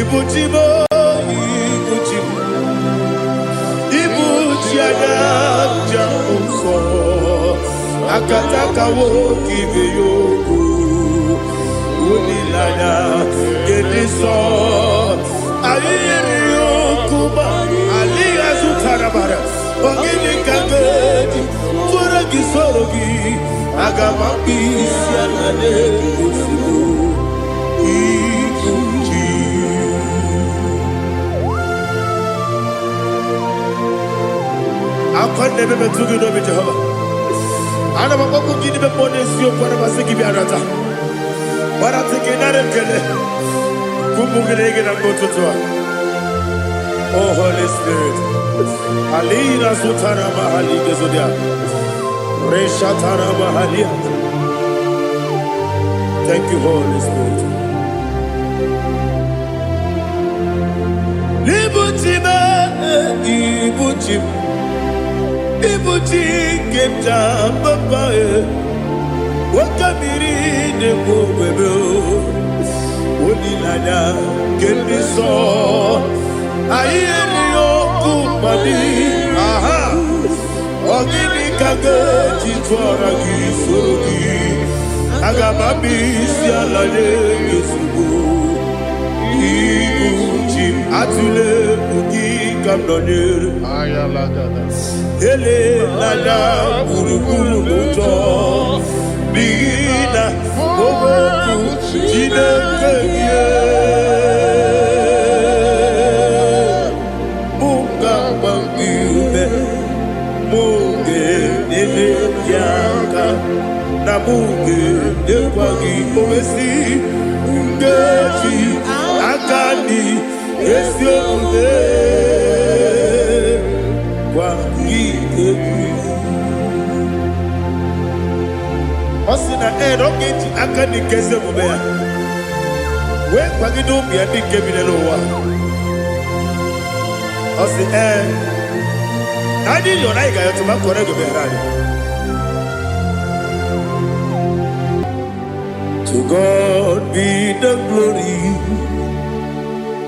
Ibu chi m, ibu chi m, ibu chi anya nja nsọ, akataka nwoke ibe ya okwu, olileanya nke ndị nsọ. Anyị nyere ya okwu ma alịghị azụtara mara. Ọ gịnị ka m ga-eji tụọrọ gị, soro gị? Aga m akpụ isi ala n'ezigbo ibu chi. Akwa na-eme metụ gị n'obi, Jehova. Ana m akpọkwu gị n'ime mmụọ n'eziokwu. Ana m asị gị bịa nata gbarata gị, nara ekele ụmụ gị na gị na mgbe ụtụtụ a. Oh Holy Spirit, alina sutara mahali gezodia reshatara mahalia. Thank you, Holy Spirit. Ibuchi m, ibuchi m, ibuchi nke m ji papa e, nwoke mmiri na-ekwu ogbebe, olileanya nke ndị nsọ. Anyị erighị okwu mmadụ aha. Ọ gịnị ka ga-eji tụọra gị, soro gị? Aga m abịa isi ala nye gị ozugbo. Ibu chi m, atụla egwu, gị ka m nọnyere. Elela gburugburu n'ụjọ, n'ihi na okwu Chineke gị mụ ga-agba gị ume, mụ ga-enyere gị aka, na mụ ga-enyekwa gị owesi nkeji aka dị ezi omume gwa gị egwu. Ọ sị na ee, na ọ ga-eji aka dị nke ezi omume ya wee kwagide ụmụ ya ndị nke bi n'ụwa. Ọ sị ee, na anyị yọrọ, anyị ga-ayọtụ ma kọrọ ego meghere anyị. To God be the glory,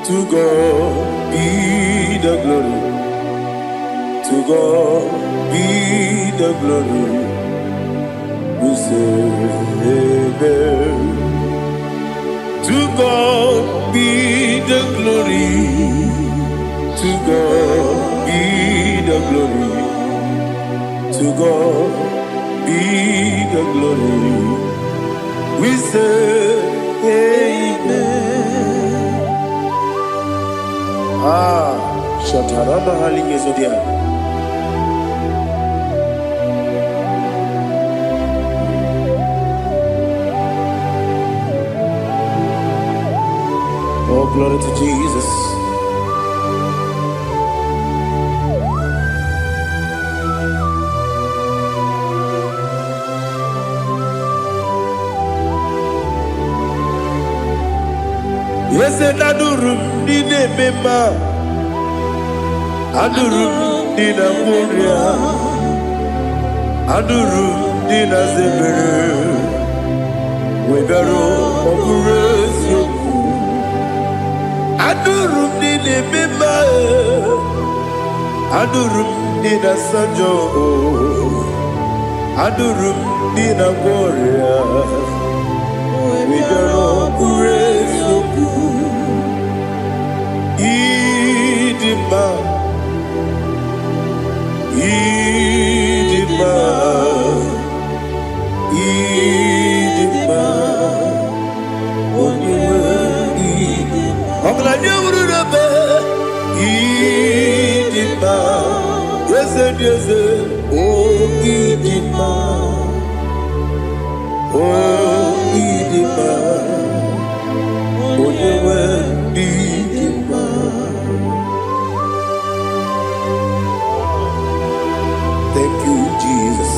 to God be the glory, to God be the glory. We say amen. To God be the glory, to God be the glory, to God be the glory. We say amen. Ah, Shatarama Halingezodia. Oh, glory to Jesus. Eze na-adụrụ m ndị na-eme mma, adụrụ m ndị na-agwọ ọrịa, adụrụ m ndị na-aza ebere, wee bịaruo ọ bụrụ eziokwu. Adụrụ m ndị na-eme mma, adụrụ m ndị na-asa njọ, adụrụ m ndị na-agwọ ọrịa, wee bịaruo ọ bụrụ eziokwu. Ịdị mma, ịdị mma, ịdị mma, onye nwe ịdị. Ọgaranya wuru n'ebe ịdị mma, eze dị eze, o ịdị mma, o ịdị mma, onye nwe ịdị mma. Thank you, Jesus.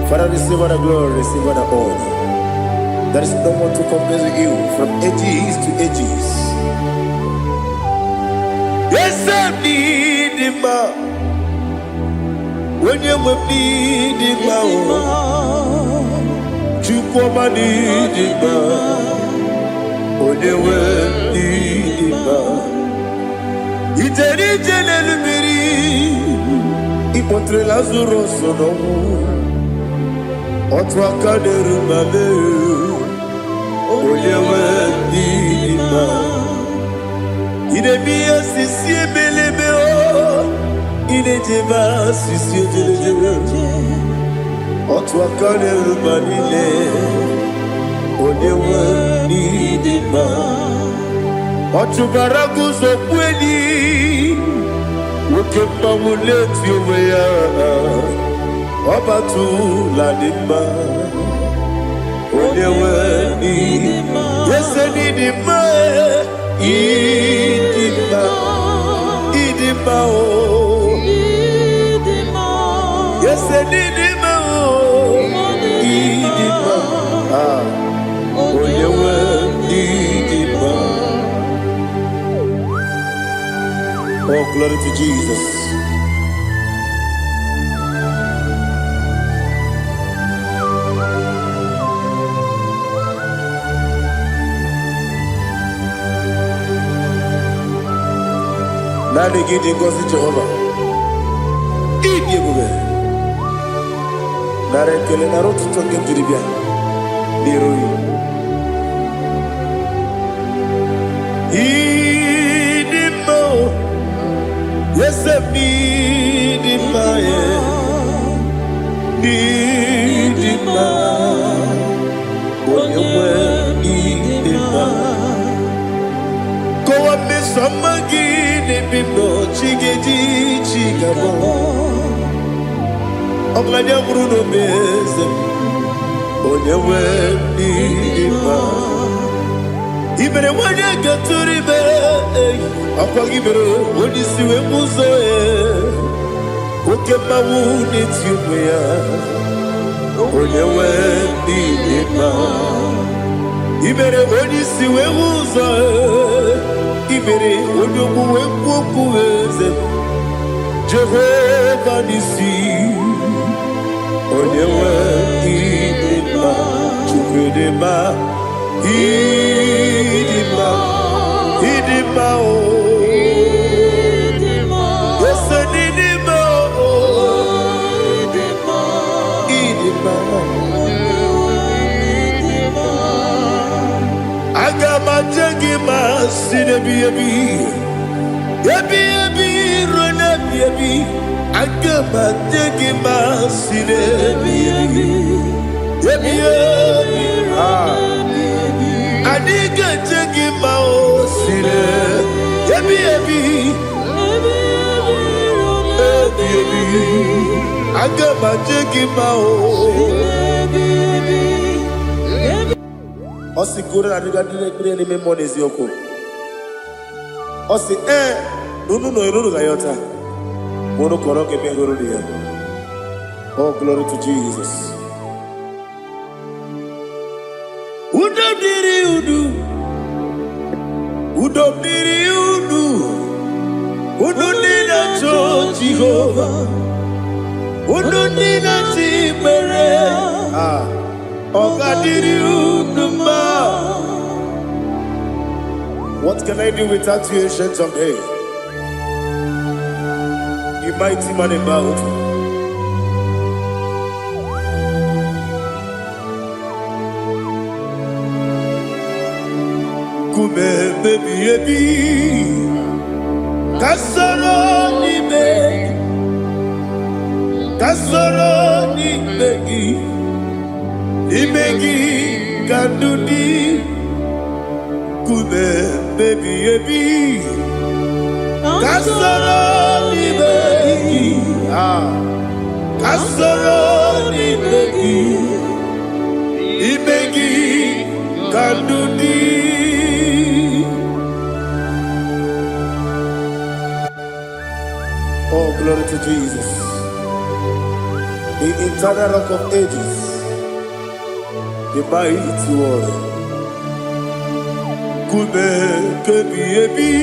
Father, receive all the glory, receive all the honor. There is no one to compare with you from ages to ages. Eze m dị mma, onye nwe m dị mma o, Chukwu ọma dị mma, onye nwe m. Ịkpọtere Lazarọs n'ọnwụ. Otu aka na-eru ma mee, onye nwe ndị dị mma. Ị na-eme ihe osisi ebelebe o, ị na-ejebe asịsị ejelejele. Otu aka na-eru ma niile, onye nwe ndị dị mma. Ọ chụbara guzo kweli, nwoke mmanwụ na-eti onwe ya. Ọ batụla dị mma, onye nwe ndị ese n'ịdị mma, ịdị mma, ịdị mma o. Ese n'ịdị mma o, ịdị mma. Ah, onye nwe ndị dị mma. Oh, glory to Jesus. Naanị gị dị ngọzi, Jehova. Ịdị ebube. Nara ekele, nara otuto nke m jiri bịa n'iru gị. Ịdị mma o, eze m, ịdị mma e, ịdị mma, onye nwe, ịdị mma. Kọwa mmeso ọma gị n'ebe m nọ, chi ga-eji chi ga-abọ. Ọgaranya nwụrụ n'obe, eze m, onye nwe, ịdị mma. I mere nwanyị gatụrụ ime, ọkwa gị mere onye isi wee mụ ụzọ e. Oke mmanwụ na-eti onwe ya, onye nwe, ịdị mma. I mere onye isi wee hụ ụzọ e. I mere onye ogbu wee kwuo okwu, eze m. Jehova n'isi, onye nwe, ịdị mma. Chukwu dị mma, ịdị mma, ịdị mma o. Ese n'ịdị mma o, ịdị mma. Aga m aje gị ma si n'ebi ebi ebi ebi ruo n'ebi ebi. Aga m aje gị ma si n'ebi ebi ebi ebi. Ah. Anyị ga-eje gị ma o si n'ebi ebi ebi ebi. Aga m aje gị ma o. Ọ sị goro na adịga ndị na-ekpere n'ime mmụọ n'eziokwu. Ọ sị ee na unu nọ unu ga-ayọta ma unu kọrọ ga-eme hụrụ ya. Oh, glory to Jesus. Udo dịrị unu, udo dịrị unu, unu ndị na-achọ Jehova, unu ndị na-achọ ikpere. Ah, ọ ga-adịrị unu mma. What can I do without you, Ancient of Days? You mighty man in battle. Nkume ebi ebi, ka soro n'ime gị, ka soro n'ime gị, n'ime gị ka ndụ dị. Nkume ebi ebi, ka soro n'ime gị, ah, ka soro n'ime gị, n'ime gị ka ndụ dị. Oh, glory to Jesus, the eternal Rock of Ages, the mighty warrior. Nkume kebi ebi,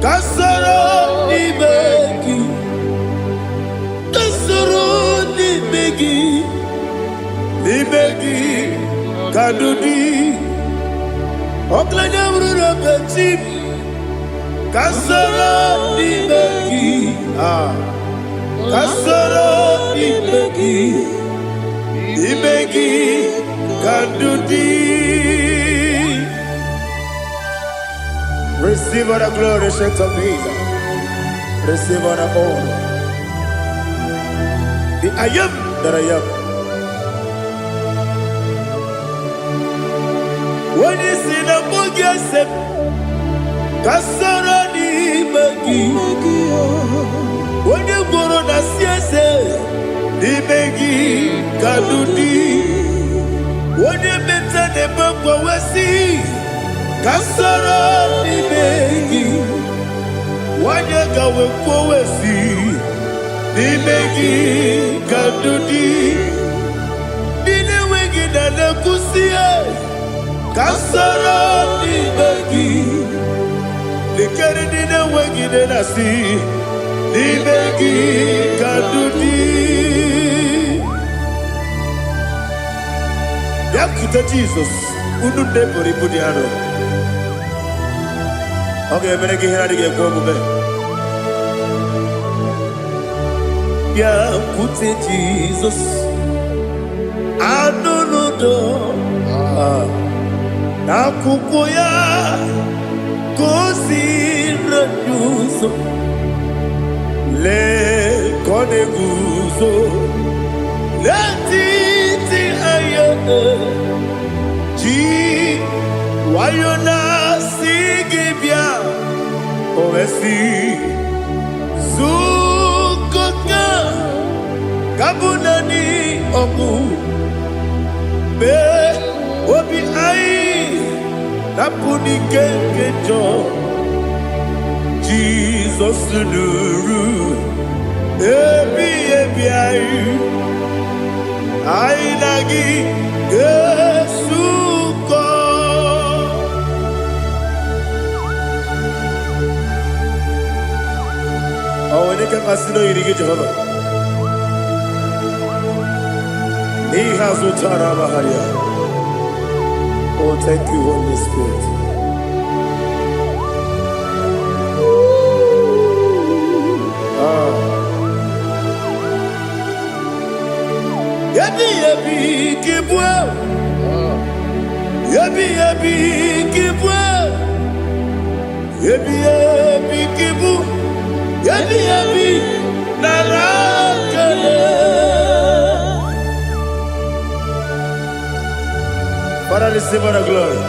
ka soro n'ime gị, ka soro n'ime gị, n'ime gị ka ndụ dị. Ọgaranya bụrụ n'obechi m, ka soro n'ime gị, ah. Ka soro n'ime gị, n'ime gị ka ndụ dị. Receive all the glory, Ancient of Days. Receive all the honor. The I am that I am. Onye si na mụ gị ese m, ka soro n'ime gị. Onye gwụrụ na si eze, n'ime gị ka ndụ dị. Onye meta na-eme mgbanwe, ka soro n'ime gị. Nwanyị ka wee kwuo si, n'ime gị ka ndụ dị. Ndị na-enweghị na na-ekwusi, ka soro n'ime gị. Lekere ndị na-enweghị nne na-asị, n'ime gị ka ndụ dị. Bịakwute Jizọs, unu ndị buru ibu dị arọ. Ọ ga-emere gị ihe na-adịghị ekwe omume. Bịakwute Jizọs, anụ n'udo n'akwụkwọ ya ka o si anyị ụzọ. Lee ka ọ na-eguzo n'etiti anyị, ji nwayọ na-asị gị bịa. O wee sị, zukọta ka bụ naanị ọgwụ mee obi anyị napụ n'ike nke njọ. Jizọs nụrụ ebi ebi anyị, anyị na gị ga-esukọ. Ọ nwere ike mmasị na oyiri gị, Jehova, n'ihe azụ tara amagharịa. Oh, thank you, Holy Spirit. Ah. Ebi ebi ka ịbụ, ebi ebi ka ịbụ, ebi ebi ka ịbụ, ebi ebi nara ekele. Father, receive all the glory.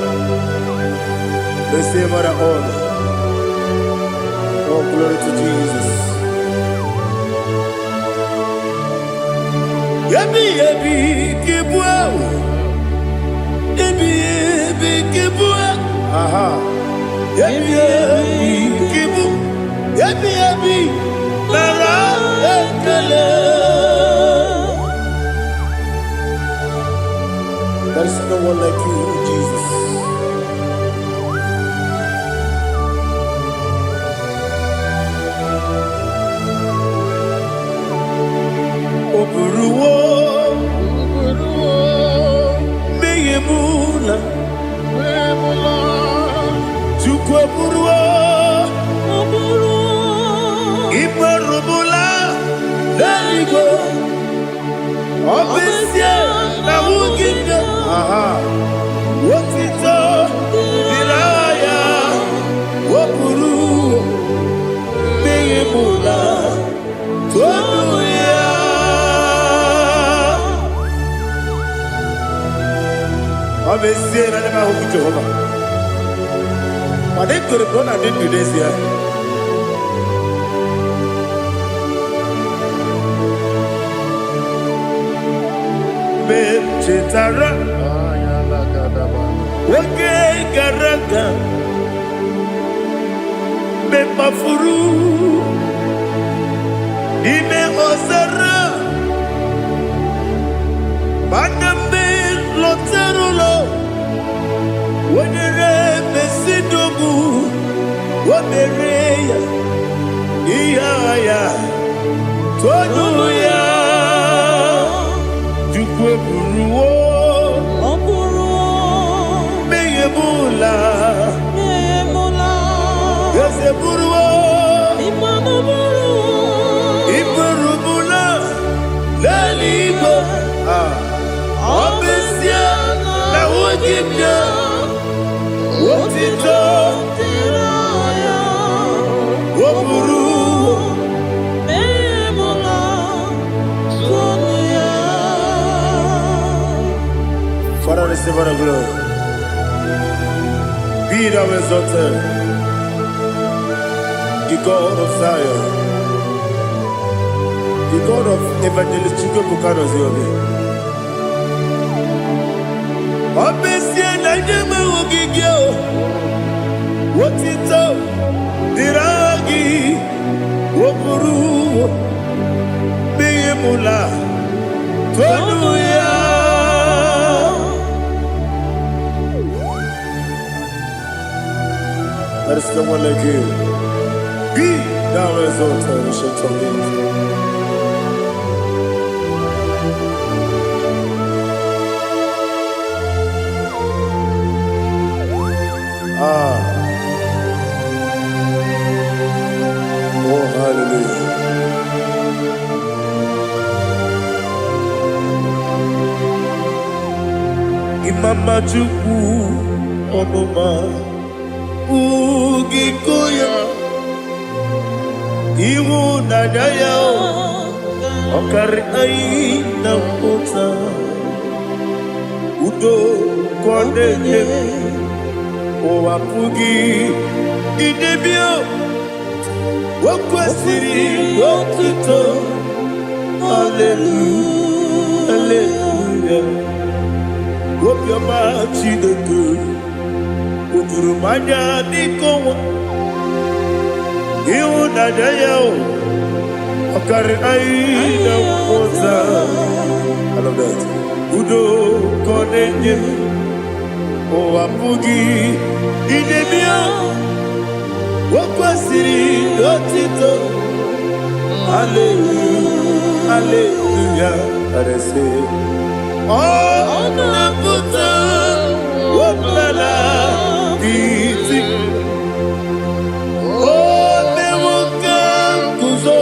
Receive all the honor. Oh, glory to Jesus. Ebi ebi ka ịbụ, ebi ebi ka ịbụ, aha. Ebi ebi ka ịbụ, ebi ebi nara ekele. There is no one like you, Jesus. O buruwo mmehie m na Chukwu eburuwo imerụbụla n'eluigwe. Ọ bụ ezie na ahụghị m gị, aha, otito dịrị aha ya. O buru mmehie m na tonu ya. Ọ bụ ezie na ndị m ahụghị Jehova, mana ekwere m na ọ na-adị ndụ n'ezie. Mgbe m chetara oge gara aga, mgbe m kpafuru n'ime ọzara, mana mgbe m lọtara ụlọ, wenyere mesidogbu o mere ya ihe agha ya tonu ya. Chukwu eburuwo Ọ bụrụ mmehie m ụla. emụla. Eze buruwo Ịmanụ bụrụ iburubụla. gị bịa, otito dịrị ya. O buru. Memula tonu ya. Father, receive all the glory. Be thou exalted, the God of Zion, the God of Evangelist Chukwuebuka Noziobi. Ọ bụ ezie na ndị enweghị gị o, otito dịrị aha gị, o buru mụla tonu ya. There is no one like you. Be thou exalted, ancient of days. Ah, oh hallelujah. Imama Chukwu ọmụma ugiko ya, ịhụnanya ya ọkarị anyị na mpụta, udo ka ọ na-enye, ụwa pụghị idebe. O kwesịrị otuto, haleluya, haleluya. Obiọma Chineke o juru m anya dịka ọnwa, ịhụnanya ya o ọkarị anyị na mmụta. I love that. Udo ka ọ na-enye, ụwa pụghị idebe ya. O kwesịrị otito, haleluya, haleluya. Arese ọ na-apụta ọbụla iti, o mewo ka nguzo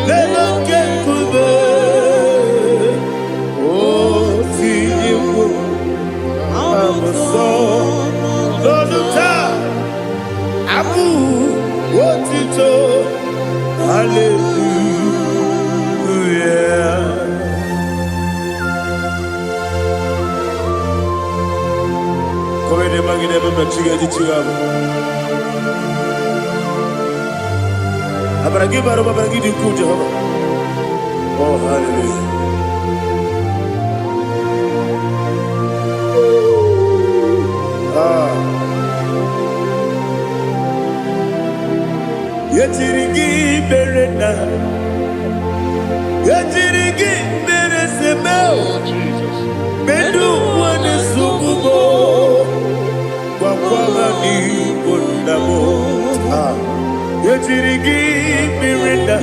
n'elu oke nkume, o tinyewo abụsọ n'ọnụ taa abụ otito, haleluya. Kọ́wé magide ebe chiga ji chiga bụ. Amara gị bara ụba, amara gị dị ukwuu, Jehova. Oh, hallelujah. Ah. Ejiri gị mere na ejiri gị mere seme. Oh, Jesus. Medu ụwa na-esogbu m, gwakwa ha n'igbo nna m. Ah. Ejiri gị mere na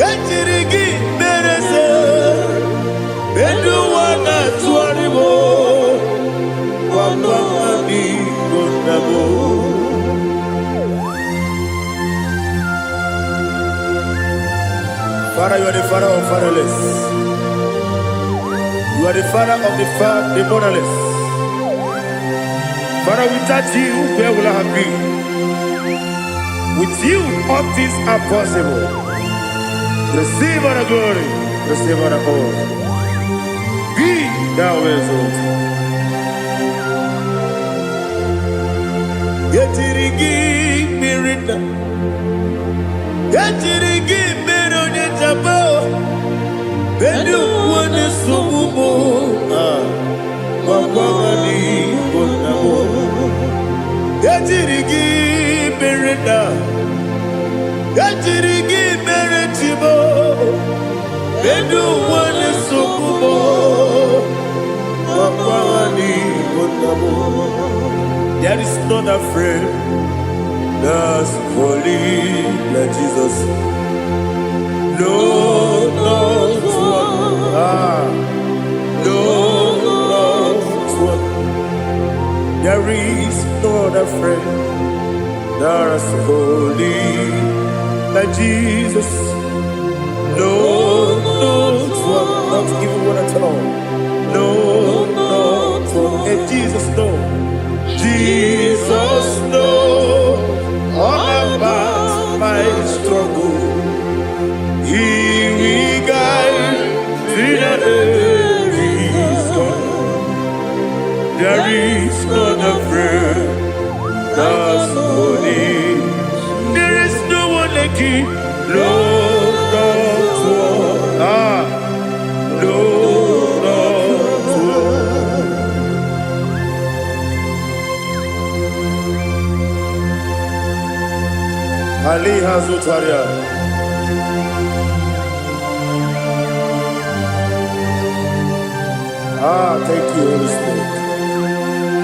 ejiri gị mere se medu ụwa na-atụgharị m, gwakwa ha n'igbo nna m. Father, you are the father of fatherless. You are the father of the motherless. Father, without you, where will I have been? With you, all things are possible. Receive all the glory, receive all the honor. Be thou exalted. Ejiri gị mmiri na ejiri gị mere onye jaba ndị ụwa na-esogbu m. Ah, gwakwa ha n'igbo nna m. Ejiri gị mere na ejiri gị mere chibo ndị ụwa na-esogbu m, gwakwa ha n'igbo nna m. There is not a friend that's holy like Jesus. No, not one. Ah, no, not one. There is no other friend that's holy like Jesus. No, not one. Not even one at all. No, not one. Aliha Zutaria. Ah, thank you, Holy Spirit.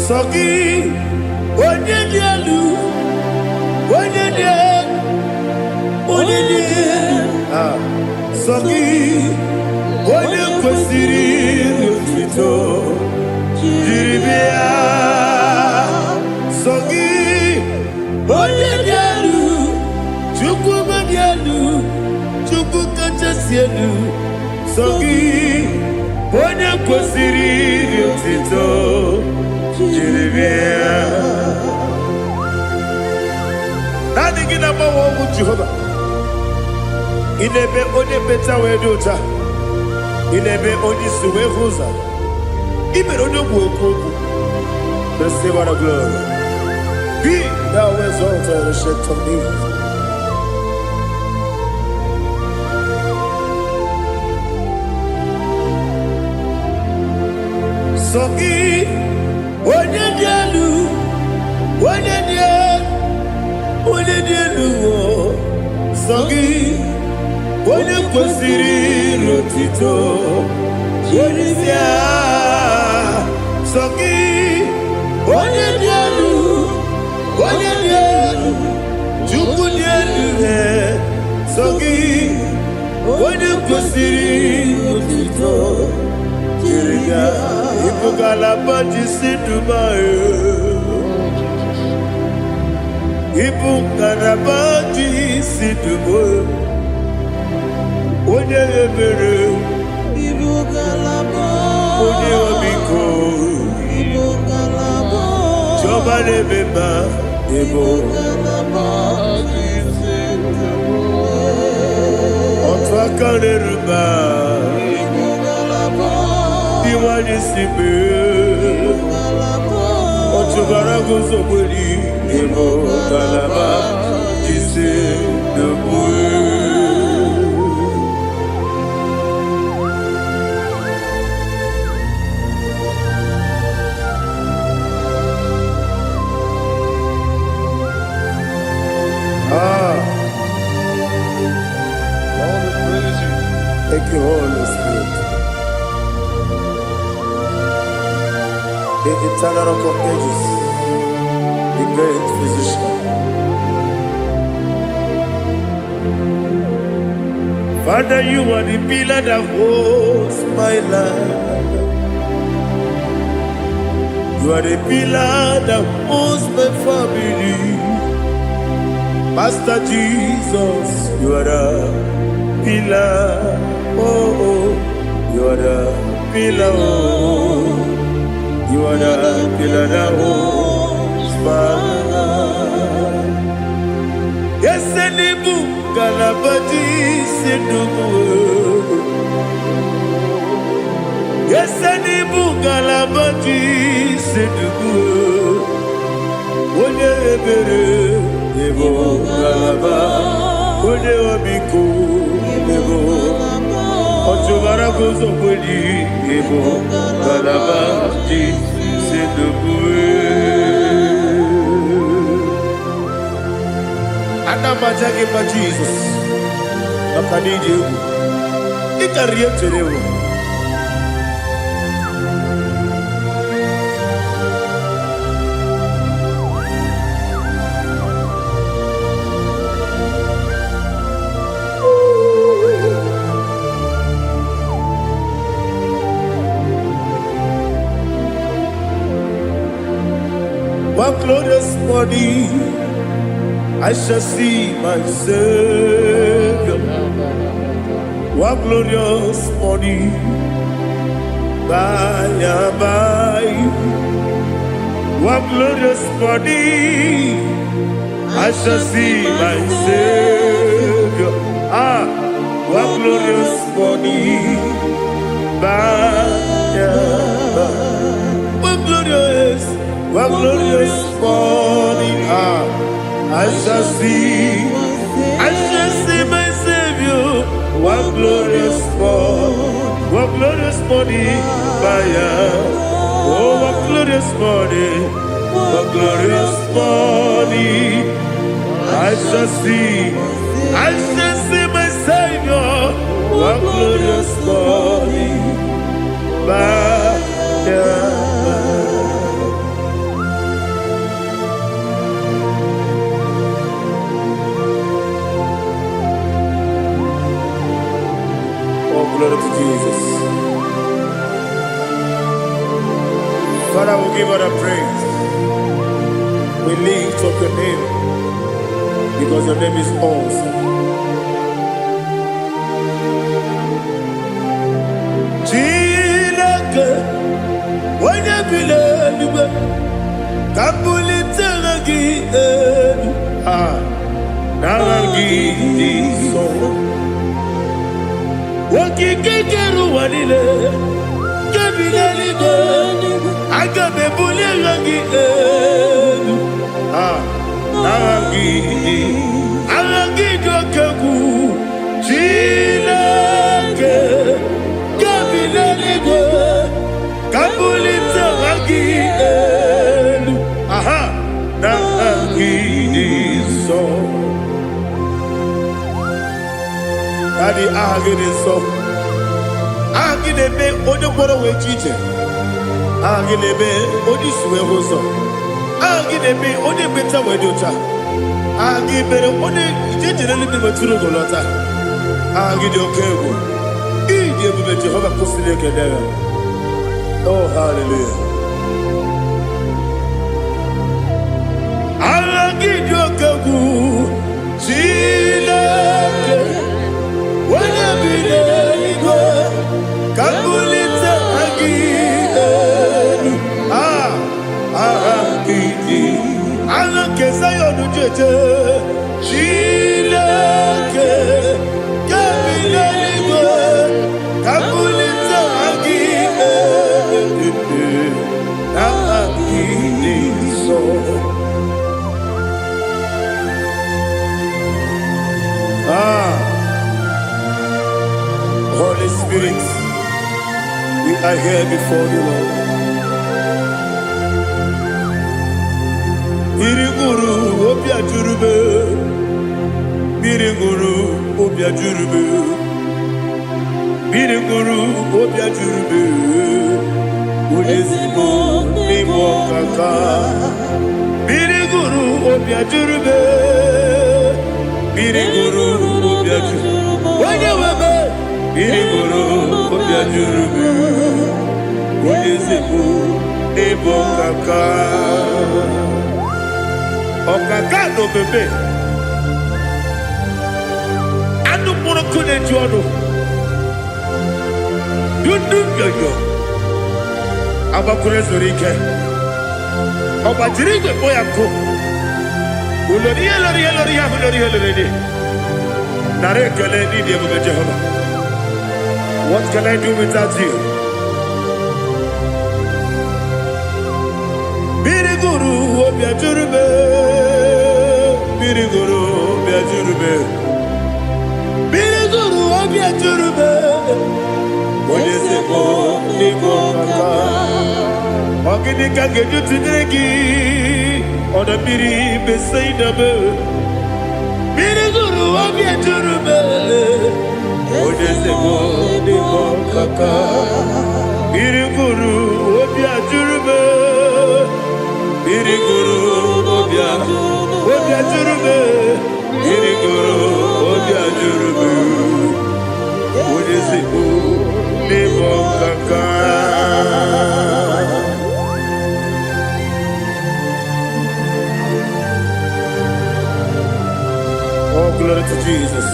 Sọ gị, onye dị elu, onye dị elu, onye dị elu. Ah, sọ gị, onye kwesịrị otuto jiri bịa. Sọ gị, onye dị elu, Chukwu dị elu, Chukwu kachasị elu. Sọ gị, onye kwesịrị otuto jiri bịa. Naanị gị na-agbanwe ọnwụ Jehova. Ị na-eme onye mmecha wee dị ụcha. Ị na-eme onye isi wee hụ ụzọ. Ị mere onye ogbu okwu okwu. Receive all the glory. Be thou exalted, ancient of days. Sọ gị, onye dị elu, onye dị elu, onye dị elu, o. Sọ gị, onye kwesịrị n'otito, onye si agha. Sọ gị, onye dị elu, onye dị elu, Chukwu dị elu, eh. Sọ gị, onye kwesịrị n'otito, jiri ya, ịbụ ngalaba ji si Dubai. Ịbụ ngalaba ji si Dubai. Onye ebere, Ibu ngalaba. Onye ọmịiko, Ibu ngalaba. Chiọma na-eme mma, ịbụ Ibu ngalaba ji otu aka na-eru mma, Ibu ngalaba. Ndị nwanyị si mee. Ngalaba. Ọchụbara guzogberi, ịbụ ngalaba ji si Dubai. Ah, Lord, we praise you. Thank you, Holy Spirit. The eternal rock of ages, the great physician. Father, you are the pillar that holds my life. You are the pillar that holds my family. Master Jesus, you are the pillar. Oh, oh, you are the pillar. Oh, you are the pillar that holds my life. Yesenibu kalabaji sinubu. Yesenibu kalabaji sinubu. Onye ebere ebo kalaba. Onye obiko ebo. Ọchụbara guzogbeli ebo kalaba ji sinubu. Ana m aja gị mma Jizọs maka na ịdị egwu. Ị karịrị ihe m chere ewu. One glorious morning, I shall see my Savior. One glorious morning, by and by. One glorious morning, I shall see my Savior. Ah, one glorious morning, by and by. One glorious morning, ah, I shall see my Savior. One glorious morning, what glorious morning by and. Oh, what glorious morning, what glorious morning. I shall see my Savior. What glorious morning by and. Oh, glory to Jesus. Father, we give all the praise. We lift up your name because your name is awesome. Chineke, onye bi n'eluigwe, ka m bulite aha gị elu. Ah, n'aha gị dị nsọ. Okike kere ụwa niile, nke bi n'eluigwe, aga m ebuli aha gị elu. Ah, n'aha gị dị, aha gị dị oke egwu. Chineke, nke bi n'eluigwe, ka m bulite aha gị elu. Aha, n'aha gị dị nsọ. Daddy, aha gị dị nsọ. Aha gị na-eme onye kwọrọ wee ji ije. Aha gị na-eme onye isi wee hụ ụzọ. Aha gị na-eme onye ekpenta wee dị ụcha. Aha gị mere onye ije jere eluigwe metụrụ ugo lọta. Aha gị dị oke egwu. Ịdị ebube Jehova kwụsịrị ekele ya. Oh, hallelujah. Aha gị dị oke egwu. Chineke, onye bi n'eluigwe, ka m bulite aha gị elu. Ah, aha gị dị. Aha nke Zion jeje. Chineke, nke bi n'eluigwe, ka m bulite aha gị elu. Aha gị dị nsọ. Ah, Holy Spirit, we are here before the Lord. Mmiri ṅụrụ obi ajụrụ m. Mmiri ṅụrụ obi ajụrụ m. Mmiri ṅụrụ obi ajụrụ m. Onye ezigbo n'ịbụ ọkaka. Mmiri ṅụrụ obi ajụrụ m. Mmiri ṅụrụ obi ajụrụ. Onye nwe m. Mmiri ṅụrụ obi ajụrụ m. Onye ezigbo n'ịbụ ọkaka. Ọkaka na omeme. Anụ mkpụrụ nkụ na-eju ọnụ. Dundu nyonyo. Agbakwuru ezuru ike. Ọ gbajiri igwe kpọ ya nkụ. Ulori ihe lori ihe lori ihe ahụ lori ihe lori dị. Nara ekele n'ịdị ebube Jehova. What can I do without you? Mmiri gụrụ obi ajụrụ m. Mmiri gụrụ obi ajụrụ m. Mmiri gụrụ obi ajụrụ m. Onye ezigbo n'ịbụ ọkaka. Ọ gịnị ka m ga-eji tụnyere gị? Ọdọ mmiri Besaida m. Mmiri gụrụ obi ejuru m. Onye ezigbo n'ịbụ ọkaka. Mmiri gụrụ obi ajụrụ m. Mmiri gụrụ obi ajụrụ m. Mmiri gụrụ obi ajụrụ m. Onye ezigbo n'ịbụ ọkaka. Oh, glory to Jesus.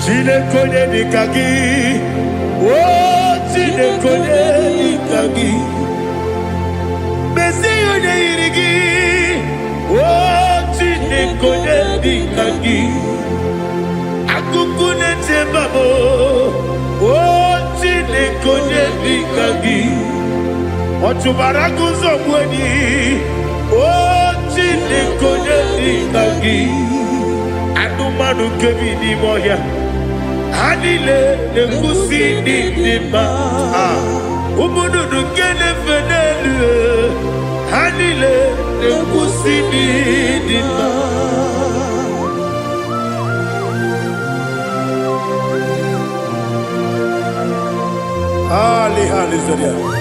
Chineke onye dịka gị, o Chineke onye dịka gị, mezie onye yiri gị, o Chineke onye dịka gị, akụkụ na-eche mba m, o Chineke onye dịka gị, ọ chụbara agụ ụzọ gbuo enyi, o. Chineke, onye dị ka gị? Anụmanụ nke bi n'ime ọhịa, ha niile na-ekwusi n'ịdị mma. Ah, ụmụ nnụnụ nke na-efe n'elu, ha niile na-ekwusi n'ịdị mma. Ali, hallelujah.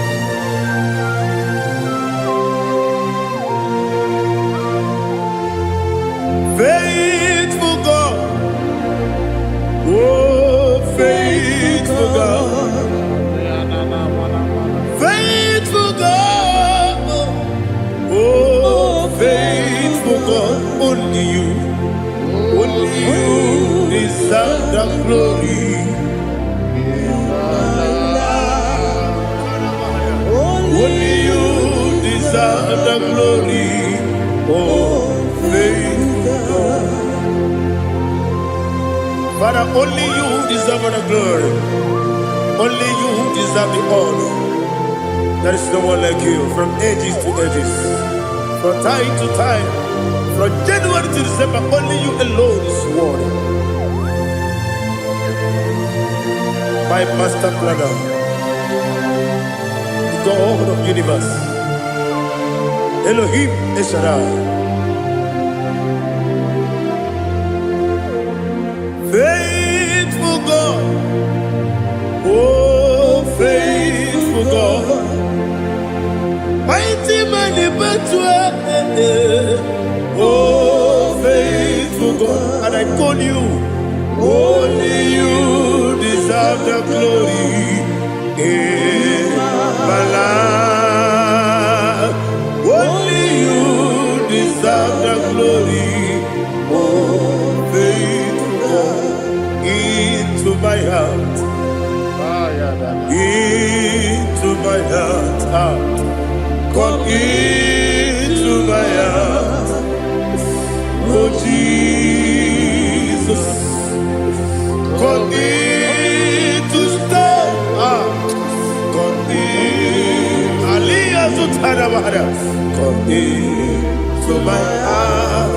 Faithful God, oh, faithful God, faithful God, oh, faithful God, only you deserve the glory. Only you deserve the glory. Oh, faithful God. Father, only you deserve the glory. Only you deserve the honor. There is no one like you from ages to ages, from time to time, from January to December. Only you alone is worthy. My master planner, the God of universe, Elohim El Shaddai. Faithful God, oh, faithful God, mighty man in battle, oh, faithful God, and I call you, only you deserve the glory in my life. Only you deserve the glory, oh, faithful God, into my heart, into my heart, ah. Come into my heart, oh Jesus. Come in to stay. Ah, come in. Aliyah Zutara Bahara. Come in to my heart,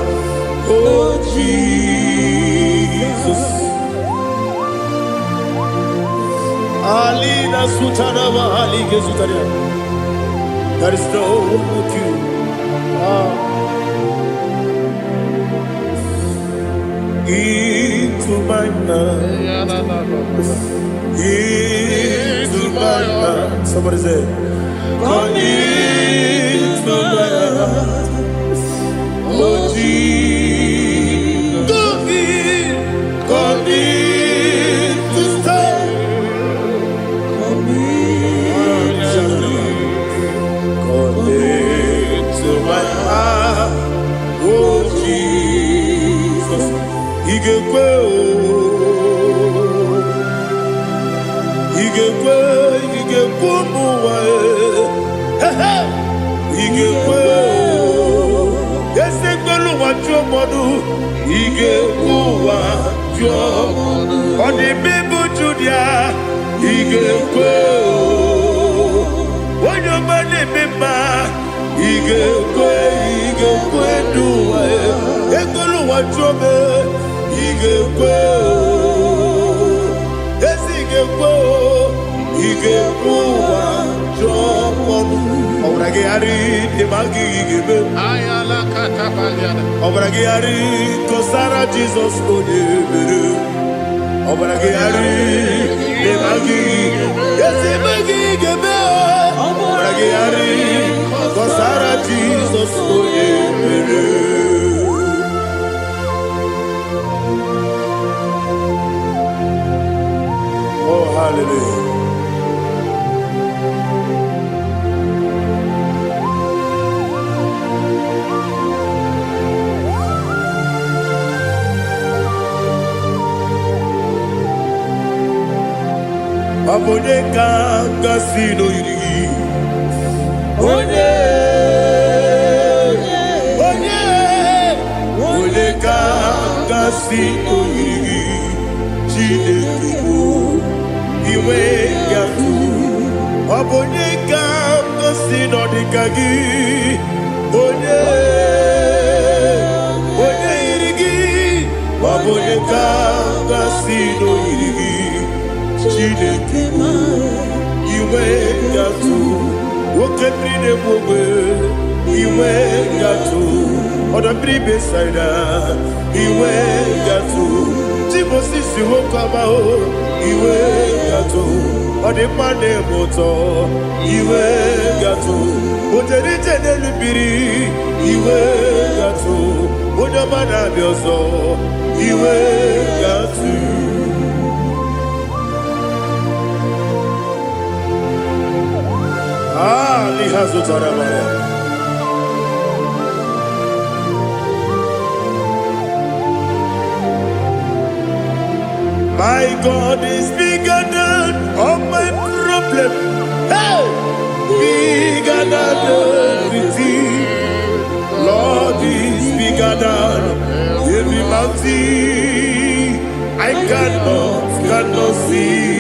oh Jesus. Alina Sutara Bahali Gezutaria. There is no one like you. Ah. Into my heart, into my heart. Somebody say, come into my heart, oh Jesus. Come in to stay. Come in. Come into my heart, oh Jesus. Ị ga-ekwe o, ị ga-ekwe, ị ga-ekwe ụmụ ụwa e. Ehe! Ị ga-ekwe o, eze kwelu ụwa jụọ mmadụ, ị ga-ekwe ụwa jụọ. Ọ dị mma Judia, ị ga-ekwe o. Onye ọma na-eme mma, ị ga-ekwe, ị ga-ekwe n'ụwa e. Ekwelu ụwa jụọ m, ị ga-ekwe o. Ezi ị ga-ekwe o, ị ga-ekwe ụwa jụọ ọnụ. Ọbara gị ghara ịdị ma gị ga-eme. Ọbara gị ghara kọsara Jizọs onye mere. Ọbara gị ghara ịdị ma gị ezi ma gị ga-eme. Ọbara gị ghara kọsara Jizọs onye mere. Oh, hallelujah. Ọ bụ onye ka gasị n'oyiri gị? Onye, onye, onye ka gasị n'oyiri gị? Chineke bụ inwe gatụ. Ọ bụ onye ka gasị n'ọdịka gị? Onye, Ọ bụ onye ka gasị n'oyiri gị, Chineke? Inwe gatụ oke mmiri na-egbu ogbe, inwe gatụ ọdọ mmiri Besaida, inwe gatụ Timosisi nwoke ọma o, inwe gatụ ọdịmma na-eme ụtọ, inwe gatụ ojere ije n'elu mmiri, inwe gatụ onye ọma na-abịa ọzọ, inwe gatụ. Ah, liha zụtara mara. My God is bigger than all my problem. Hey! Bigger than everything. Lord is bigger than every mountain I cannot see.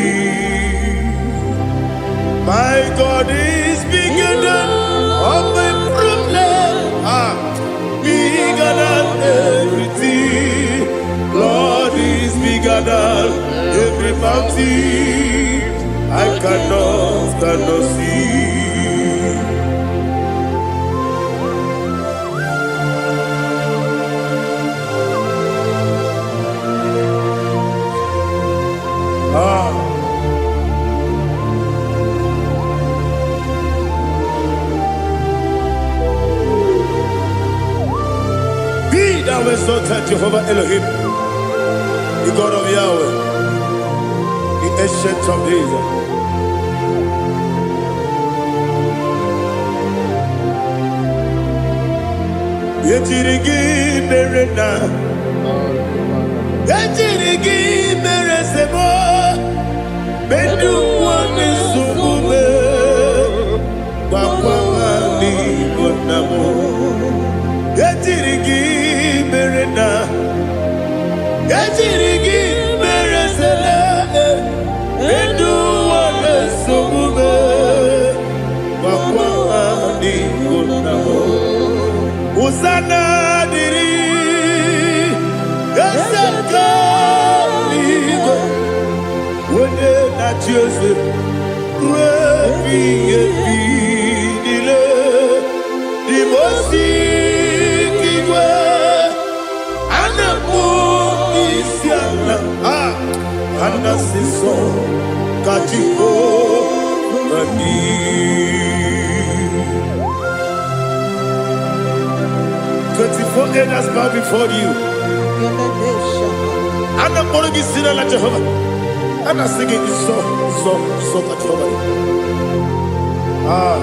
My God is bigger than all my problems. Ah, bigger than everything. Lord is bigger than every mountain I cannot see. Ah. Be thou exalted, Jehovah Elohim, the God of Yahweh, the Ancient of Days. Ejiri gị mere na ejiri gị mere sebo ndị ụwa na-esogbu m, gwakwa ha n'Igbo nna m. Ejiri gị mere na ejiri gị mere sele ndị ụwa na-esogbu m, gwakwa ha n'Igbo nna m. Hosanna dịrị eze nke eluigwe, onye na-achị eze ruo ebighị ebi niile. Dị nke igwe a na-akpọ isi ala, a ana-asị nsọ ka Jehova dị. 24 elders bow before you. A na-akpọrọ gị si n'ala Jehova. A na-asị gị nsọ, nsọ, nsọ ka Jehova dị. Ah.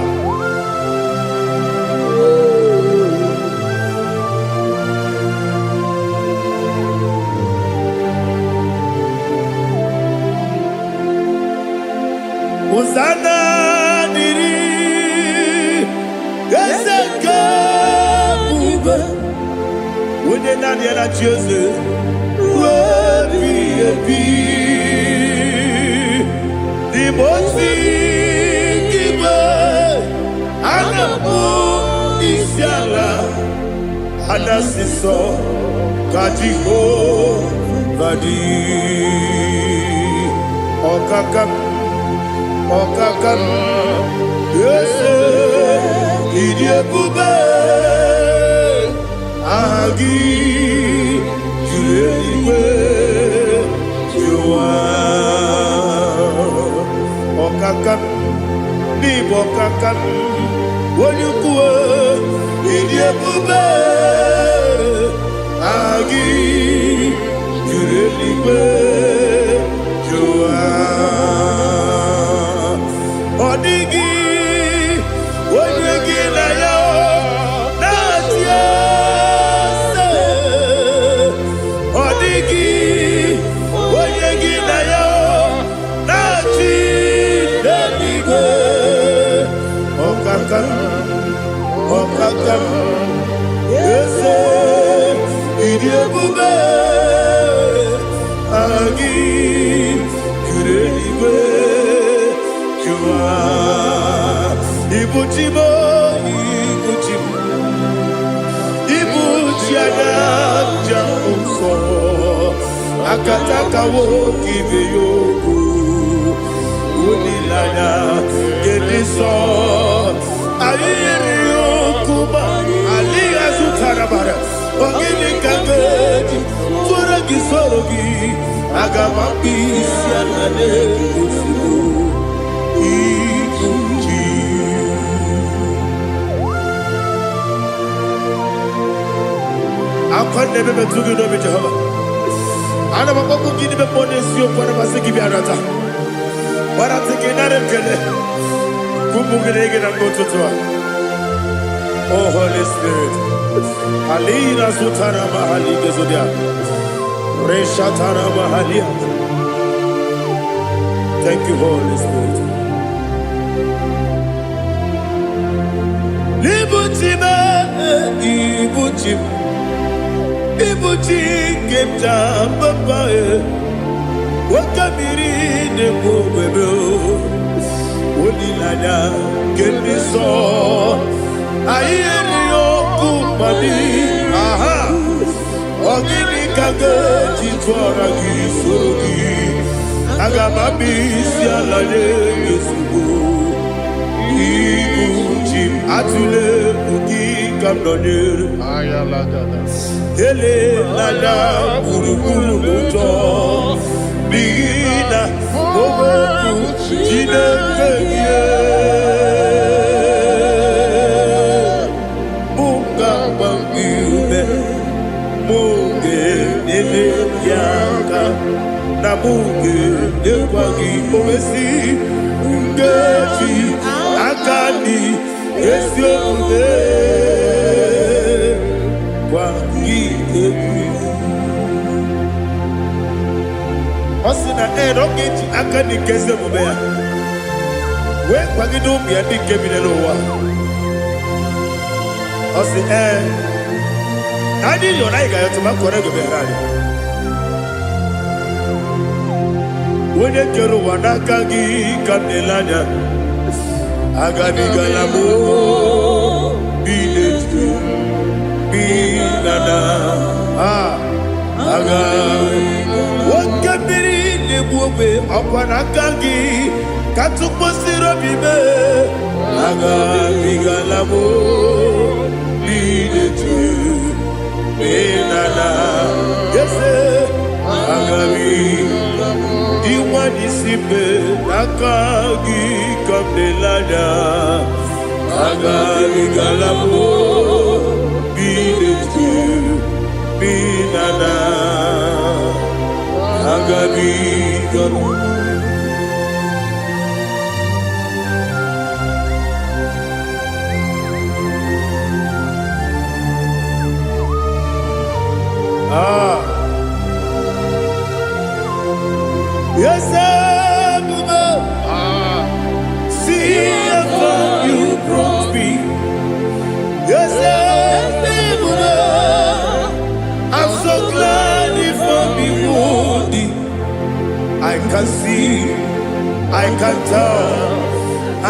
Hosanna dịrị eze nke ebube, onye naanị ya na-achị eze ruo ebighị ebi. N'ime nke igwe a na-akpọ isi ala, a na-asị nsọ ka Jehova dị. Ọkaka m, ọkaka m, eze, ịdị ebube, aha gị juru eluigwe juru ụwa. Ọkaka m, n'ịbụ ọkaka m, onye ukwu, ịdị ebube, aha gị juru eluigwe juru ụwa. Ọ dịghị onye gị na ya na-achị eze. Ọ dịghị onye gị na ya na-achị n'eluigwe. Ọkaka m, ọkaka m, eze, ịdị ebube, aha gị juru eluigwe juru ụwa. Ibu chi m, ibu chi m, ibu chi anya njem nsọ. Akataka nwoke ibe ya okwu. Olileanya nke dị nsọ. Anyị nyere ya okwu ma alịghị azụtara bara. Ọ gịnị ka m ga-eji tụọrọ gị soro gị? Aga m akpụ isi ala n'ozugbo. Ibu ji. Akwa na-ebe metụ gị n'obi Jehova. Ana m akpọkwu gị n'ime mmụọ n'eziokwu, ana m asị gị bịa nata. Gbarata gị nara ekele. Kwupụ gị na gị na mgbe ụtụtụ a. Oh Holy Spirit. Alina zutara mahali gezodia. Reshatara mahalia. Thank you, Holy Spirit. Ibuchi m, ibuchi m, ibuchi nke m ji papa e. Nwoke mmiri na-ekwu ogbebe o. Olileanya nke ndị nsọ. Anyị erighị ọkụ mmadụ. Aha. Ọ gịnị ka m ga-eji tụọra gị soro gị? Aga m abịa isi ala nye gị ozugbo. Ibu ji m, atụla egwu, gị ka m nọnyere. Elela gburugburu n'ụjọ, n'ihi na okwu Chineke gị mụ ga-agba gị ume, mụ ga-enyere gị aka, na mụ ga-enyekwa gị owesi nkeji aka dị ezi omume gwa gị egwu. Ọ sị na ee, na ọ ga-eji aka dị nke ezi omume ya wee kwagide ụmụ ya ndị nke bi n'ụwa. Ọ sị ee, na anyị yọrọ, anyị ga-ayọtụ ma kọrọ ego meghara anyị. Onye kere ụwa, n'aka gị ka m na-ele anya. Agabigala m bi na-eju bi na na a aga. Oke mmiri na-egbu ogbe, ọkwa n'aka gị ka tụkwasịrị obi mee. Agabigala m bi na-eju bi na na eze agabi. Inwa n'isi mbe, n'aka gị ka m na-ele anya. Agabigala m bi na-eju bi na na agabigala m. Ah. Yes, Ebube, see how far you brought me. Yes, Ebube, I'm so glad you found me worthy. I can see, I can tell,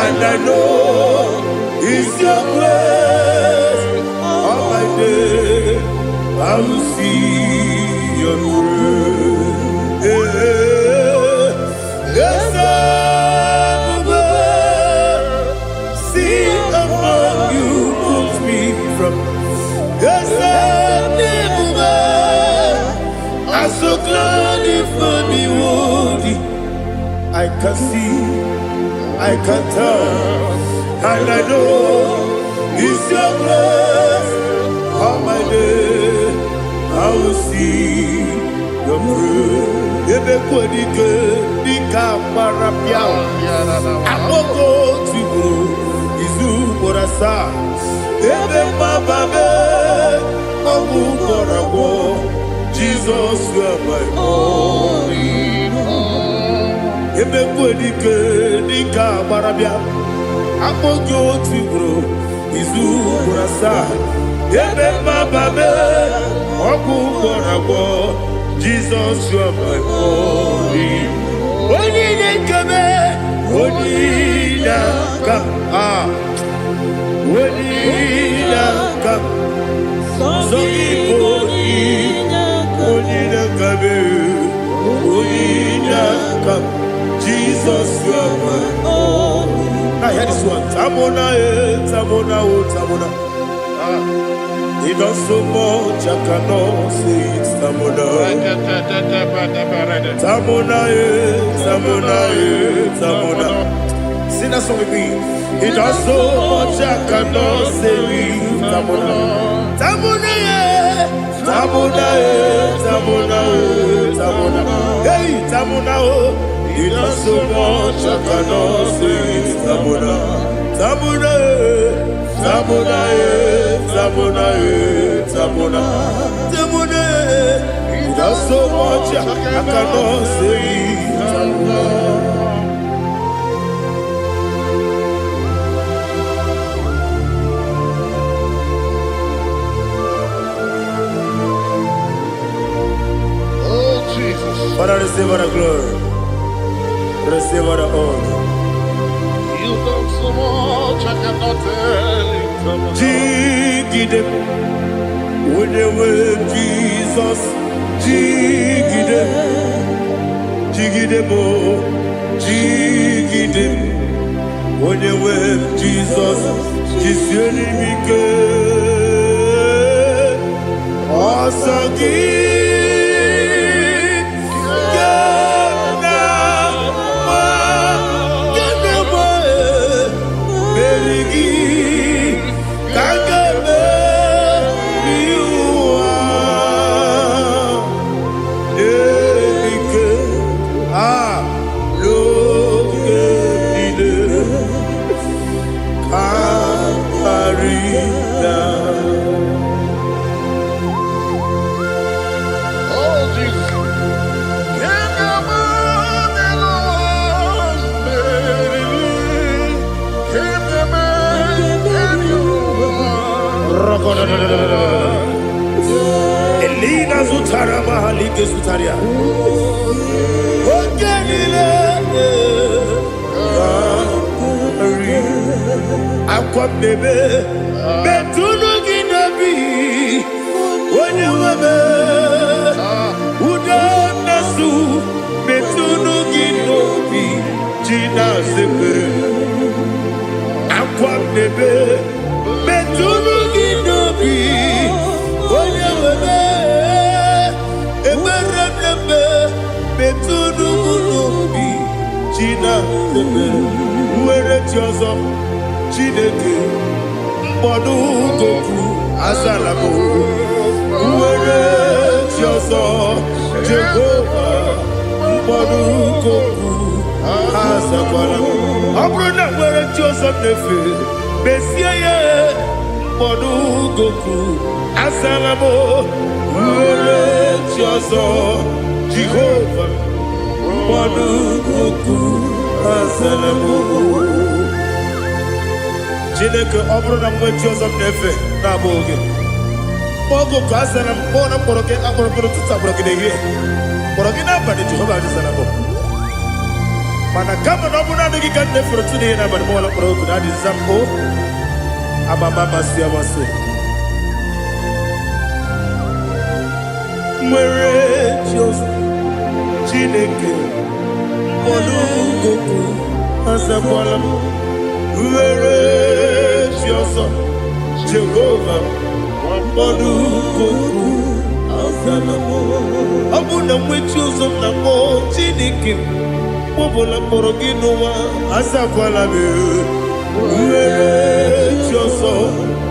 and I know it's your grace. All my day, I will see your grace. Yes, Ebube, see how far you put me from. Yes, Ebube, I'm so glad you found me worthy. I can see, I can tell, and I know it's your grace. All my day, I will see your grace. Ebe kwadike dịka gbara pịa akpọkọ tigburu izu ugboro asaa, ebe mgbaba mee ọgwụ gwọrọ agwọ. Jizọs, you are my all. Ebe kwadike dịka gbara bịa akpọ gị otu ugboro izu ugboro asaa, ebe mgbaba mee ọgwụ gwọrọ agwọ. Jizọs, you are my all. Onye na-ekebe, onye na-aka a, onye na-aka sọ gị bụ onye na-akabe. Jesus, you are my All in Now hear this one. Tamona, eh, Tamona, oh, Tamona. Ah. He does so much, I cannot say it. Tamona. Tamona, eh, Tamona, eh, Tamona. Sing that song with me. He does so much, I cannot say it. Tamona. Tamona, eh, Tamona, eh, Tamona, eh, Tamona. Hey, Tamona, oh. He does so much, I cannot say it. Tamona. Tamona, eh, Tamona, eh, Tamona, eh, Tamona. Tamona, eh. He does so much, I cannot say it. Tamona. Oh, Jesus. Father, receive all the glory. Receive all the honor. You've done so much, I cannot tell it. Jigide, onye nwe Jizọs, jigide, jigide m, jigide m, onye nwe Jizọs, jisie m ike. Ọsọ gị ka m na-agba, ka m na-agba, meri gị ka m ga-emeri ụwa. Ike a n'oge niile ka karịa. Oh, Jesus. Can you imagine? Can you imagine? Elina zutara mahalike zutaria. Oge niile karị. Akwa mmebe metụnụ gị n'obi onye nwebe udo na-asụ metụnụ gị n'obi ji na-azepere akwa mmebe metụnụ gị n'obi onye nwebe ekpere mmemme metụnụ m n'obi ji na-azepere nwere chi ọzọ Chineke mkpọdụ goku azala m nwere chi ọzọ Jehova mkpọdụ goku azakwala m ọ bụrụ na nwere chi ọzọ m na-efe mezie ya mkpọdụ goku azala m nwere chi ọzọ Jehova mkpọdụ goku azala m. Chineke, ọ bụrụ na m nwee chi ọzọ m na-efe na-abụghị gị, oge ka a zara m kpọọ na mkpọrọ gị akpọrọ mkpọrọ ụtụtụ, akpọrọ gị n'ehihie, kpọrọ gị n'abalị, Jehova azara m. Mana kama na ọ bụrụ naanị gị ka m na-efere ụtụtụ n'ehihie n'abalị, mọla mkpọrọ oku na adịza m o amama amasị amasị nwere chi ọzọ Chineke mkpọrọ goku azakwala m nwere chi ọzọ Jehova mkpọrọ goku azala m. Ọ bụ na nwe chi ọzọ m na-akpọ Chineke m ọbụla mkpọrọ gị n'ụwa azakwala m nwere chi ọzọ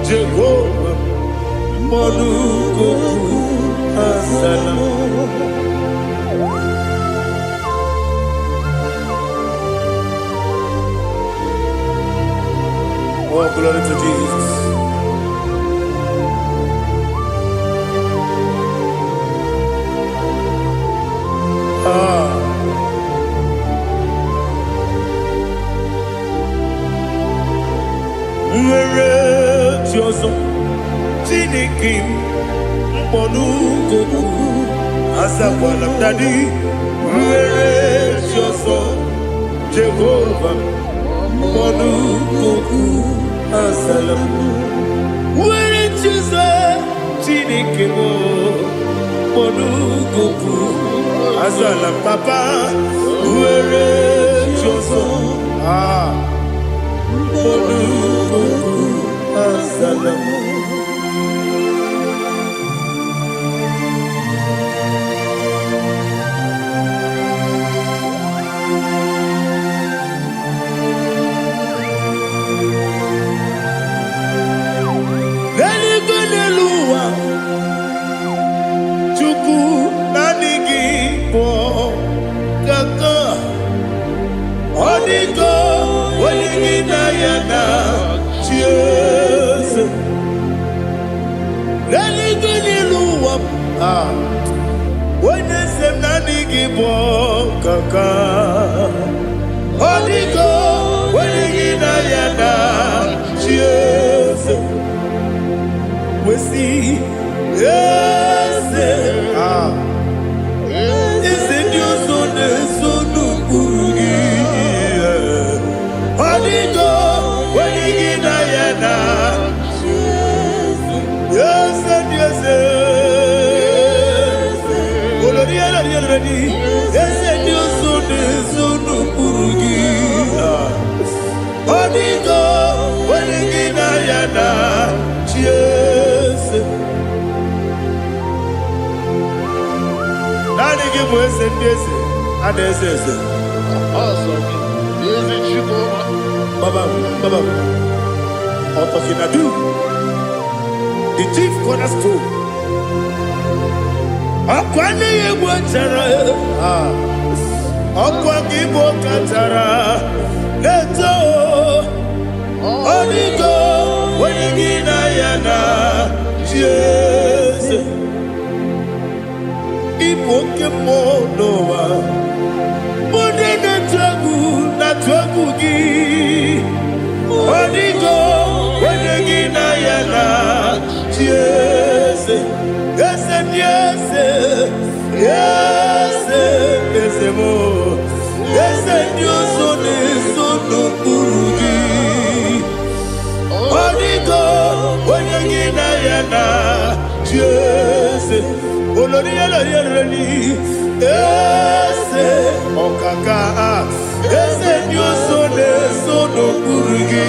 Jehova mkpọrọ goku azala m. Oh, glory to Jesus. Ah. Nwere chi ọzọ Chineke m mkpọnụgoku azakwala m daddy nwere chi ọzọ Jehova mkpọnụgoku azala m nwere chi ọzọ Chineke m mkpọnụgoku azala m papa nwere chi ọzọ. Ah, olu azala m. N'eluigwe, n'elu ụwa, Chukwu, naanị gị bụ kaka. Ọ dịgo onye gị na ya na chi eze. N'eluigwe, n'elu ụwa, ah, onye eze m, naanị gị bụ kaka. Ọ dịgo onye gị na ya na chi eze. Wesi eze, ah, eze ndị ọzọ na-eso n'ụkpụrụ gị. Ọ dịgo onye gị na ya na eze ndị eze. Olori elori elori, eze ndị ọzọ na-eso n'ụkpụrụ gị. Ọ dịgo onye gị na ya na chi eze. Naanị gị bụ eze ndị eze a na-eze eze. Ọsọ gị, ezi Chukwu. Baba, Baba, Otokinadu, the chief cornerstone. Ọkwa n'ihi egwu chara, ọkwa gị bụ kachara na-eto. Ọ dịgo onye gị na ya na chi eze. Ịbụ oke mmụọ n'ụwa, ndị na-etu egwu na-atụ egwu gị. Ọ dịgo onye gị na ya na chi eze. Eze ndị eze, eze, eze m, eze ndị ọzọ na-eso n'okpuru gị. Ọ dịgo onye gị na ya na chi eze. Olori olori olori, eze ọkaka, eze ndị ọzọ na-eso n'okpuru gị.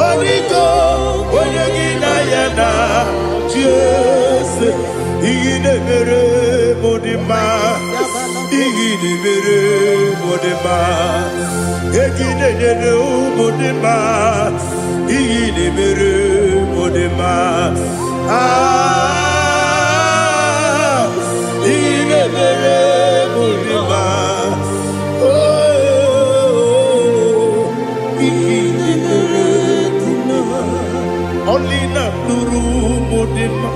Ọ dịgo onye gị na ya na chi eze. Ihe na-emere m dị mma, ihe na-emere m dị mma, ego ị na-enyere ụmụ dị mma, ihe na-emere m dị mma. Ah, ihe na-emere m dị mma. Oh, ihe na-emere dị mma. Ọlị na-alụrụ ụmụ dị mma,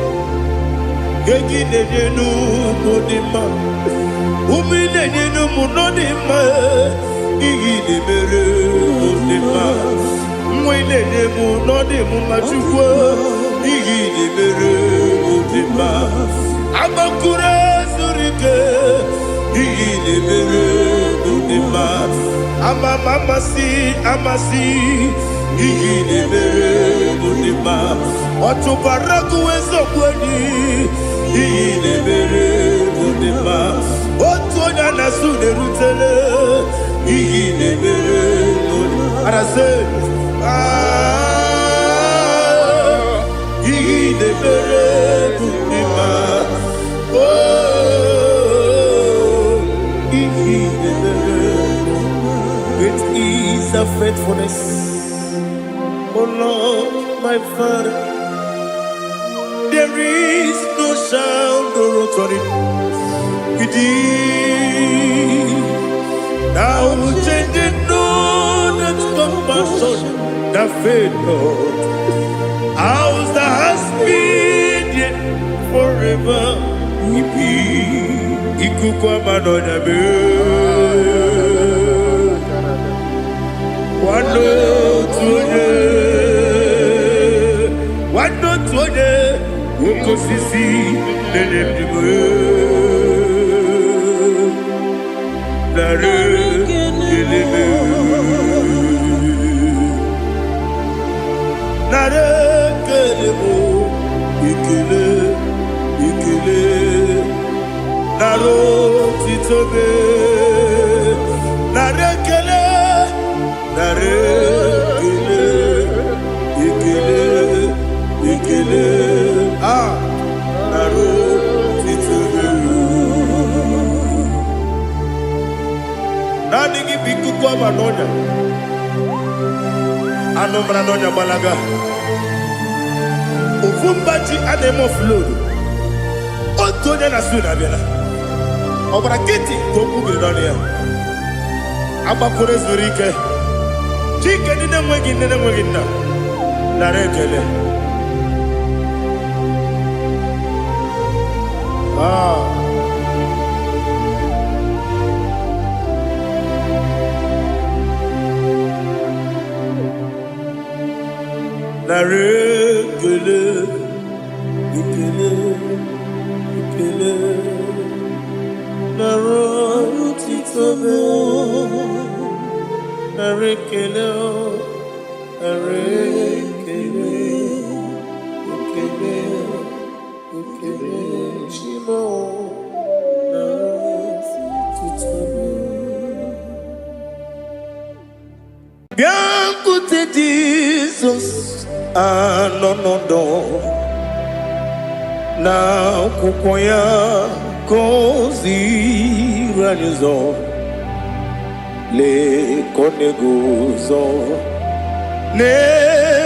ego ị na-enye n'ụmụ dị mma, ụmụ ị na-enye n'ụmụ nọ dị mma. Ihe ị na-emere mụ dị mma, nwa ị na-enye m nọ dị m mma. Chukwu, ihe ị na-emere mụ dị mma. Agbakụrụ zuru ike, ihe ị na-emere mụ dị mma. Ama m amasị amasị, ihe ị na-emere mụ dị mma. Ọtụbara gụwa eziokwu enyi, ihe ị na-emere mụ dị mma. Otu onye a na-asụ na-erutele, ihe ị na-emere mụ dị mma. Arasị, ah, ihe ị na-emere mụ dị mma. Oh, ihe ị na-emere. Great is thy faithfulness, O Lord, my Father. There is no shadow of turning with thee. Thou changest not thy compassions, they fail not. As thou hast been, yea, forever will be. Ikuku ama n'ọnya mee. Nwanne otu onye, nwanne otu onye, oke osisi na-enye ndụ. Nara ekele m. Nara ekele m, ekele, ekele. Nara otito m. Nara Anụ mara n'ọnya gbalaga. Ofu mba ji a na-eme offload. Otu onye na su na-abịala. Ọ gbara nkịtị ka okwu biri n'ọnụ ya. Agbakọrọ zuru ike. Chike ndị na-enweghị nne na-enweghị nna. Nara ekele. Ah. Nara ekele, ekele, ekele. Nara otito m. Nara ekele, nara ekele, ekele, ekele. Chi m o, nara otito m. Bịakwute Jizọs anọ n'ọdọ na akwụkwọ ya ka o ziri anyị ụzọ. Lee ka ọ na-eguzo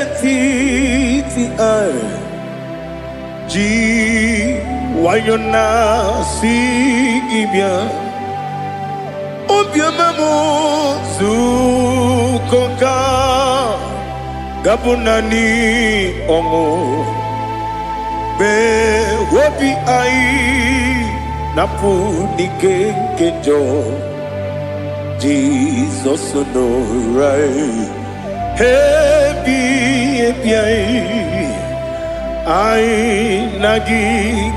n'etiti anyị ji nwayọ na-asị gị bịa. Obiọma m, zukọ ka gabụ naanị ọṅụ mgbe obi anyị na-apụ n'ike nke njọ. Jizọs nọrọ anyị ebi ebi anyị, anyị na gị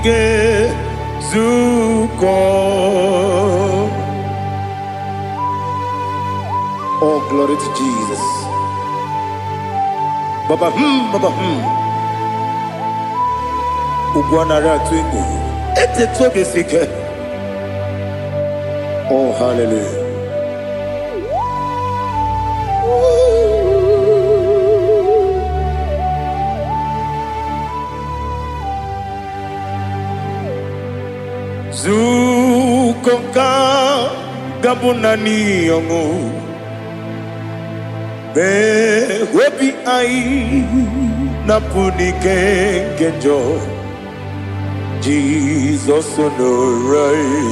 ga-ezukọ. Oh, glory to Jesus. Baba baba. Ugwu anaghị atụ egwu. Etetu obi esi ike. Oh, hallelujah. Zukọ ka gabụ naanị ọṅụ mgbe obi anyị na-apụ n'ike nke njọ. Jizọs nọrọ anyị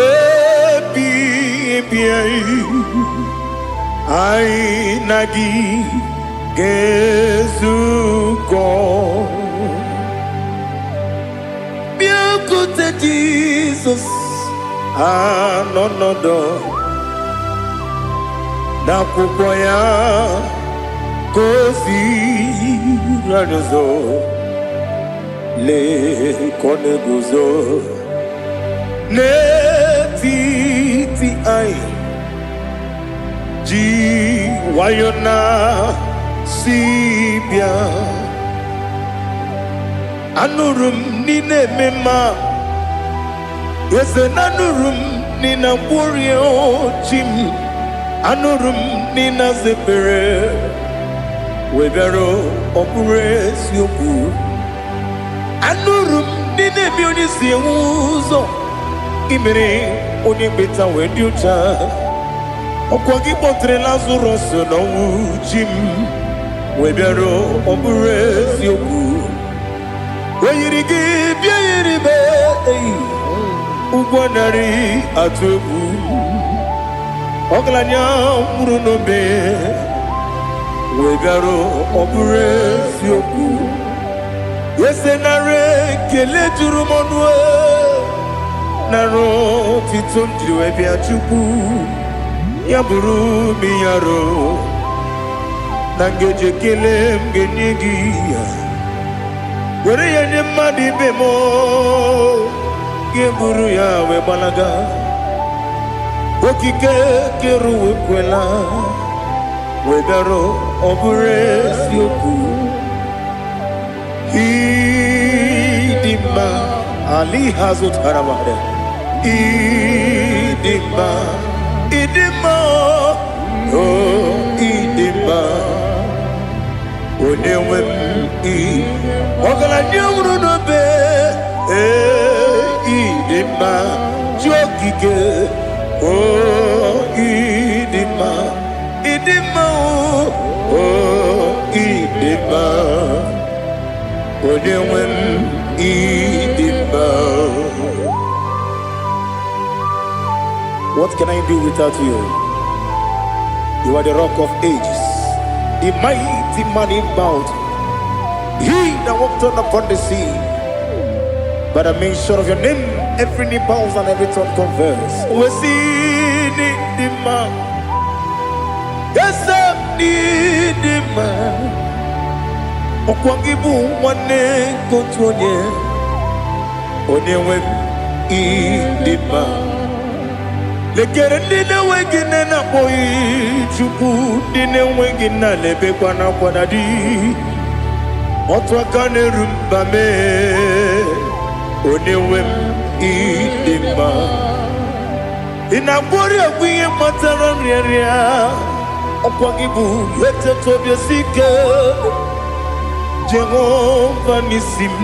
ebi ebi anyị, anyị na gị ga-ezukọ. Bịakwute Jizọs anọ n'ọdọ n'akwụkwọ ya ka o ziri anyị ụzọ. Lee ka ọ na-eguzo n'etiti anyị ji nwayọ na si bịa. Anụrụ m n'ị na-eme mma, eze na anụrụ m n'ị na-agwọrịa chi m. Anụrụ m n'ị na-aza ekpere wee bịara. Ọ bụrụ eziokwu, anụrụ m n'ị na-eme onye si enwe ụzọ imere onye mkpeta wee dị ụcha. Ọkwa gị kpọtere Lazarọs n'ọnwụ, chi m, wee bịara. Ọ bụrụ eziokwu, o yiri gị bịa yiri be eyi ụgwọ narị atụ egwu. Ọgaranya nwụrụ n'obe wee bịara. Ọ bụrụ eziokwu, eze, nara ekele juru m ọnụ, nara otito m jiri wee bịa. Chukwu, ya bụrụ m yaro na ngeji ekele m ga-enye gị ya, were ya nye mmadụ ibe m, ga-eburu ya wee gbalaga. Okike kere uwe kwela wee bịarụ. Ọ bụrụ eziokwu, ịdị mma ali ha zụtara mmadụ. Ịdị mma, ịdị mma, o ịdị mma, onye nwe m. Ị ọgaranya nwụrụ n'obe, ee, ịdị mma, chi okike, o ịdị mma, ịdị mma, o. Onye nwe m, ịdị mma. What can I do without you? You are the Rock of Ages, the mighty man in battle, he that walked on upon the sea. By the mention of your name, every knee bows and every tongue confess. We see the man. Yes, ịdị mma. Ọkwa gị bụ nwanne nke otu onye. Onye nwe m, ịdị mma. Lekere ndị na-enweghị nne na-akpọghị Chukwu, ndị na-enweghị nna na-ebekwa n'akwa na di. Otu aka na-eru mba mee, onye nwe m, ịdị mma. Ị na-agwọrị ọgwụ ihe kpatara nrịanrịa. Ọkwa gị bụ eteta obi esi ike, Jehova n'isi m.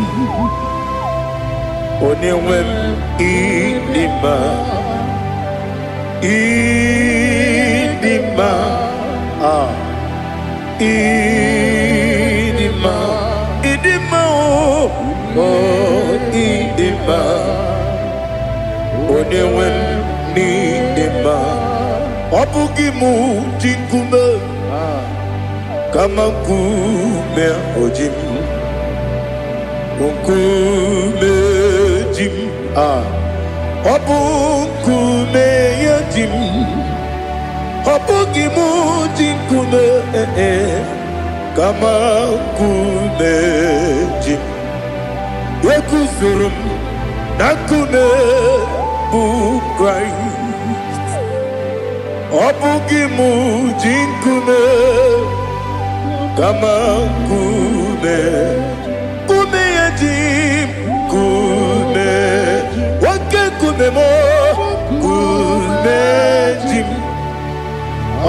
Onye nwe m, ịdị mma, ịdị mma, ah, ịdị mma, ịdị mma o, oh, ịdị mma. Onye nwe m, n'ịdị mma. Ọ bụghị mụ ji nkume, kama nkume oji m, nkume ji m, ah, ọ bụ nkume ya ji m. Ọ bụghị mụ ji nkume, eh, eh, kama nkume ji m. Eguzoro m na nkume bụ Kraịst. Ọ bụghị mụ ji nkume, kama nkume, nkume ya ji m. Nkume, oke nkume m, nkume ji m.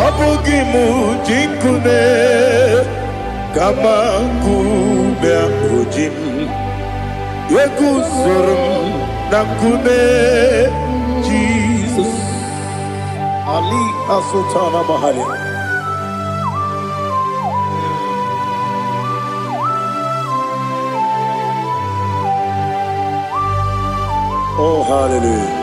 Ọ bụghị mụ ji nkume, kama nkume ahụ ji m. Eguzoro m na nkume Jizọs. Ali Asultana Mahali. Oh, hallelujah.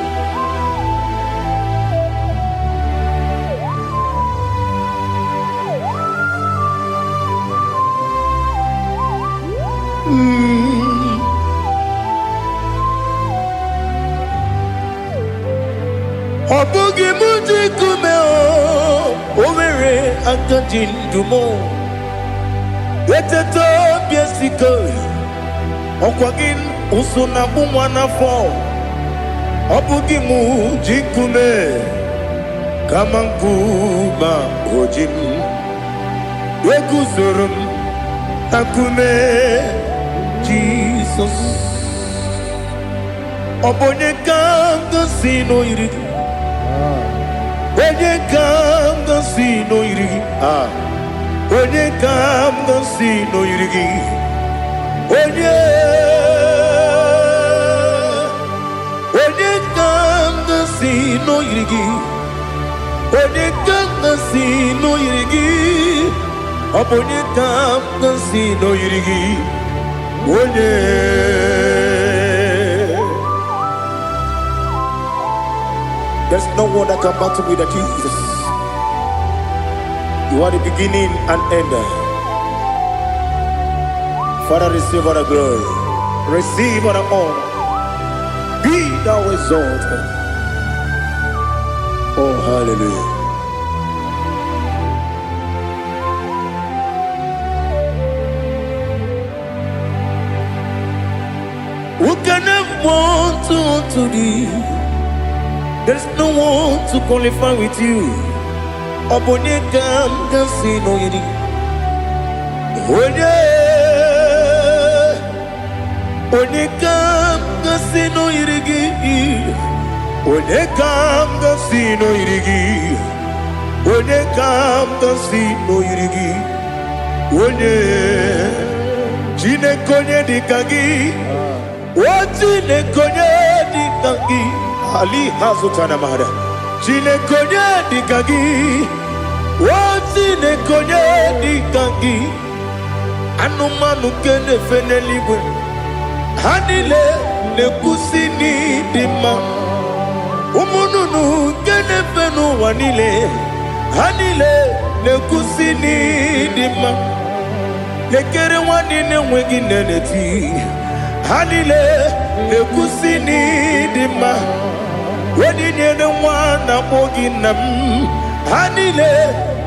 Ọ bụghị mụ ji nkume o, o nwere aka ji ndụ m. Eteta obi esike, ọkwa gị ụsụ na-agbụ nwa n'afọ. Ọ bụghị mụ ji nkume, kama nkume o ji m. Eguzoro m na nkume Jizọs. Ọ bụ onye ka m gosi n'oyiri gị? Onye ka m gosi n'oyiri gị? Ah, onye ka m gosi n'oyiri gị? Onye, onye ka m gosi n'oyiri gị? Onye ka m gosi n'oyiri gị? Ọ bụ onye ka m gosi n'oyiri gị? Onye. There's no one that can battle with the Jesus. You are the beginning and end. Father, receive all the glory. Receive all the honor. Be thou exalted. Oh, hallelujah. Who can have one to thee? There's no one to qualify with you. Ọ bụ onye ka m ga-asị n'oyiri? Onye, onye ka m ga-asị n'oyiri gị? Onye ka m ga-asị n'oyiri gị? Onye ka m ga-asị n'oyiri gị? Onye, Chineke, onye dị ka gị? O Chineke, onye dị ka gị? Ali hazụtana mara. Chineke, onye dị ka gị? O Chineke, onye dị ka gị? Anụmanụ nke na-efe n'eluigwe. Ha niile na-ekwusi n'ịdị mma. Ụmụ nnụnụ nke na-efe n'ụwa niile, ha niile na-ekwusi n'ịdị mma. Lekere nwanne na-enweghị nne na-eti, ha niile na-ekwusi n'ịdị mma. Onye nyere nwa na-akpọ gị nna m, ha niile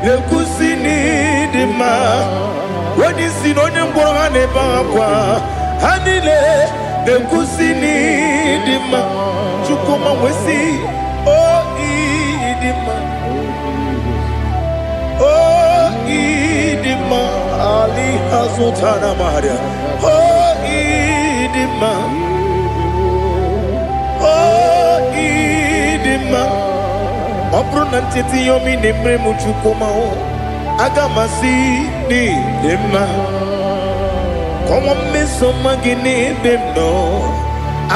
na-ekwusi n'ịdị mma. Onye isi na onye ngwọrọ ha na-ebe akwa, ha niile na-ekwusi n'ịdị mma. Chukwuma wee sị, o ịdị mma, o ịdị mma. Ali hazụtara maria, o ịdị mma, o ịdị mma. Ọ bụrụ na ncheta ihe omi na-emere m, Chukwuma, aga m asị n'ịdị mma. Kọnwa mmeso ọma gị n'ebe m nọ,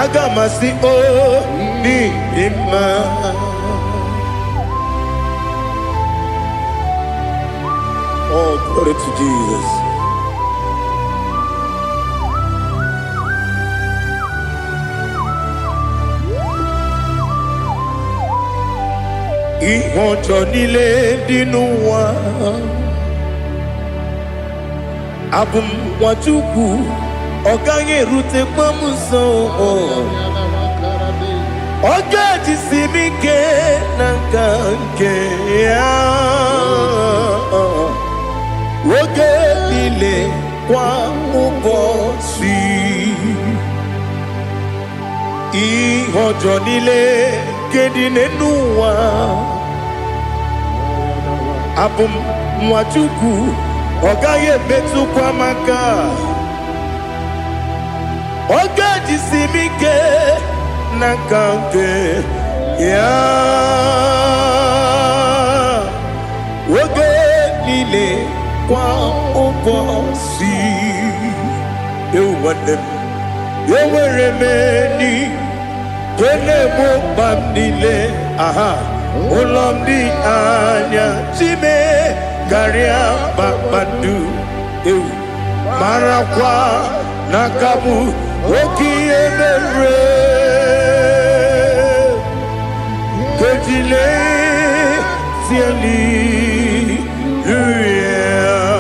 aga m asị o n'ịdị mma. Oh, glory to Jesus. Ihe ọjọọ niile dị n'ụwa, abụ m Nwachukwu, ọ gaghị erutekwa m nso. Ọ ga-ejisi m ike na nka nke ya oge niile, kwa ụbọchị. Ihe ọjọọ niile nke dị n'ụwa, abụ m Nwachukwu, ọ gaghị emetụkwa m aka. Ọ ga-ejisi m ike na nka nke ya oge niile, kwa ụbọchị. Ewu nwanne m, enwere m enyi nke na-egbo mkpa m niile. Aha ụlọ m dị anya chime karịa kpakpando. Ewu, marakwa na aka bụ oke ihe mere kejile hallelujah.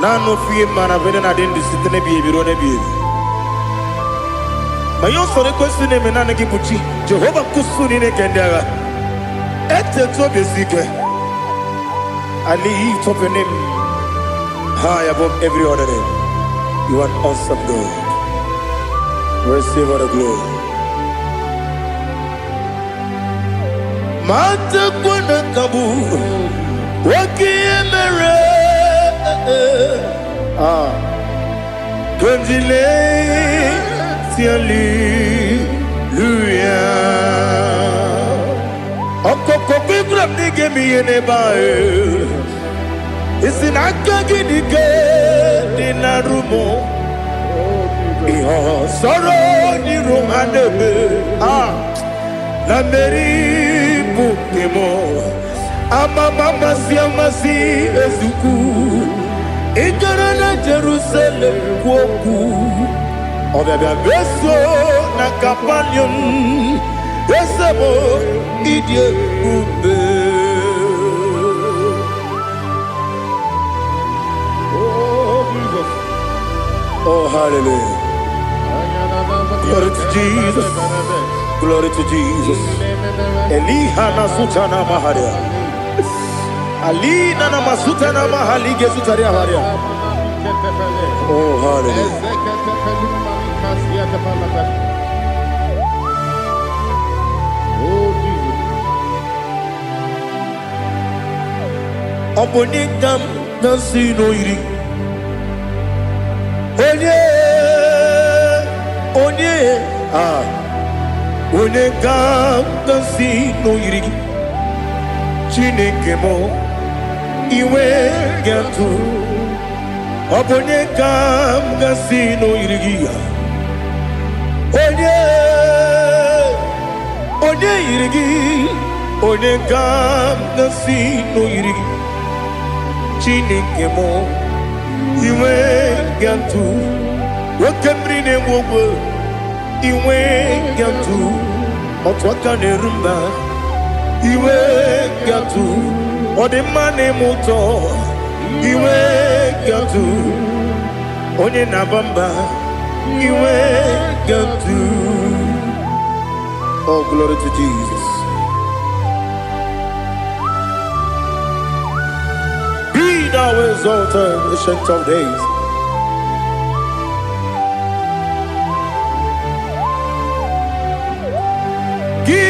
Naanị ofu ihe mara bụ na-adị ndụ site n'ebighị ebi ruo n'ebighị ebi. Ma ihe usoro ekwesị na-eme, naanị gị bụ chi Jehova nkwụsụ niile nke ndị agha. Etetu obi esi ike. I lift up your name high above every other name. You are an awesome God. Receive all the glory. Matakwa na kabu oke ihe mere. Ah, Kondile hallelujah. Ọkọkọ gbígbà m n'ige m ihe n'ebe ahụ. Isi na aka gị dị ike dị na rumo. Ihe ọsọrọ n'iru ha na-eme. Ah, na mmeri bụ nke m. Amama amasị amasị ezukwu. Ị gara na Jerusalem kwuo okwu. Ọbịabịa meso na Kapanium. Eze m, ịdị ebube. Oh, Jesus. Oh, hallelujah. Glory to Jesus. Glory to Jesus. Eliha na sutana maharia. Alina na masutana mahali gesutaria haria. Oh, hallelujah. Oh, Jesus. Ọ bụ onye ka m na-asị n'oyiri? Onye, onye, ah, onye ka m na-asị n'oyiri gị? Chineke m, iwe ga-atụ. Ọ bụ onye ka m ga-asị n'oyiri gị? Onye, onye yiri gị? Onye ka m ga-asị n'oyiri gị? Chineke m. Inwe gatụ oke mmiri na-egbu ogwe. Inwe gatụ otu aka na-eru mba. Iwe gatụ ọdịmma na-eme ụtọ. Iwe gatụ onye na-aba mba. Iwe gatụ. Oh, glory to Jesus. Be thou exalted, Ancient of Days. Gị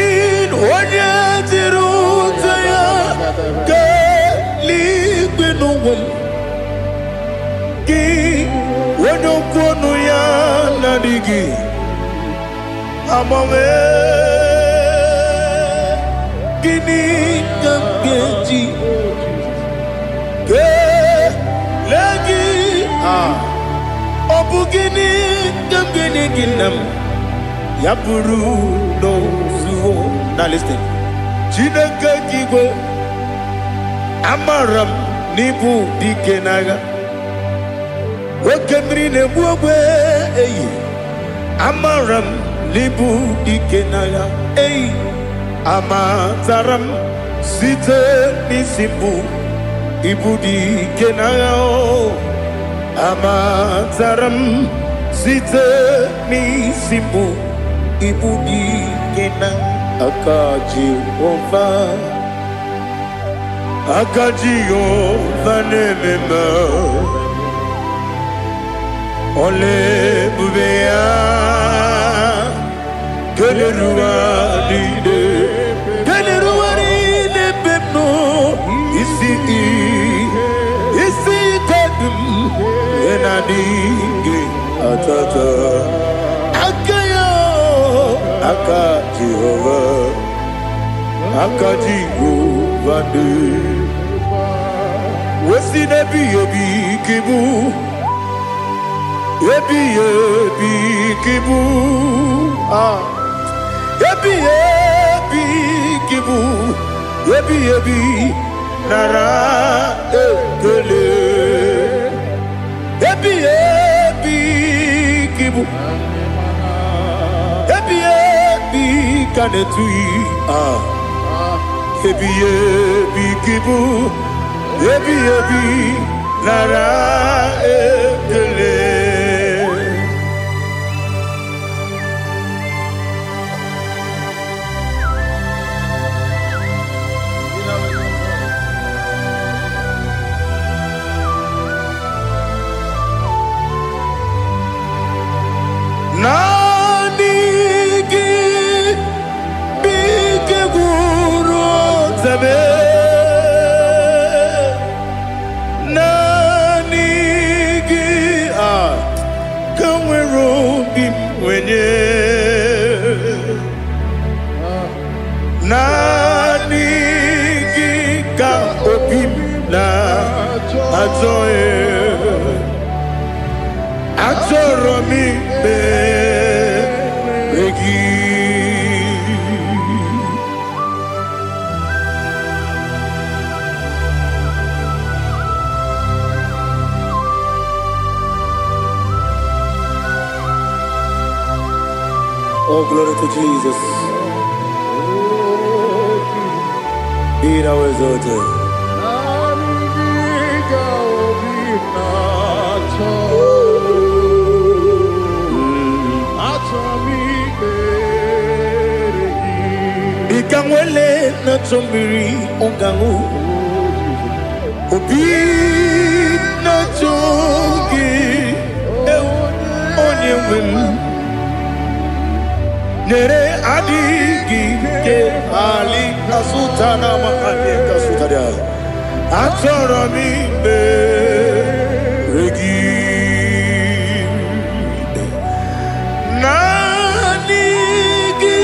onye jiri ụta ya keeluigwe n'ụwa, gị onye okwu ọnụ ya na-adịghị agbanwe, gịnị ka m ga-eji kelee gị? Ah, ọ bụ gịnị ka m ga-enye gị, nna m, ya bụrụ n'ozuo? Now listen. Chineke gị igwe, amara m n'ịbụ dike n'agha, oke mmiri na-egbu ogbe eyi. Amara m n'ịbụ dike n'agha eyi. Amatara m site n'isi mbụ, ịbụ dike n'agha o. Amatara m site n'isi mbụ, ịbụ dike na aka Jehova, aka Jehova na-eme mma. Ọla ebube ya kelere ụwa niile, kelere ụwa niile ebe m nọ. Isi ike dị m ihe na-adịghị atata aka ya. Aka Jehova, aka Jehova dị wesi n'ebighị ebi ka ịbụ, ebighị ebi ka ịbụ. Ah, ebighị ebi ka ịbụ, ebighị ebi, nara ekele. Ebighị ebi ka ịbụ, ebighị ebi ka na-etughị. Ah, ebighị ebi ka ịbụ, ebighị ebi, nara ekele. Naanị gị bụ ike gwụrụ ọtabe. Naanị gị a ka nwere obi m nwenye. Naanị gị ka obi m na-achọ. Achọrọ m ikpere gị. Oh, glory to Jesus. Be thou exalted. Naanị gị ka obi m na-achọ. Achọrọ m ikpere gị. Dịka nwele na-achọ mmiri ọ ga-aṅụ, obi na-achọ gị, ewu, onye nwe m. Nyere adịghị ike ali kasuta na mahadị kasutara. Achọrọ m ikpere gị. Naanị gị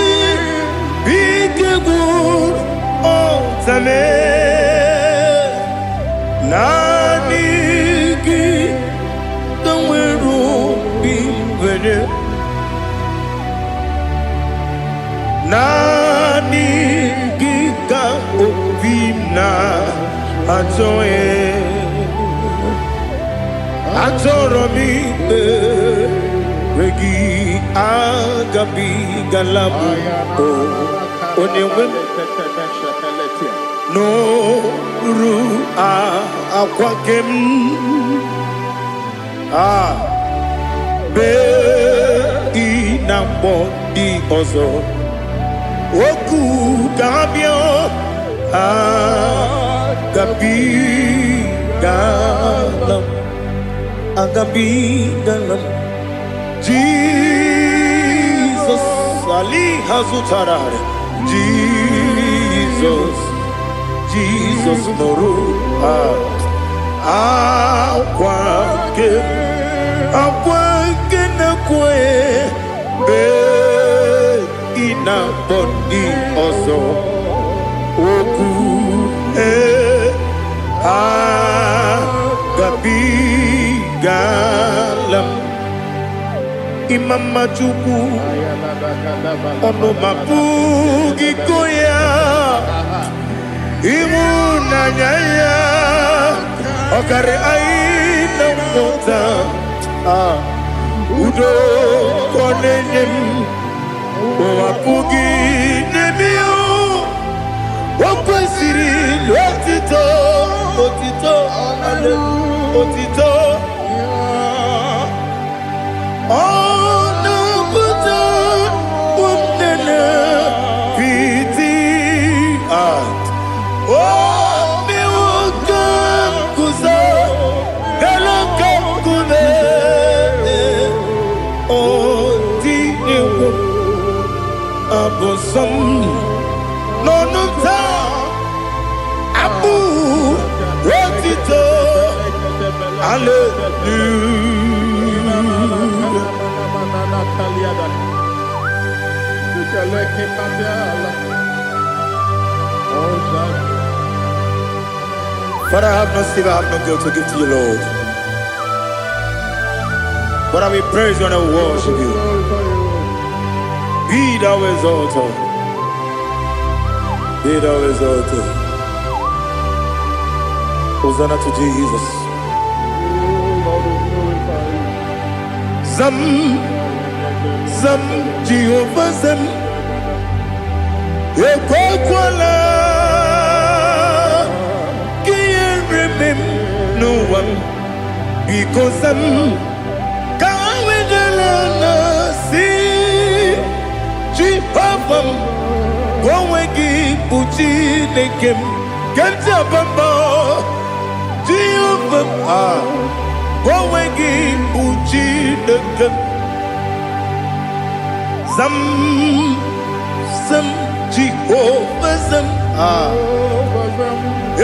bụ ike gwụrụ ọtame. Naanị gị ka nwere obi nwere. Naanị gị ka obi m na-achọ. Achọrọ m ikpere gị, agabigala m o onye nwe m n'oru akwa gị m a bee ị na mgbọ ndị ọzọ okwu ga-abịa agabigala m, agabigala m. Jizọs ali ha zụtara. Jizọs, Jizọs, nụrụ akwa nke akwa nke na-ekwe bee ị na-akpọ ndị ọzọ okwu ee agabigala m. Ịma mma Chukwu, ọnụ ma pụghị go ya. Ịhụnanya ya ọkarị anyị na mmụta. Ah, udo ka ọ na-enye m, ụwa pụghị n'ebe ya. O kwesịrị otito, otito, otito. Ọ na-apụta ụmụnne piti. Ah, o mewo ka m guzo elu ka nkume. O tinyewo abụ nsọ m n'ọnụ m taa, abụ otito, hallelujah. Father, I have no silver, I have no gold to give to you, Lord. But I will praise you and I will worship you. Be thou exalted. Be thou exalted. Hosanna to Jesus. Lord, we glorify you. Zam, Zam, Jehovah Zam. Ekwekwala ka ihere mee m n'ụwa m. Biko zam, ka wedala na si Jehova m, ka onwe gị bụ Chineke m. Ke m ji aba mba, Jehova m, ah, ka onwe gị bụ Chineke m. Zam, zam, Jehova zam, ah,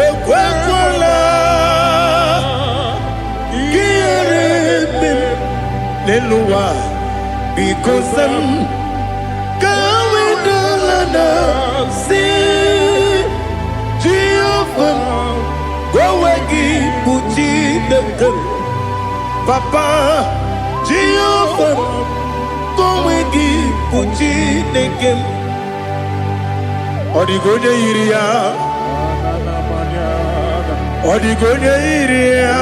ekwekwala ka ihere mee m n'elu ụwa. Biko zam, ka wedala na si Jehova m, ka onwe gị bụ Chineke m. Papa, Jehova m, ka onwe gị bụ Chineke m. Ọ dịghị onye yiri ya, ọ dịghị onye yiri ya,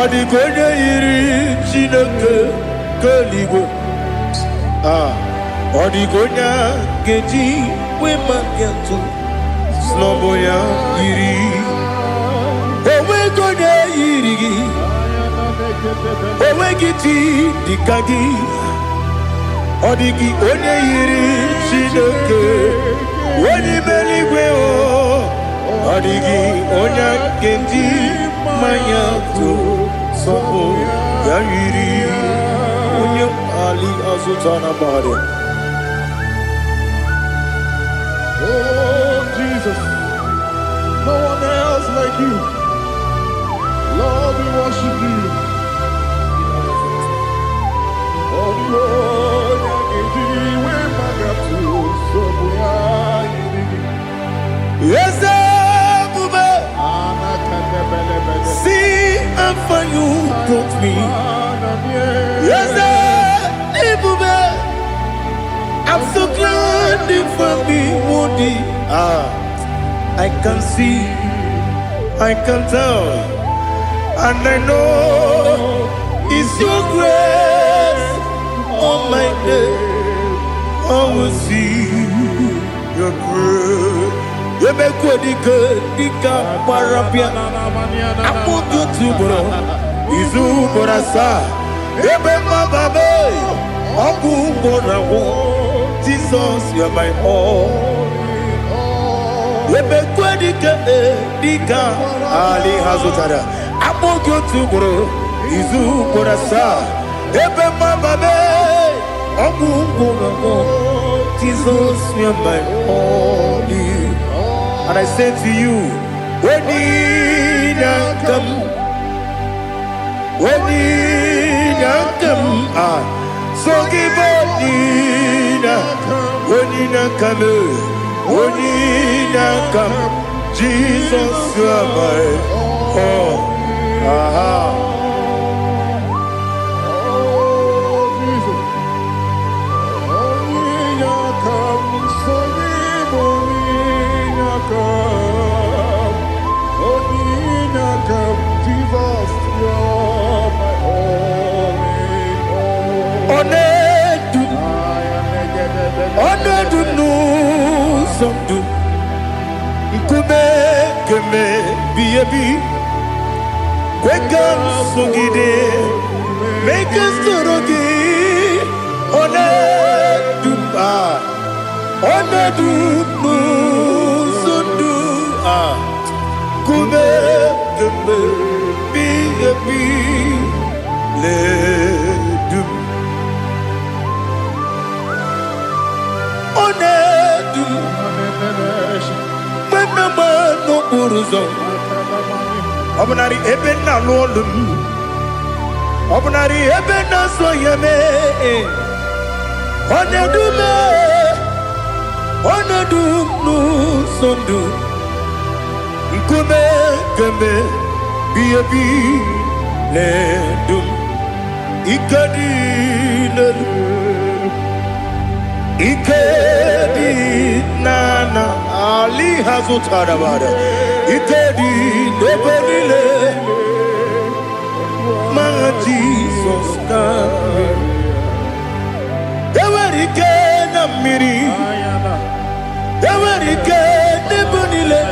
ọ dịghị onye yiri Chineke nke eluigwe. Ah, ọ dịghị onye a ga-eji wee maka atụ snọbụ ya yiri. Onweghị onye yiri gị, onweghị chi dịka gị. Ọ dịghị onye yiri Chineke onye ime eluigwe o. Ọ dịghị onye a ga-eji mmanya tụ sọpụ ya yiri onye ali azụta na mmadụ. Oh, Jesus, no one else like you. Lord, we worship you. Oh, the onye ga-eji wee magatu nsogbu ya yiri gị. Eze ebube, Anakadebelebele. see how far you brought me. Eze ebube, I'm so glad you found me worthy. Ah, I can see, I can tell. And I know it's your grace on my day. I will see your grace. Emekwe dike dike gbara bịa akpụkpọ otu ugboro izu ugboro asaa ebe mmababe ọgwụ ugboro agwụ. Jesus, you are my all. Emekwe dike dike ali ha zụtara akpụghị otu ugboro izu ugboro asaa ebe mmababe ọgwụ ugboro agwụ. Jesus, you are my all. And I say to you, when come, when come, ah, so give when come, when come, Jesus, you are my all. Aha. Oh, Jesus. Onye aka m, so gị bụ onye aka m. Onye aka m, Jesus, you're my only Ọ hope. na-edu m, I am ọ na-edu m n'ụzọ ndụ nkume keme bi ebi kwe ka m sogide mee ka m soro gị. Ọ na-edu m, ah, ọ na-edu m n'ụzọ ndụ a nkume keme bi ebi na-edu m. Ọ na-edu m mgbe m na-agba n'okporo ụzọ ọ bụnarị ebe m na-alụ ọlụ m ọ bụnarị ebe m na-azụ ya mee ọ na-edu m, ọ na-edu m n'ụzọ ndụ nkume keme bi ebi na-edu m. Ike dị n'elu ike dị n'ana ali ha zụtara bara ike dị n'ebe niile ma Jizọs ka enwere ike na mmiri enwere ike n'ebe niile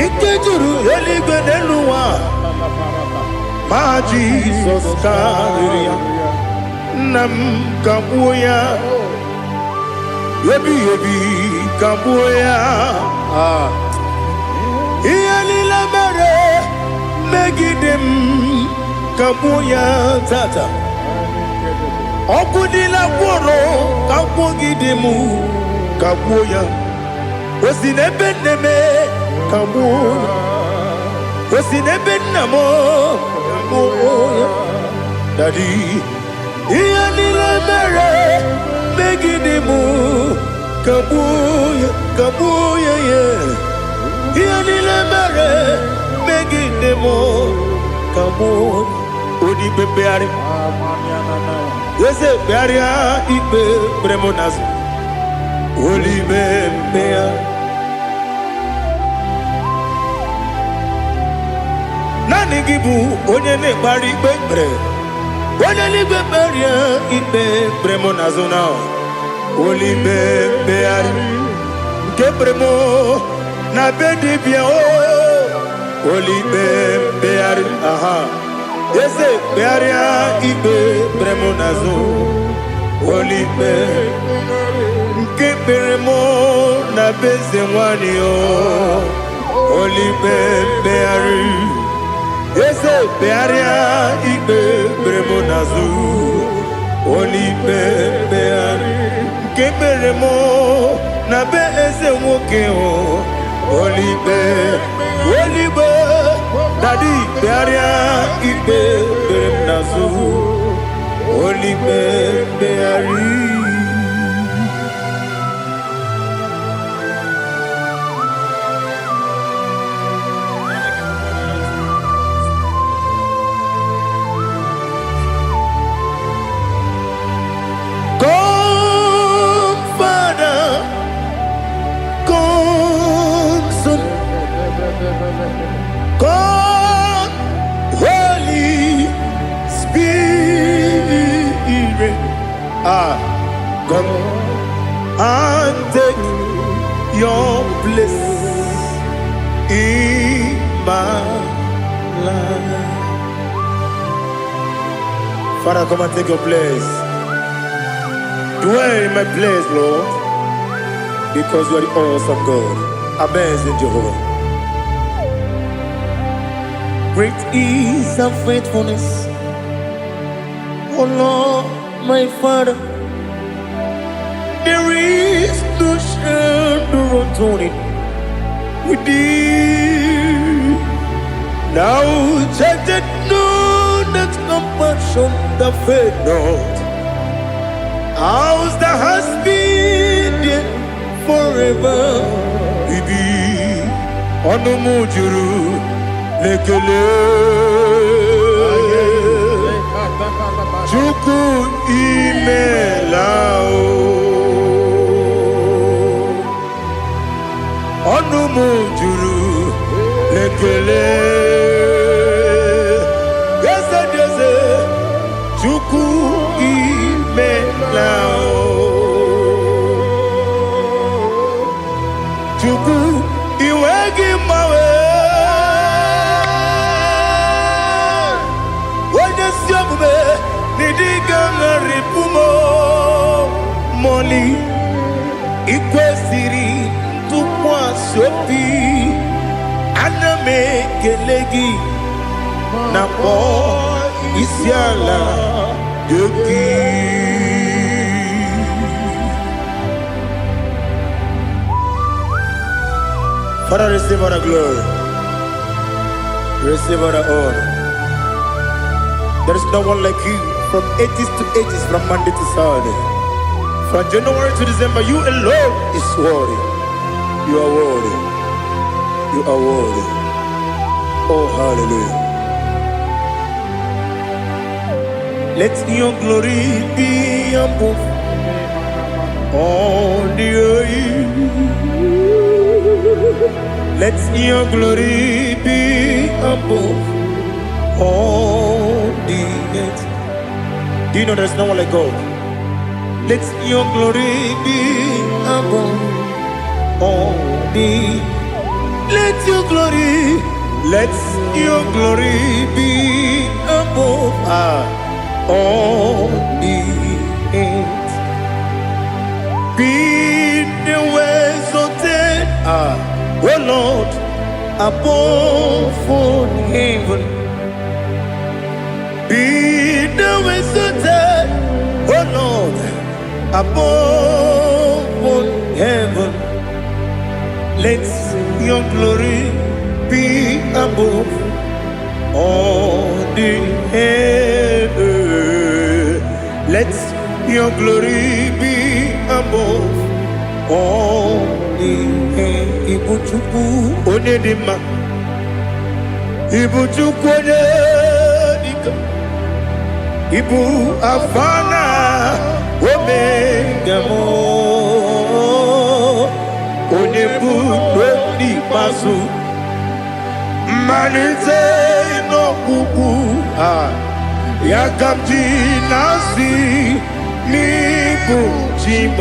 ike juru eluigwe n'elu ụwa ma Jizọs karịrị ya. Nna m kagbuo ya ebighị ebi kagbuo ya. Ah. Ihe niile mere megide m kagbuo ya tata ọgwụ niile gwọrọ kagbuogide m kagbuo ya o si n'ebe nne m kagbuo ya o si n'ebe nna m kagbuo ya. Daddy, ihe niile mere megide m kagbuo ya kagbuo ya ya ihe niile mere megide m kagbuo. Onye ikpe mkpegharị eze kpegharịa ikpe kpere m n'azụ olime mkpegharị naanị gị bụ onye na-ekpegharị ikpe kpere onye n'igwe kpegharịa ikpe kpere m n'azụ na olime mkpegharị nke kpere m na be dibịa o olime mkpegharị aha eze kpegharịa ikpe kpere m n'azụ olime nke kpere m na be eze nwanyị o olime mkpegharị eze kpegharịa ikpe kpere m n'azụ olime mkpegharị nke kpere m na be eze nwoke o olime oligbe. Daddy, kpegharịa ikpe kpere m n'azụ olime mkpegharị. Come, Father, come, Son, come, Come and take your place in my life. Father, come and take your place. Dwell in my place, Lord, because you are the awesome God, amazing Jehovah. Great is thy faithfulness, O Lord, my Father. There is no shadow of turning with thee. Thou changest not thy compassions, they fail not. As thou hast been there forever. Ibi ọnụ m juru n'ekele. Chukwu, imela o. Ọnụ m juru n'ekele. Eze dị eze, Chukwu, imela o. Chukwu, iwe gị mgbanwe. Onye ezi omume n'ịdị ga-agharịpụ m mọli. Ikwesịrị ntụkwasị obi, ana m ekele gị na kpọọ isi ala dị gị. Father, receive all the glory. Receive all the honor. There is no one like you from ages to ages, from Monday to Saturday. From January to December, you alone is worthy. You are worthy. You are worthy. Oh, hallelujah. Let your glory be above all the earth. Let your glory be above all the earth. Do you know there's no one like God? Let your glory be above all the. Let your glory, let your glory be above all the earth. Be thou exalted, O Lord, above all heaven. Be thou exalted, O Lord, above all heaven. Let your glory be above all the heaven. Let your glory be above all the heaven. Ibu Chukwu onye dị mma. Ibu Chukwu onye dịka. Ibu Alfa na Omega m. Onye bụ n'ikpeazụ. Mmalite n'ọgwụgwụ a ya ka m ji na-asị n'ịbụ chi m.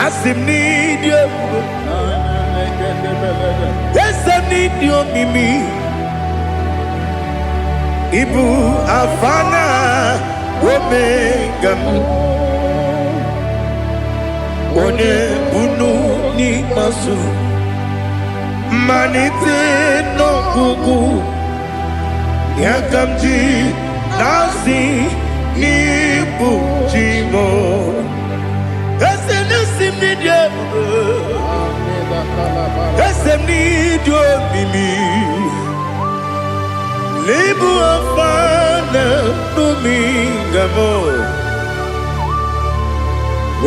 Asị m n'ịdị ebube, eze m n'ịdị omimi. Ịbụ Alfa na Omega m. Onye bunu n'ikpeazụ, mmalite n'ọgwụgwụ ya ka m ji na-asị n'ịbụ chi m. Eze na-esi m n'ịdị ebube, eze m n'ịdị omimi. N'ịbụ Alfa na Omega m.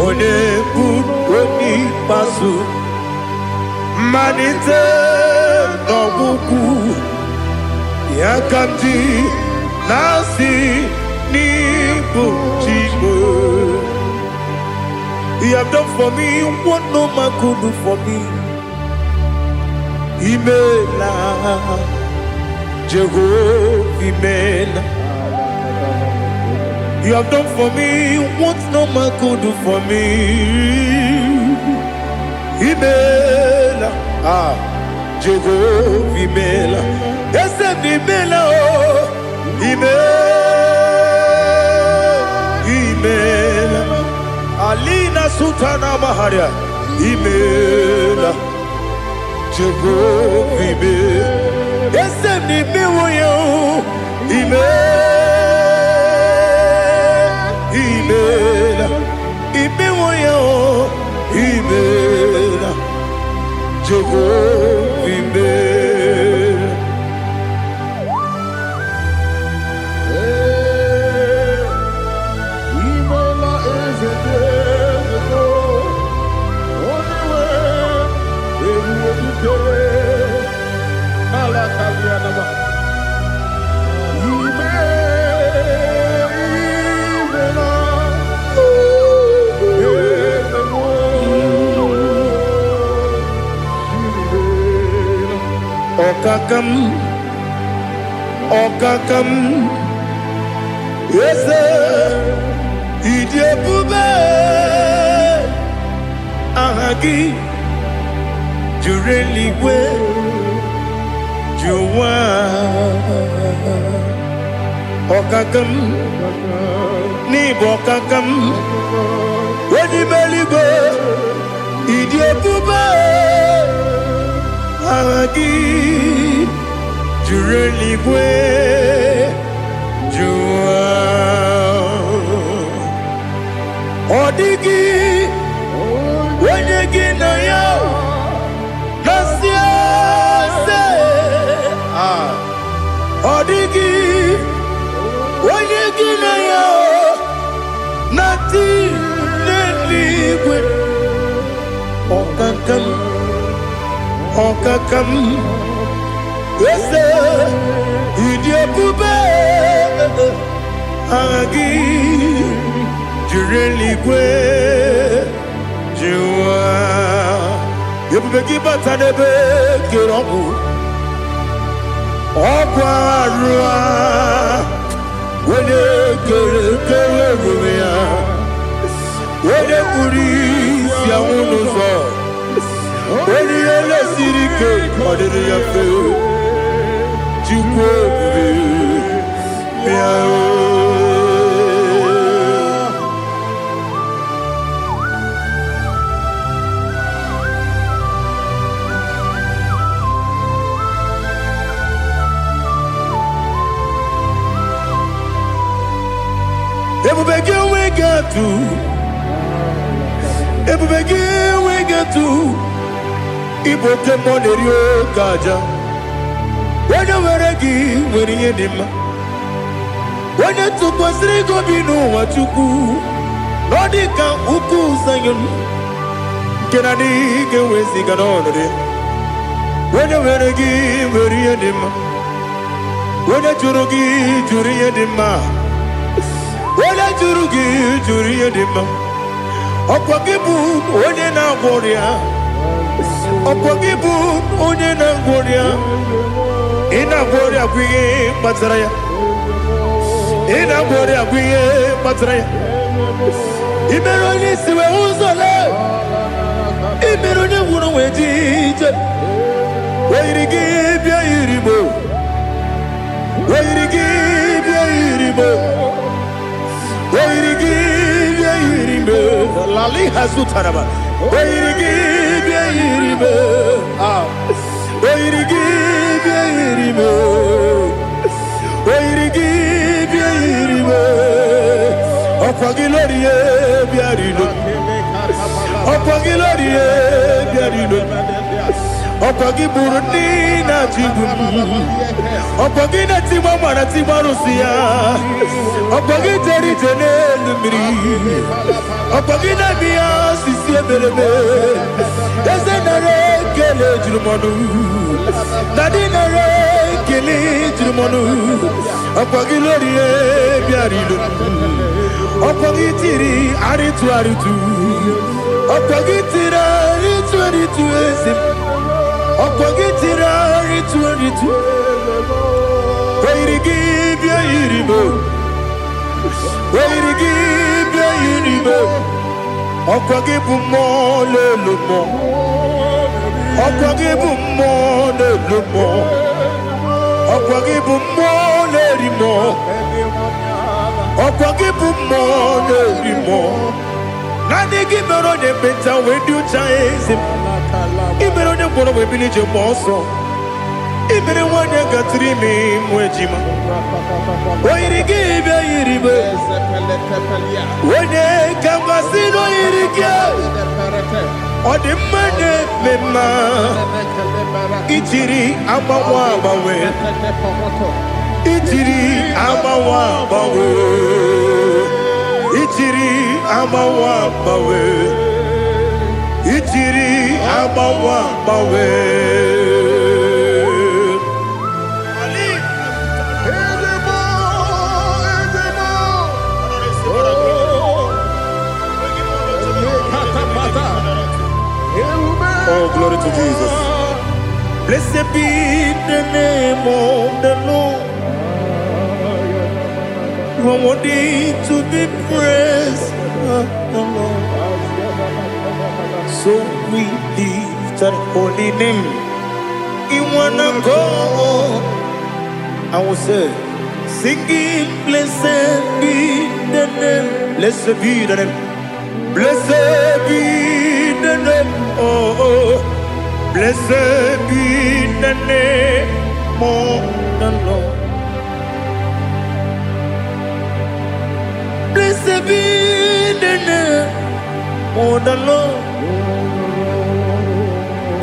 Onye bụ onye ikpeazụ, mmalite n'ọgwụgwụ ya ka m ji na-asị n'ịbụ chi m. You have done for me what no man could do for me. Imela, Jehovah, imela. You have done for me what no man could do for me. Imela, ah, Jehovah imela. Eze m imela o, imela, imela. Alina Sultana Maharia, imela, Jehovah imela. Eze m imewo ya o, imela, imela, imewo ya o, imela, Jehovah imela. Imela eze dị eze, onye nwe ebube dike n'ala Kalianaba. Ime, imela, eze m, imela. Ọkaka m, ọkaka m, eze, ịdị ebube, aha gị juru eluigwe ju ụwa. Ọkaka m, n'ịbụ ọkaka m, onye ime eluigwe, ịdị ebube, aha gị juru eluigwe ju ụwa. Ọ dịghị onye gị na ya na-asị eze. Ah, ọ dịghị onye gị na ya na-atị n'eluigwe. Ọkaka m, ọkaka m, eze, ịdị ebube, aha gị juru eluigwe ju ụwa. Ebube gị bata n'ebe kere ọgwụ, ọgwụ arụ a, onye kere kere ebube ya, onye kpuru isi anwụ n'ụzọ, onye ihe lesiri ike ọ dịrị ya mfe. Chukwu ebube, bịa o. Ebube gị enweghị atụ, ebube gị enweghị atụ. Ịbụ oke mmụọ na-eri oke aja. Onye nwere gị nwere ihe dị mma. Onye tụkwasịrị gị obi n'ụwa, Chukwu, na ọ dị ka ukwu Zayọn nke na adịghị ga-eweziga n'ọnọdụ ya. Onye nwere gị nwere ihe dị mma. Onye jụrụ gị jụrụ ihe dị mma. Onye jụrụ gị jụrụ ihe dị mma. Ọkwa gị bụ onye na-agwọ ọrịa, ọkwa gị bụ onye na-agwọ ọrịa. Ị na-agwọ ọrịa bụ ihe kpatara ya. Ị na-agwọ ọrịa bụ ihe kpatara ya. Ị mere onye isi wee ụzọ lee, ị mere onye nwụrụ wee ji ije. O yiri gị bịa yiri mo, o yiri gị bịa yiri mo, o yiri gị bịa yiri mo. Lali hazutaraba. O yiri gị bịa yiri mo. Ah, o yiri gị bịa yiri mo, o yiri gị bịa yiri mo. Ọkwa gị lórí ye bịa rilo, ọkwa gị lórí ye bịa rilo, ọkwa gị gburu ndị na-achịgbu m, ọkwa gị na-etigba mara tigba arụsị ya, ọkwa gị jere ije n'elu mmiri, ọkwa gị na-eme ya osisi emereme. Eze, nara ekele juru m ọnụ. Daddy, nara ekele juru m ọnụ. Ọkwa gị lórí bịara ilo, ọkwa gị tiri arịtụ arịtụ, ọkwa gị tiri arịtụ arịtụ. Eze m, ọkwa gị tiri arịtụ arịtụ. O yiri gị bịa yiri m. O yiri gị bịa yiri ibe. Ọkwa gị bụ mmụọ na-elu mmụọ. Ọkwa gị bụ mmụọ na-elu mmụọ. Ọkwa gị bụ mmụọ na-eri mmụọ. Ọkwa gị bụ mmụọ na-eri mmụọ. Naanị gị mere onye ekpenta wee dị ụcha, eze m. Ị mere onye ngwọrọ wee bili ije mgbe ọsọ. Ị mere nwaanyị gatụrụ ime ịmụ ejima. O yiri gị bịa yiri ibe. Onye ka mmasị na o yiri gị. Ọ dị mma na-eme mma. Ijiri agbanwe agbanwe. Ijiri agbanwe agbanwe. Ijiri agbanwe agbanwe. Ijiri agbanwe agbanwe. Ali. Ezemo, Ezemo. Oh, Lekatapata. Oh, glory to Jesus. Blessed be the name of the Lord. You are worthy to be praised, the Lord. So we lift that holy name. In one accord, I will say, singing, blessed be the name. Blessed be the name. Blessed be the name. Oh. Blessed be the name of the Lord. Blessed be the name of the Lord.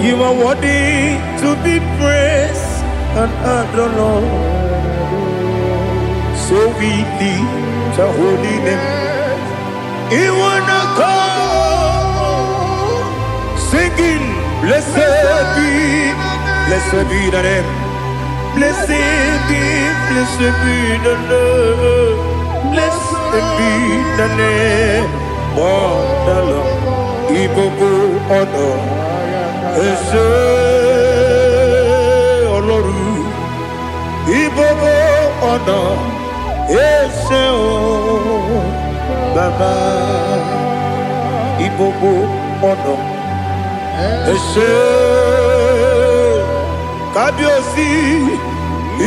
You are worthy to be praised and adored, Lord. So we lift the holy name. You wanna come singing, blessed be the name. Blessed be the name. Blessed be the name of the Lord. Ìgbogbo ọ̀nà ẹ ṣé Ọlọ́run. Ìgbogbo ọ̀nà ẹ ṣé o Bàbá. Ìgbogbo ọ̀nà ẹ ṣé Kábíyèsí.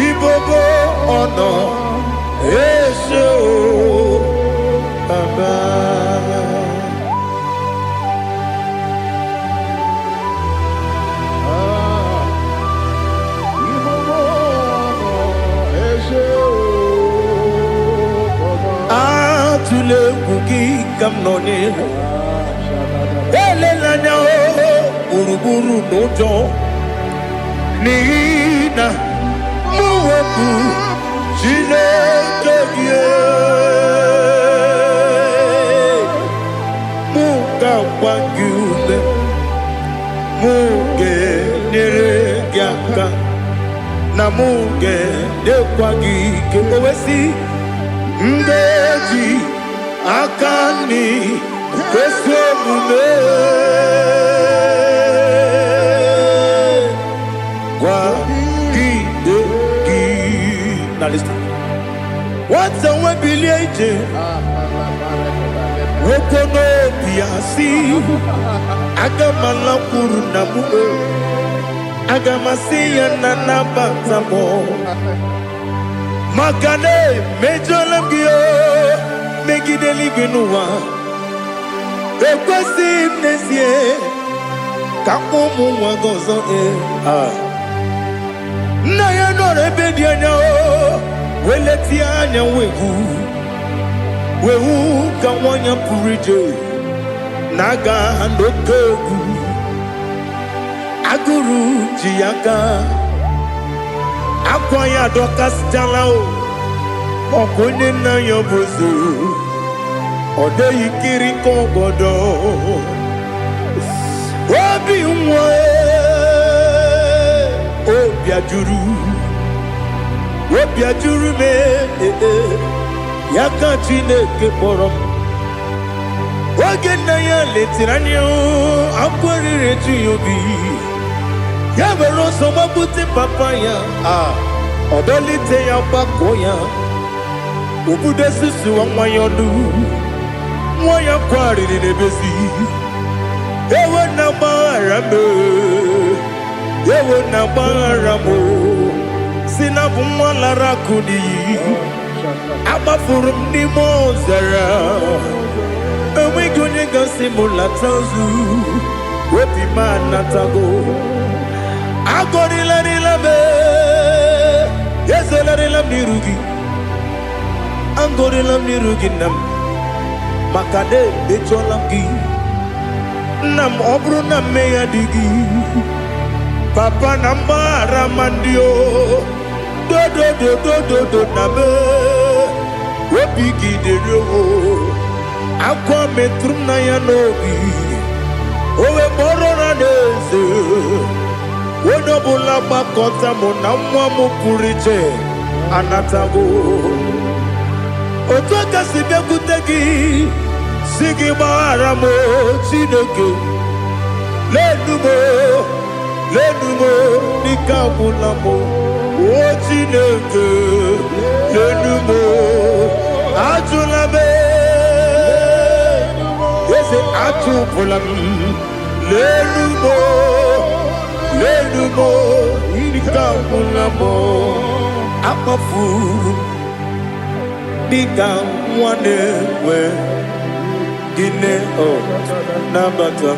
Ìgbogbo ọ̀nà ẹ ṣé o Bàbá. Ah, ìgbogbo ọ̀nà ẹ ṣé o, Bàbá. Atụla egwu, gị ka m nọ n'ihu. Elela anya o gburugburu n'ụjọ, n'ihi na mụ wepụ Chineke gị. Mụ ga-agba gị ume, mụ ga-enyere gị aka, na mụ ga-enyekwa gị ike. O wee sị, m ga-eji aka nri ezi omume kwagide gị. Na listen. Nwata nwe bilie ije, nwoke n'obi ya si, aga m alakwuru nna m o. Aga m asị ya na nabata m, maka na emejọla m gị o megide eluigwe n'ụwa. Ekwesịghị m n'ezie ka mkpọ ụmụ nwa gị ọzọ. Ee. Ah. Nna ya nọrọ ebe dị anya o wee letie anya wee hụ wee hụ ka nwanyị pụrụ ije na-aga n'oke egwu. Agụrụ ji ya aka, akwa ya adọkasịchala o. Ọkwa onye nna ya bụ eze, ọ dịghị kiri ka ọgọdọ. Obi nwa obi ajụrụ, obi ajụrụ m. Ee, ya ka Chineke kpọrọ m. Oge nna ya letere anya, akwa riri eju ya obi. Ya were ọsọ gbapute papa ya. A ọ dọlite ya, gbakọọ ya. Obodo susuwa nwa ya ọnụ, nwa ya kwarịrị n'ebezi. Ewo na gbaghara m, ewo na gbaghara m, si na bụ nwa lara akụ n'iyi. Agbafuru m n'ime ọzara, enweghị onye gasị m lata ozu. Obi m anatago. Agọrịlarịla m, ezelarịla m n'iru gị. Agọrịla m n'iru gị, nna m, maka na emejọla m gị, nna m. Ọ bụrụ na mmehie dị gị, papa, na mgbaghara ma ndị o dodododododo na me obi gị dịrị o. Akwa metụrụ m na ya n'obi, o wee kpọrọ na n'eze. Onye ọbụla gbakọta mụ na nwa m pụrụ iche anatago. Otu aka si bịakwute gị, si gị gbaghara m, Chineke. Lenu m, lenu m, n'ike agwụla m. O Chineke, lenu m, ajụla m. Eze, achụpụla m. Lenu m, lenu m, n'ike agwụla m. Akpafuru m dịka nwa na-enwe gịnị. Ọ nabata,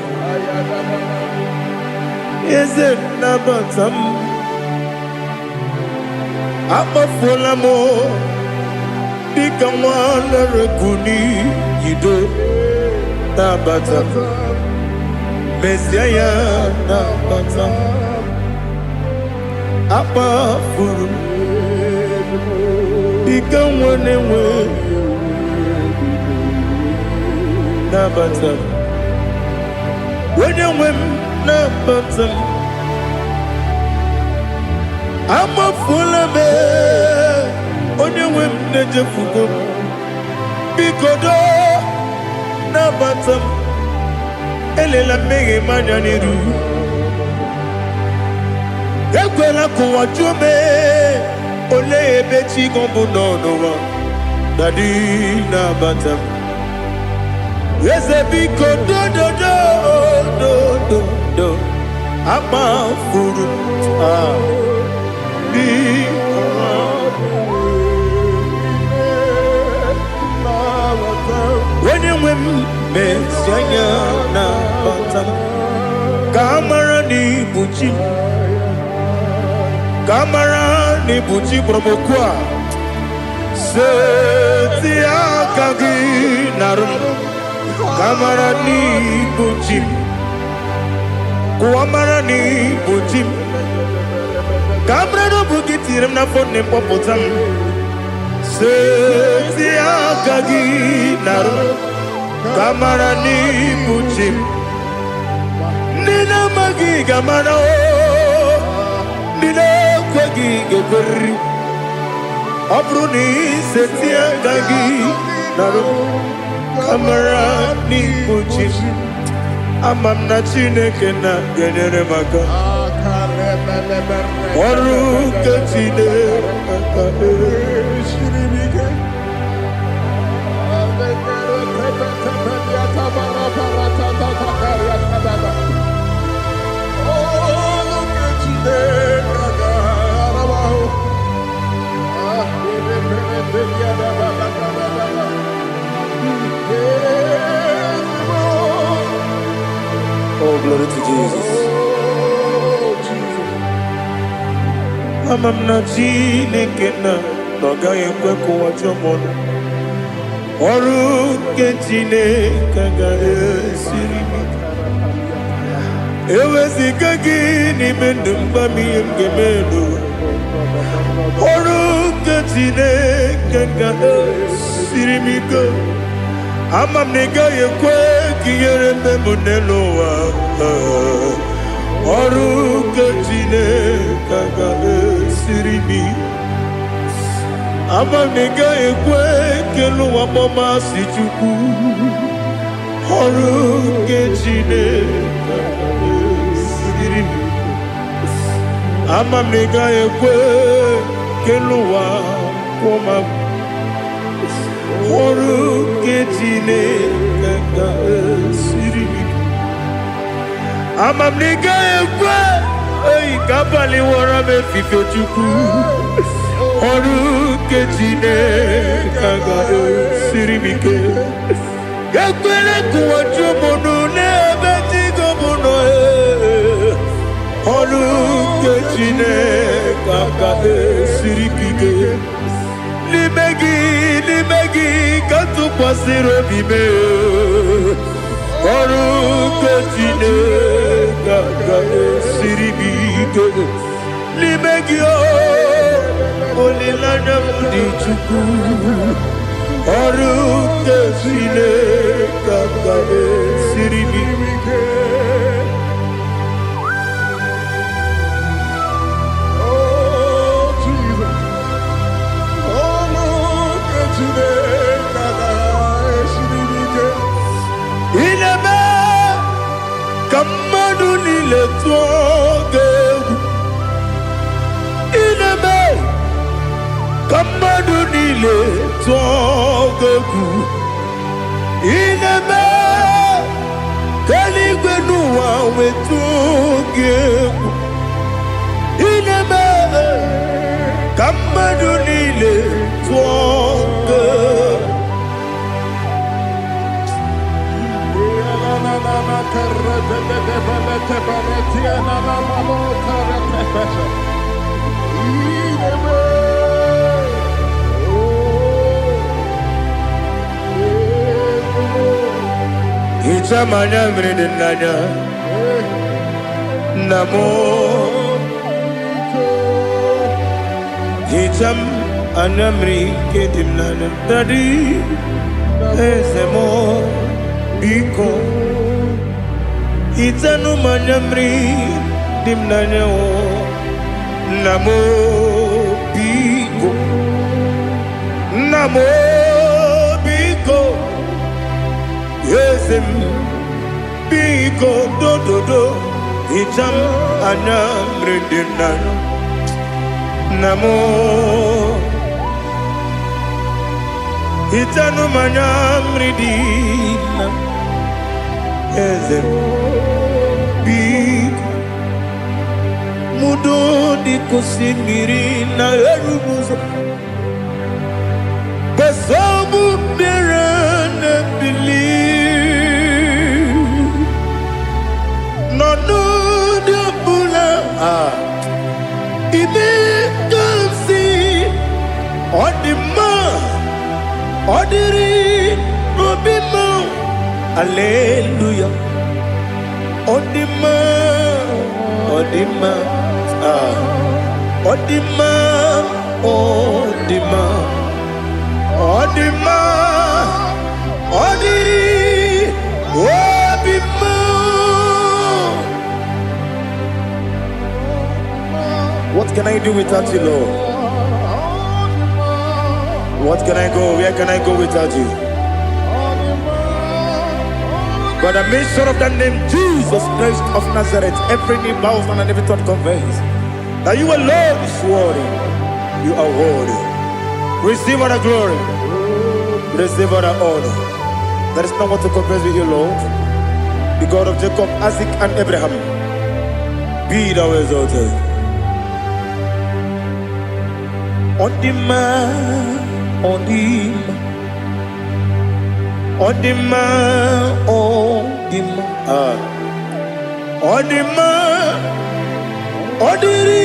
eze, nabata m. Akpafuola m dịka nwa na-ereku n'iyido. Nabata m, mezie ya, nabata m. Akpafuru m dịka nwa na-enwe, nabata m. Onye nwe m, nabata m. Amafuola m, onye nwe m, na-ejefugo m. Biko doo, nabata m. Elela mmehie m anya n'iru. Ekwela ka ụwa jụọ m, olee ebe chi gị bụ nọ n'ụwa. Daddy, nabata m. Eze, biko, dododo dododo. Akpafuru m, ah, biko. Onye nwe m, mezi anya, nabata m, ka a mara na ibu chi m, ka a mara na ibu chi kpọrọ m okwu a. Seti aka gị narụ m, ka a mara na ibu chi m. Kụwa mara na ibu chi m, ka a mara na ọ bụ gị tinyere m n'afọ nne m, kpọpụta m. Seti aka gị narụ m, ka a mara na ibu chi m. Ndị na-amaghị ga-amara o, ndị na-ekweghị ga-ekweriri. Ọ bụrụ na iseti aka gị narụ m, ka mara n'ibu chi m. Ama m na Chineke na ga-enyere m aka. Ọrụ nke Chineke. Oh, glory to Jesus. Ama m na Chineke na ọ gaghị ekwe ka ụwa jụọ m ọnụ. Ọrụ nke Chineke agaghị esiri m ike. Eweziga gị n'ime ndụ m, gwa m ihe m ga-eme n'ụwa. Ọrụ nke Chineke ga-esiri m ike. Ama m na ị gaghị ekwe ka ihere mme m n'elu ụwa. Ọrụ nke Chineke ga-esiri m ike. Ama m na ị gaghị ekwe ka elu ụwa kpọmasị Chukwu. Ọrụ nke Chineke ga-esiri m ike. Ama m na ị gaghị ekwe ka elu ụwa kwụọ m. Ọrụ nke Chineke ga-esiri m ike. Ama m na ị gaghị ekwe oyi ka abalị wọrọ m efife. Chukwu, ọrụ nke Chineke ga-esiri m ike. Ekwele ka ụwa jụọ m ọnụ n'ebe chi m nọ ee. Ọrụ nke Chineke ga-esiri m ike. N'ime gị, n'ime gị ka m tụkwasịrị obi m ee. Ọrụ nke Chineke ga-esiri m ike. N'ime gị o, olileanya m dị. Chukwu, ọrụ nke Chineke ga-esiri m Ike. Oh, Jesus. Ọrụ nke Chineke ga-esiri m ike. Ị na-eme ka mmadụ niile tụọ gị egwu. Ị na-eme ka mmadụ niile tụọ gị egwu. Ị na-eme ka eluigwe n'ụwa wee tụọ gị egwu. Ị na-eme ka mmadụ niile tụọ gị egwu. Na na na karete de de belete beretia na na malo karete peshe. Ị na-eme. Oh, eh, Hichaa m anya mmiri dị n'anya, nna m. Hichaa m anya mmiri nke dị m n'anya, Daddy, eze m, biko hichanụ m anya mmiri dị m n'anya o. Nna m, biko, nna m, biko, eze m, biko, dododo, hichaa m anya mmiri dị m n'anya, nna m. Hichanụ m anya mmiri dị na eze m, biko. Mudo dị ka osimiri na-eru n'ụzọ gbasogbu mmiri na-ebili n'ọnọdụ ọbụla ah, ime ka m si ọ dị mma, ọ dịrị obi m. Aleluya, ọ dị mma, ọ dị mma ah, ọ dị mma, ọ dị mma, ọ dị mma, ọ dịrị obi m. What can I do without you, Lord? What can I go? Where can I go without you? By the mention of that name, Jesus Christ of Nazareth, every knee bows down and every tongue confess that you alone is worthy. You are worthy. Receive all the glory. Receive all the honor. There is no one to compare with you, Lord. The God of Jacob, Isaac, and Abraham. Be thou exalted. Ọ dị mma, ọ dị mma, ọ dị mma, ọ dị mma. Ah. Ọ dị mma, ọ dịrị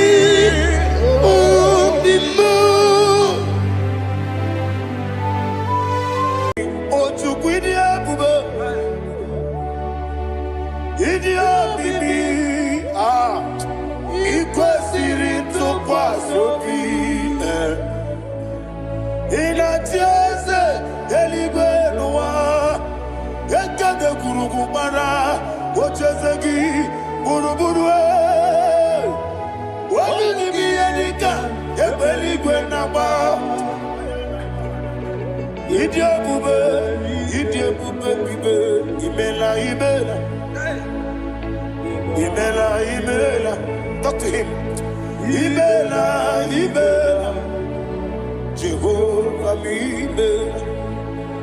obi m. O Chukwu, ịdị ebube, ịdị omimi, ah, ị kwesịrị ntụkwasị obi. Eh. Ị na-achị eze eluigwe n'ụwa, ekede gwurugwu gbara ocheeze gị gburugburu. Eh. Obi gị bụ ihe dịka egbe eluigwe na-agba. Ịdị ebube, ịdị ebube bibe, imela, imela, imela, imela. Talk to him. Imela, imela, Jehova m, imela.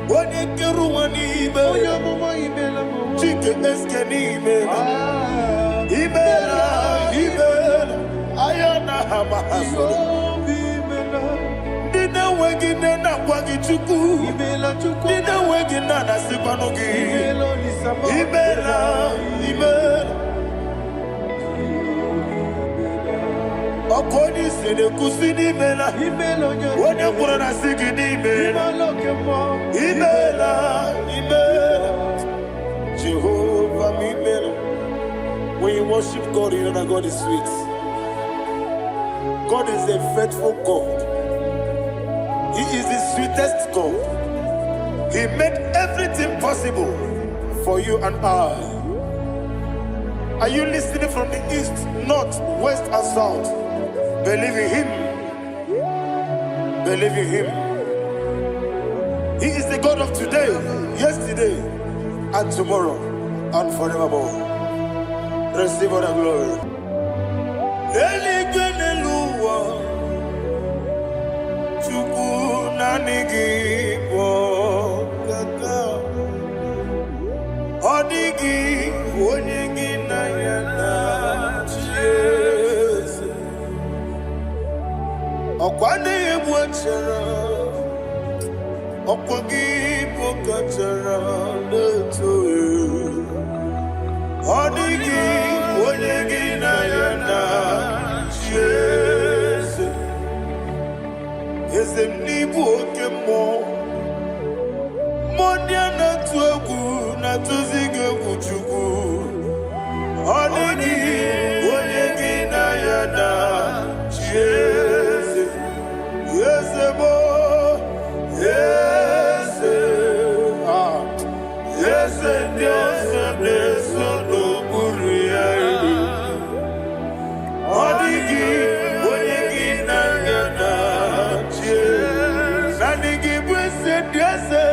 Onye kere ụwa n'ime. Onye amụma, imela m. Chike eske n'ime. Ah, Imela, imela. Aya na ha ma ha soro. Jehova, imela. Ndị na-enweghị nne na-akwa gị, Chukwu. Imela, Chukwu. Ndị na-enweghị nna na-asịkwanụ gị. Imela, Olisa m. Imela, imela. Ọkụ onye isi na-ekwusi n'imela. Imela, onye Onye kwuru na sị gị n'imela. Imela, oke mmụọ. Imela, imela. Jehovah m, imela. When you worship God, you know that God is sweet. God is a faithful God. He is the sweetest God. He made everything possible for you and I. Are you listening from the east, north, west, and south? Believe in Him. Believe in Him. He is the God of today, yesterday, and tomorrow, and forevermore. Receive all the glory. Eluigwe n'elu ụwa, Chukwu, naanị gị bụ ọkaka. Ọ dịghị onye gị na ya na-achị eze. Ọkwa na-egbu achara, ọkwa gị bụ kachara na-eto. Ọ dịghị onye gị na ya na-achị eze. Eze m, n'ịbụ oke mmụọ. Mmụọ ndị a na-atụ egwu na-atụzi gị egwu, Chukwu. Ọ dịghị onye gị na ya na-achị eze. Eze bụ eze, ah, eze ndị eze na-eso n'okpuru ya. Ọ dịghị onye gị na ya na-achị eze. Naanị gị bụ eze ndị eze,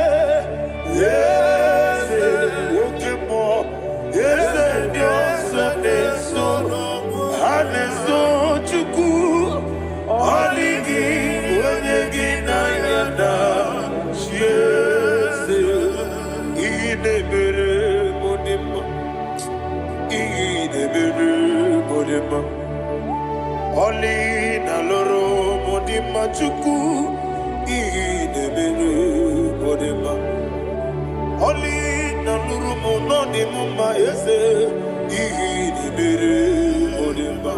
eze oke mmụọ, eze ndị ọzọ na-eso, ha na-eso Chukwu. Ọ dịghị onye gị na ya na-achị eze. Ihe na-emere m dị mma, ihe na-emere m dị mma. Ọlị na lụrụ m dị mma, Chukwu. Ihe na-emere m dị mma. Ọlị na lụrụ m nọ dị m mma, eze. Ihe na-emere m dị mma.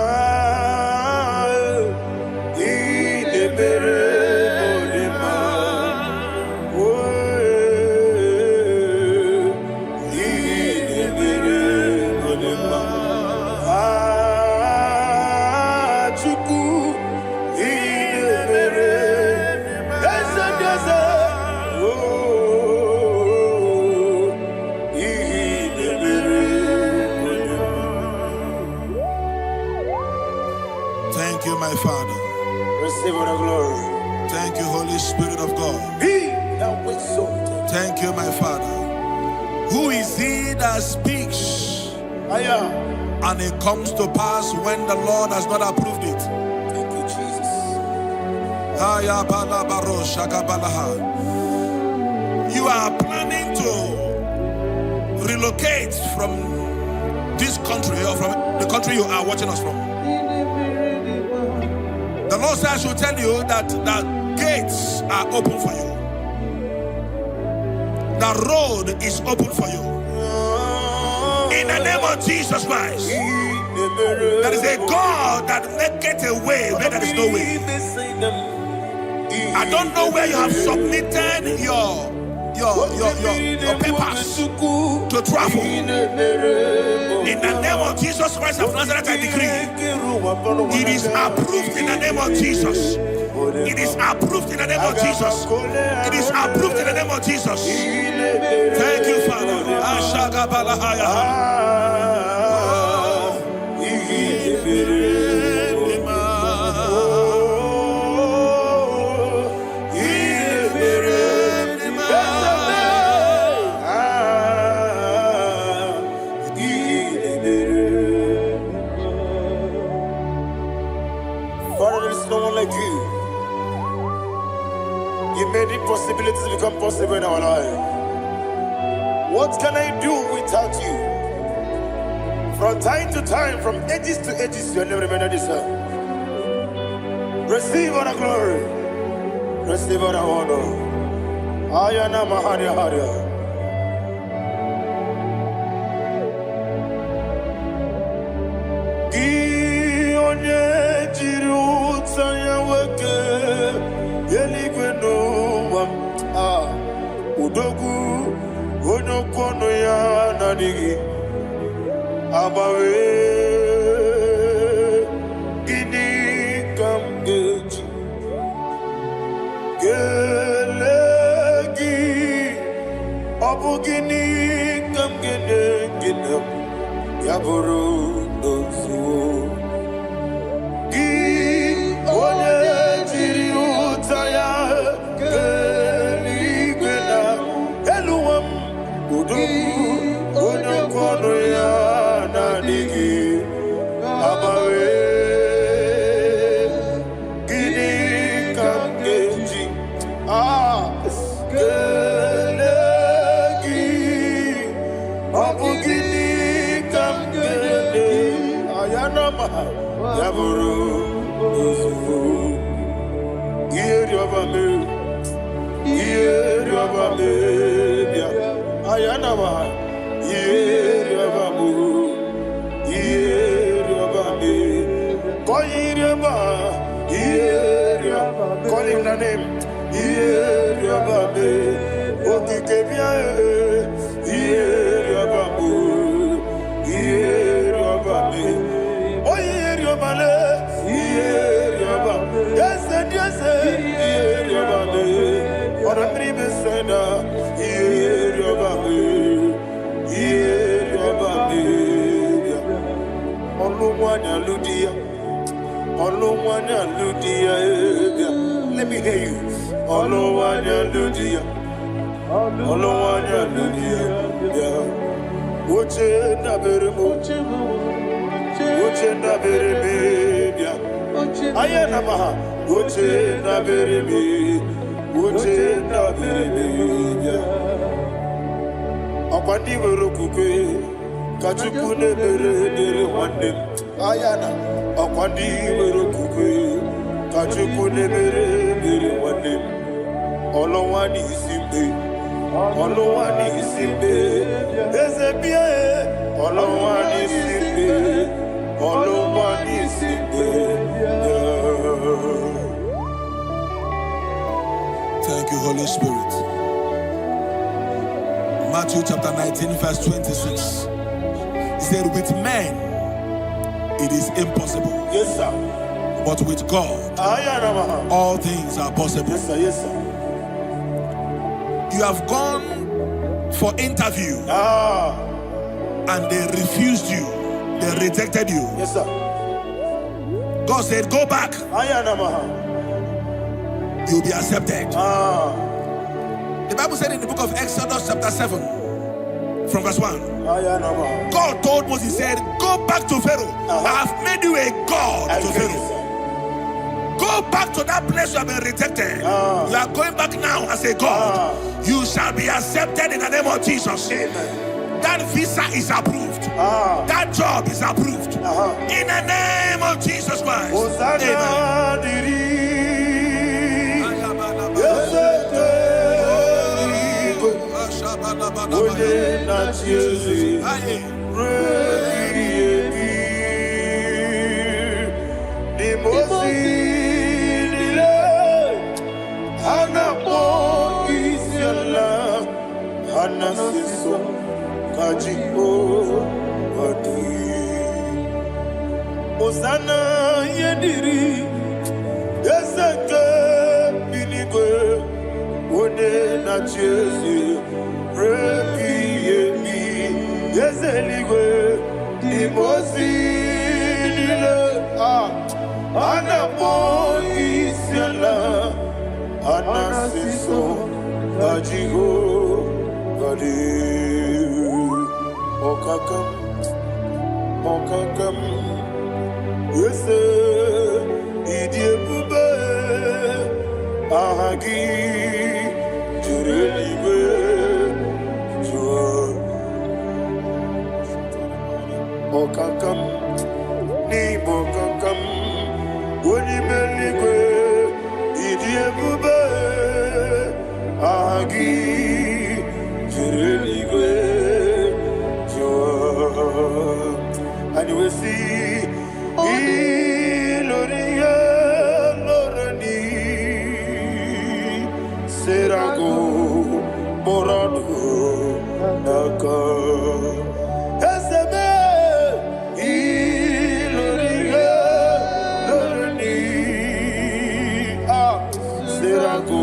Ah, ihe na-emere m dị mma. Oh, ihe na-emere m dị mma. Ah, Chukwu, ihe na-emere eze ndị eze. Oh, ihe na-emere m dị mma. Thank you, my Father. Receive all the glory. Thank you, Holy Spirit of God. Be thou exalted. Thank you, my Father. Who is he that speaks Aya. and it comes to pass when the Lord has not approved it? Thank you, Jesus. Aya bala baro shaka balaha. You are planning to relocate from this country or from the country you are watching us from. The Lord says I should tell you that the gates are open for you. The road is open for you. In the name of Jesus Christ. There is a God that maketh a way where there is no way. I don't know where you have submitted your papers to travel. In the name of Jesus Christ of Nazareth, I decree it is approved in the name of Jesus. It is approved in the name of Jesus. It is approved in the name of Jesus. Thank you, Father. Ashagabalahaya. Ah, ihe na-emere m. Oh, ihe na-emere m. Ah, ihe na-emere m. Father, there is no one like you. You made impossibilities become possible in our life. What can I do without you? From time to time, from ages to ages, your name remained the same. Receive all the glory. Receive all the honor. Ayana Maharia Haria. Gị onye jiri ụta ya nwoke eluigwe n'ụwa m, ah, udogwu onye okwu ọnụ ya na-adịghị agbanwe. Gịnị ka m ga-eji kelee gị? Ọ bụ gịnị ka m ga-enye gị na ya bụrụ n'ozuo? Gị onye jiri ụta ya kee eluigwe na elu ụwa m, udogwu onye okwu ọnụ ya na-adịghị agbanwe. Gịnị ka m ga-eji kelee gị? Ọ bụ gịnị ka m ga-enye ayanama ya bụrụ ozugbo? Ihe rịọba mee, ihe rịọba mee bịa ayanama, ihe rịọba mụ, ihe rịọba mee, kọ ihe rịọba, ihe rịọba. Call him the name. Ihe rịọba mee, okike bịa, ihe rịọba mụ, ihe rịọba mee, onye rịọba le, ihe rịọba, eze ndị eze, ihe rịọba mee, ọ̀rọ̀ mmiri mesena, ihe rịọba mee, ihe rịọba mee. Ọlụ nwanyị alụ di ya, ọlụ nwanyị alụ di ya, bịa. Let me hear you. Ọlụ nwanyị alụ di ya, ọlụ nwanyị alụ di ya, bịa. Oche ndabere m, oche ndabere m, bịa. Anya na ma ha, oche ndabere m, oche ndabere m, bịa. Ọkwa ndị nwere okwukwe ka Chukwu na-emere dịrị nwanne m. Anya na ọkwa ndị nwere okwukwe ka Chukwu na-emere dịrị nwanne m. Ọlụnwa n'isi mgbe, ọlụnwa n'isi mgbe, eze bịa e. Ọlụnwa n'isi mgbe, ọlụnwa n'isi mgbe, bịa. Thank you, Holy Spirit. Matthew chapter 19, verse 26. He said, "With men it is impossible, Yes, sir. but with God Anya na ma ha. all things are possible." Yes, sir. Yes, sir. You have gone for interview and they refused you, they rejected you. Yes, sir. God said, "Go back, Anya na ma ha. you'll be accepted." The Bible said in the book of Exodus, chapter 7, from verse 1, Anya na ma ha. God told Moses, he said, "Go back to Pharaoh. I have made you a God I to get Pharaoh. it, sir. Go back to that place you have been rejected. You are going back now as a God. You shall be accepted in the name of Jesus." Amen. That visa is approved. That job is approved. In the name of Jesus Christ. Hosanna Amen. dịrị eze eluigwe, onye na-achị eze ruo ebighị ebi. N'ime ozi niile ha na-akpọ isi ala, ha na-asị nsọ ka Jehova dị. Hosanna ihe dịrị eze nke eluigwe, onye na-achị eze ruo ebighị ebi. Eze eluigwe, n'ime ozi niile a na-akpọ isi ala, a na-asị nsọ ka Jehova dị. Ọkaka m, ọkaka m, eze, ịdị ebube, aha gị. mkpụrụ ọdụ n'aka. Eze m, ịlụrụ ihe lụrụ n'iyi. Ah, siri agụ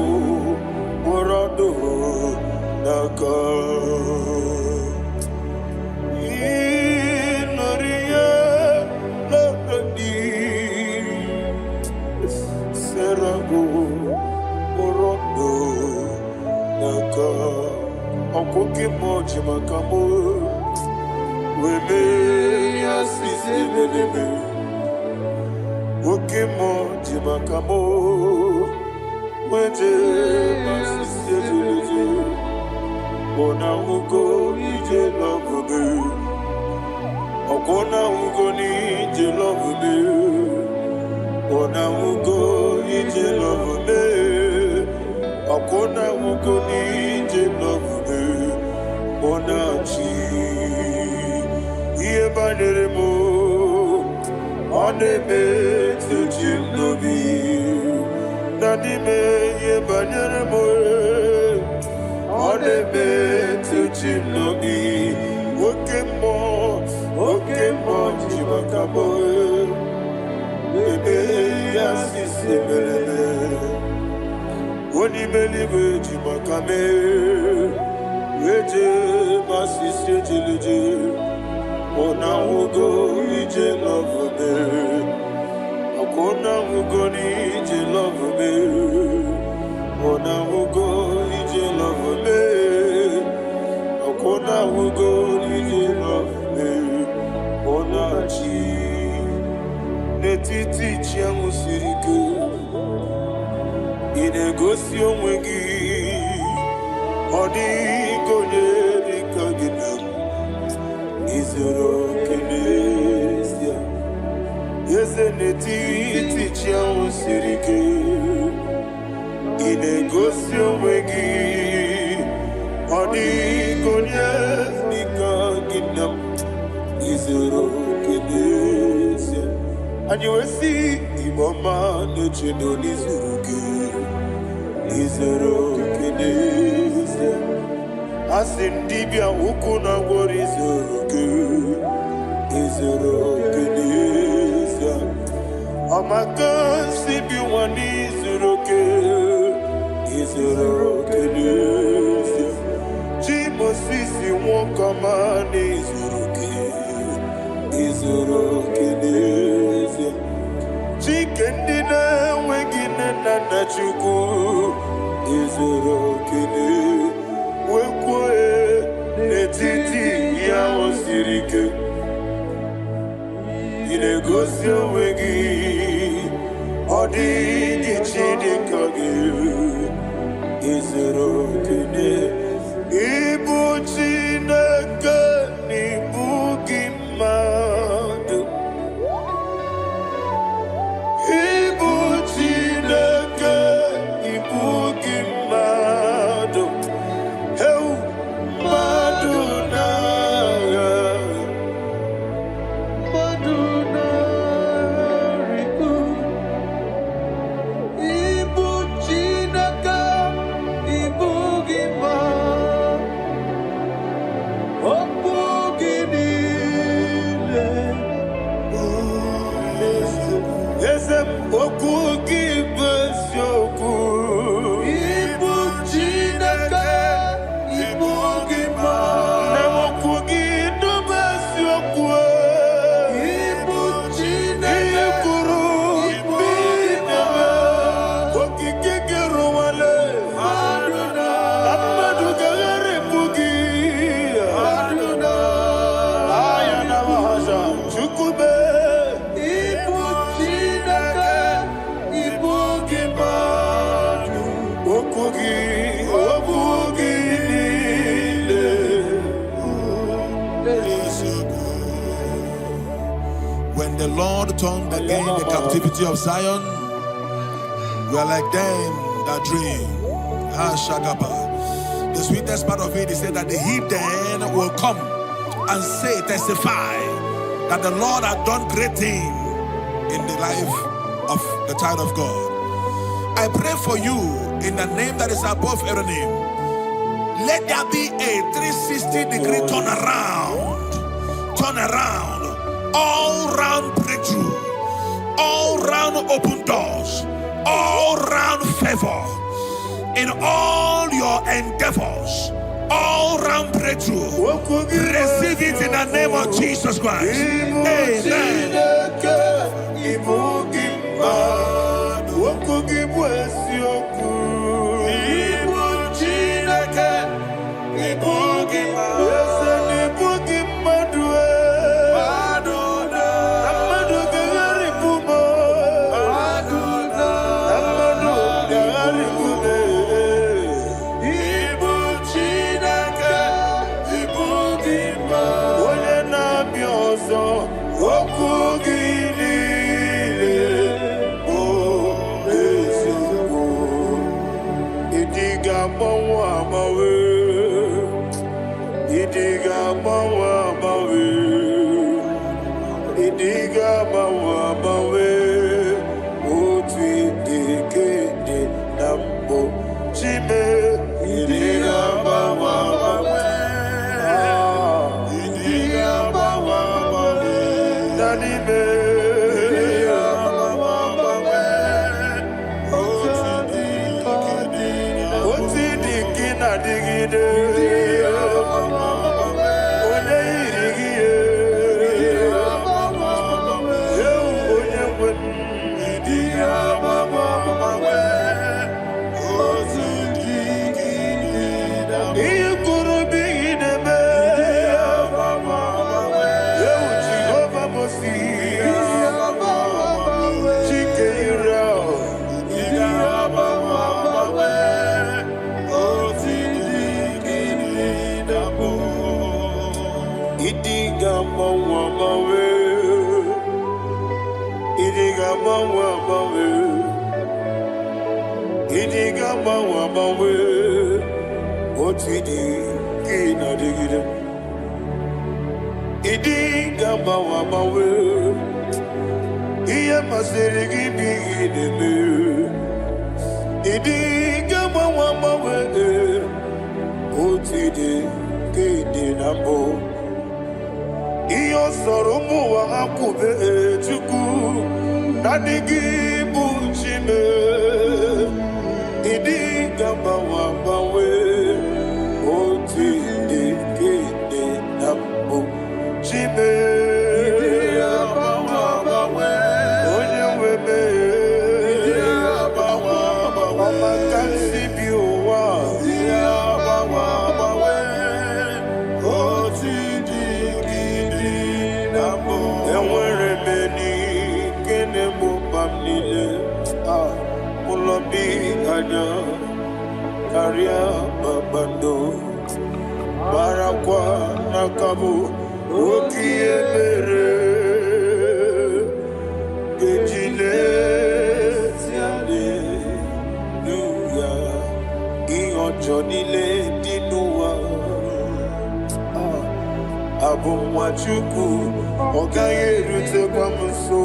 mkpụrụ ọdụ n'aka. Ịlụrụ ihe lụrụ n'iyi. Siri agụ mkpụrụ ọdụ n'aka. Ọkwụ gị mmụọ ji maka mụ wee mee ya sisi ebelebe. Oke mmụọ ji maka mụ wee jee ma sisi ebelebe. Ọ̀nà ugo ije love me. Ọ̀nà ugo n'ije love me. Ọ̀nà ugo ije love me. Ọ̀nà ugo n'ije love me. Ọ̀nà chi ihe banyere m ọ na-emetụ chi m n'obi na n'ime ihe banyere m ọ na-emetụ chi m n'obi. Oke mmụọ ji maka m ebe ya sisi mereme. Onye ime eluigwe ji maka m eje ma sisi ejeleje. Ọ̀nà ugo ije love me. Ọ̀nà ugo n'ije love me. Ọ̀nà ugo ije love me. Ọ̀nà ugo n'ije love me. Ọ̀nà chi n'etiti chi ahụ siri ike. Ị na-egosi onwe gị ọ dịghị onye dị ka gị na m. Izuru oke n'ezie. Eze n'etiti chi ahụ siri ike. Ị na-egosi onwe gị ọ dịghị onye dị ka gị na m. Izuru oke n'ezie. Anyị wee sị Igbo ọma na-echedo n'izuru gị. Izuru oke n'ezie. Asị m dibịa ukwu na gwọrọ izuru gị. Izuru oke n'ezie. Ọmaka si bi nwa n'izuru oke. Izuru oke n'ezie. Chi Mosisi nwoke ọma n'izuru oke. Izuru oke n'ezie. Chike ndị na-enweghị nne na nna Chukwu. Izuru oke n'ezie. Wee kwuo n'etiti ihe ahụ siri ike. Ị na-egosi onwe gị ọ dịghị chi dị ka gị. Izuru oke n'ezie. Ịbụ Chineke na ịbụ gị mmadụ. Ịbụ Chineke ịbụ gị mmadụ. Heu, mmadụ na-agha. Mmadụ na-arịgo. Ịbụ Chineke, ịbụ gị mmadụ. Okwu gị niile bụ eziokwu. Eze m, okwu gị bụ eziokwu. Ịbụ Chineke, ịbụ gị mmadụ. Na okwu gị bụ eziokwu. Ịbụ Ihe Chineke, kwuru ịbụ bụ gị ime. mmadụ. Okike gị rụwale. Mmadụ Na mmadụ ga-agharịpụ gị. Mmadụ Aya na mahasha. Chukwu mee. Ịbụ Chineke, ịbụ gị mmadụ. Okwu gị niile. When the Lord turned again the captivity of Zion, we are like them that dream. Ah, Shagaba. The sweetest part of it is said that the heathen will come and say, testify that the Lord had done great thing in the life of the child of God. I pray for you in the name that is above every name, Let there be a 360-degree turnaround. Turnaround. All round breakthrough. All round open doors. All round favor. In all your endeavors. All round breakthrough. Okwu gị bụ Receive it in the name of eziokwu. Jesus Christ. Ịbụ Amen. Chineke, ịbụ gị mmadụ. Okwu gị bụ eziokwu. Ịbụ Chineke, ịbụ gị mmadụ. Eze na ịbụ gị mmadụ e. Na mmadụ ga-agharịpụ m. Na mmadụ ga-agharịpụ m. Ịbụ Chineke, ịbụ gị mmadụ. Onye na-abịa ọzọ, okwu gị niile bụ eziokwu. Ịdị ga-agbanwe agbanwe. Ịdị ga-agbanwe agbanwe. Ịdị ga-agbanwe agbanwe. Otu ịdị ka ịdị na mbụ. Chime, ịdị ga-agbanwe agbanwe. Ah, ịdị ga-agbanwe agbanwe. Na n'ime. Ịdị ga-agbanwe agbanwe. Otu ịdị ka ịdị na mbụ. Otu ịdị ka ị na-adịgide. Onye yiri gị ya. Ewu onye nwe m. Ịdị ga-agbanwe agbanwe. Otu ịdị ka ịdị na mbụ. Ihe kwuru bụ ihe na-eme. Ewu Jehova Mosi. Chike Israel. Ịdị ga-agbanwe agbanwe. Otu ịdị ka ịdị na mbụ. Ịdị ga-agbanwe agbanwe. Ịdị ga-agbanwe agbanwe. Ịdị ga-agbanwe agbanwe. Otu ịdị ka ị na-adịgide. Ịdị ga-agbanwe agbanwe. Ihe masịrị gị bụ ihe ị na-eme. Ịdị ga-agbanwe agbanwe. Otu ịdị ka ịdị na mbụ. Ihe ọ sọrọ ụmụ ụwa ha kwube, Chukwu, naanị gị bụ Chime. Ịdị ga-agbanwe agbanwe. Otu ịdị ka ịdị na mbụ. Chime. Onye nwe m. Ọma ka m si bi ụwa. Otu ịdị ka ịdị na mbụ. Enwere m enyi nke na-egbo mkpa m niile. Ah, ụlọ bi anya karịa kpakpando. Marakwa n'aka bụ oke ihe mere ga-eji lezi aleluya ihe ọjọọ niile dị n'ụwa. Ah, abụ nwa Chukwu, ọ gaghị erutekwa m nso.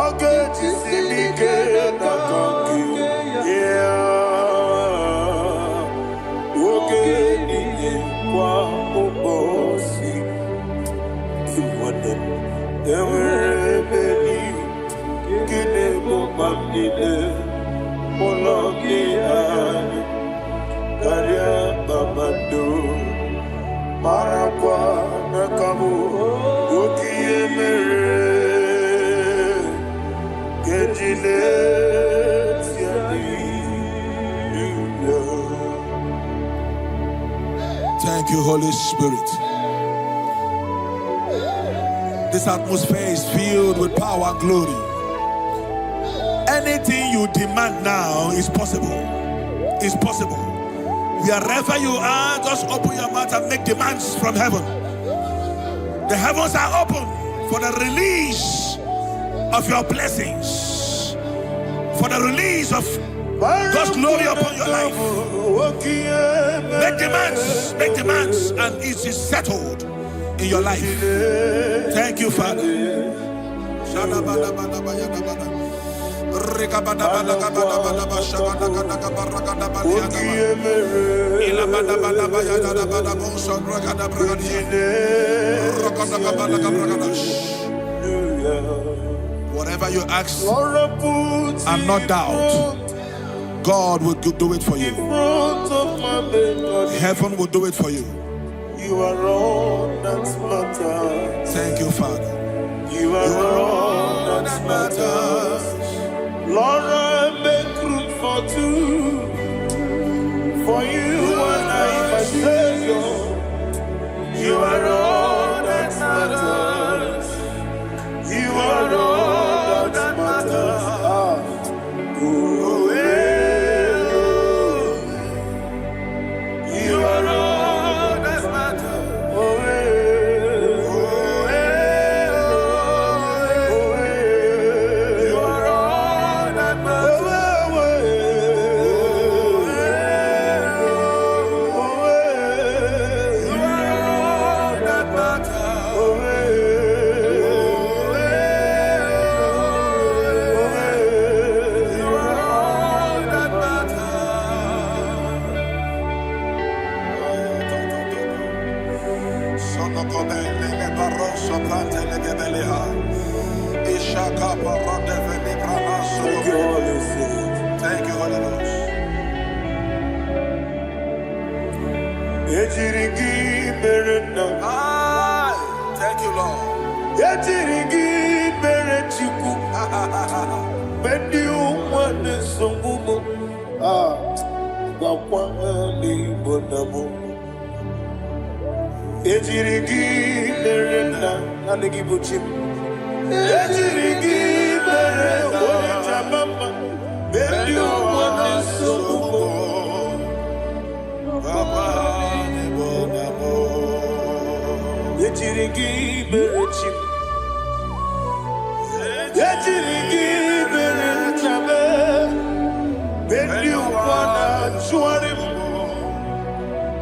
Ọ ga-ejisi m ike n'aka nke ya oge niile kwa ụbọchị. Nwanne m, enwere ebe nke na-egbo mkpa m niile. Ụlọ gị anya karịa kpakpando. Marakwa n'aka bụ oke ihe mere ga-eji leti aleluya. Thank you, Holy Spirit. This atmosphere is filled with power and glory. Anything you demand now is possible. Is possible. Wherever you are, just open your mouth and make demands from heaven. The heavens are open for the release of your blessings, for the release of God's glory upon your life. Make demands, and it is settled in your life. Thank you, Father. Oke ihe mere Whatever you ask Lord, put and not in doubt, front, God will do it for in you. front of my melody. Heaven will do it for you. You are all that matters. Thank you, Father. You are all that matters. Lord, I make room for two. For you and I, my Savior. You are all that matters. You are all that matters. Ah. Oh, eh, oh. You are all that matters. Oh, eh, oh, eh, oh, eh. You are all that matters. Oh, eh, oh, eh. You are all that matters. Oh, eh, oh, eh. You are all that matters. Thank you, Holy Spirit. Thank you, Holy Ghost. Ejiri gị mere nna. Aye. Thank you, Lord. Ejiri gị mere Chukwu. Mgbe ndị ụwa na-esogbu m, ah, gwakwa ha n'Igbo na mụ. Ejiri gị mere nna, naanị gị bụ chi m. Ejiri gị mere onye jama mma. Mgbe ndị ụwa na-esogbu m, ejiri gị mere chi m. Ejiri gị mere nna m. Mgbe ndị ụwa na-achụgharị m,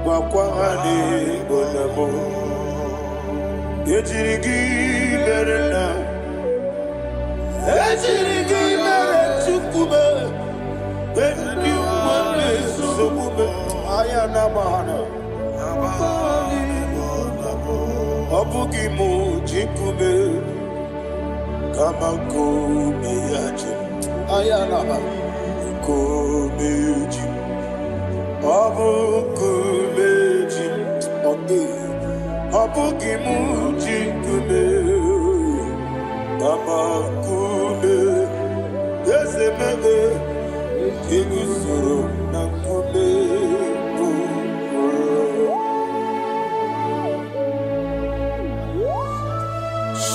gwakwa ha n'Igbo na mụ. Ejiri gị mere nna. Ejiri gị mere Chukwu m. Mgbe ndị ụwa na-esogbu m, anya na-agba ha na. Ọ bụghị m ji nkume, kama nkume ya ji m. Anya na-agba nkume ji m. Ọ bụ nkume ji m. Ọ dịghị. Ọ bụghị m ji nkume, kama nkume eze mebe eguzoro na nkume bụ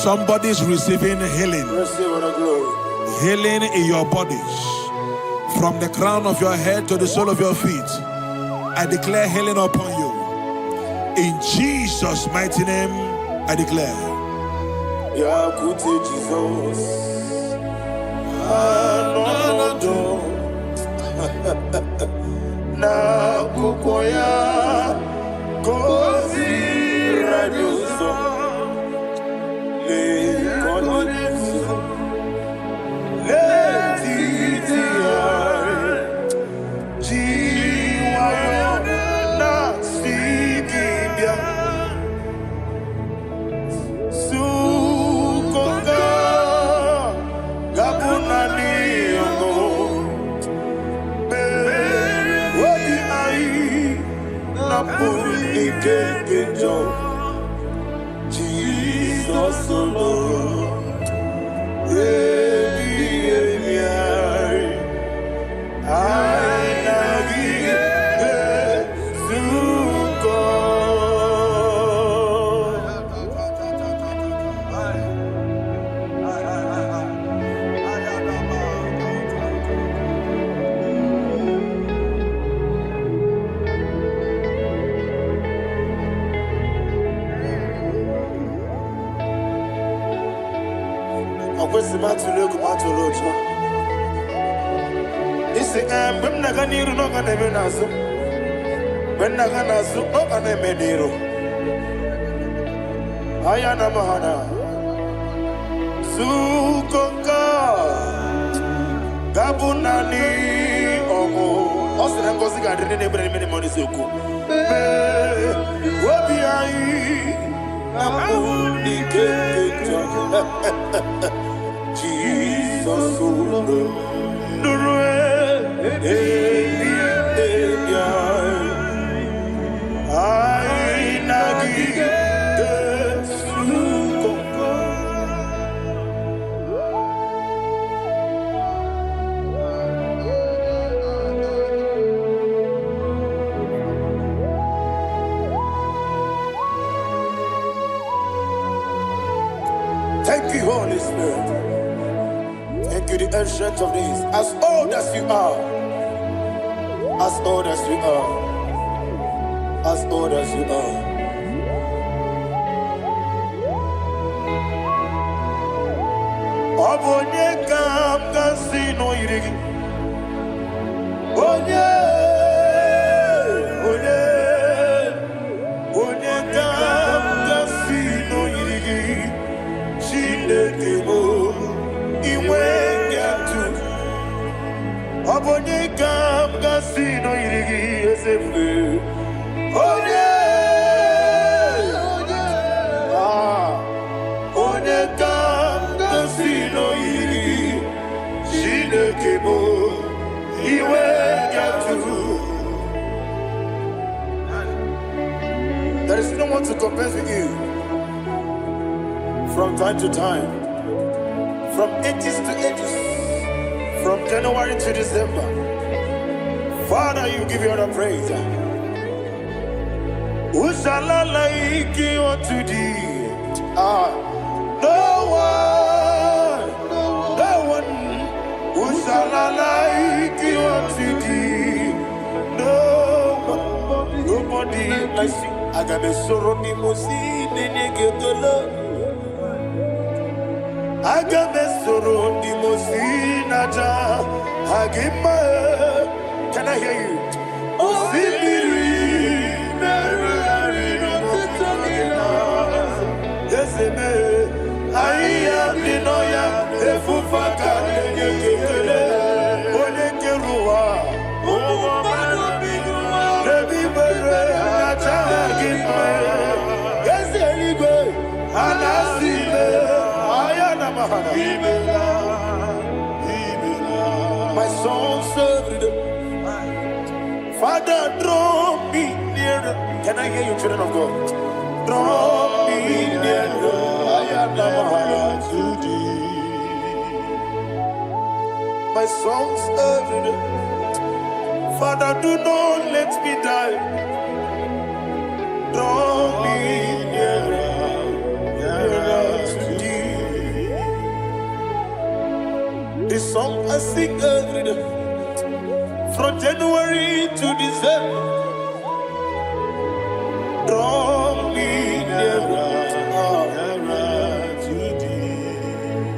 Somebody's receiving healing. Receive all the glory. Healing in your bodies. From the crown of your head to the sole of your feet. I declare healing upon you. In Jesus' mighty name, I declare. Bịakwute Jizọs anọnọdụ n'akwụkwọ ya ka o ziri anyị ụzọ lee ka ọ na-ezo n'etiti anyị ji nwayọọ na-asị gị bịa Sukoka ga-abụ naanị ọṅụ obi anyị napụrụ ike nke njọ Jizọs lụrụ ebighị ebi anyị anyị na gị ezukọ. Ọ kwesịrị m atụrụ egwu m atụrụ ụjọ isi ee mgbe m na-aga n'iru na ọ ga na-eme n'azụ mgbe m na-aga n'azụ ọ ga na-eme n'iru anya na m ha na zukọ nke a Ga-abụ naanị ọṅụ. Ọ sị na ngọzi ga-adịrị ndị na-ebere n'ime n'ime eziokwu. Mee obi anyị na-apụ n'ike nke njọ. Jizọs ụlọ nụrụ ebi ebi anyị. Anyị na gị ga-ezukọ. Thank you, Holy Spirit. Thank you, the Ancient of Days. As old as you are, as old as you are, as old as you are. Ọ bụ onye ka m ga-asị na o yiri gị? Onye, onye, onye ka m ga-asị na o yiri gị? Chineke bụ inwe atụ. Ọ bụ onye ka m ga-asị na o yiri gị, eze ebube? Onye, ah, onye ka m ga-asị na o yiri gị? Chineke bụ iwe atụ. There is no one to compare with you. From time to time, from ages to ages, from January to December, Father, you give you all the praise. Who shall I like unto thee? Ah, no one, no one. Who shall I like unto thee? No one, nobody like you. Aga m esoro ndị mmụọ ozi na-enye gị ekele. Aga m esoro ndị mmụọ ozi na-aja gị mma. Can I hear you? Osimiri na-erugharị n'otuto gị na eze mee ahịhịa dị n'ọhịa efufe aka na-enye gị ekele. Onye kere ụwa Ụmụ mmadụ bi n'ụwa n'ebe ikpere na-aja gị mma. Eze eluigwe a na-asị ime ahịa na mahana. Imela, imela. My songs every day. Father, draw me nearer. Can I hear you, children of God? Draw me nearer. Ayana To thee. My songs every day. Father, do not let me die. Draw me nearer, nearer to thee. The song I sing every day. From January to December. Draw me nearer, Nearer to thee.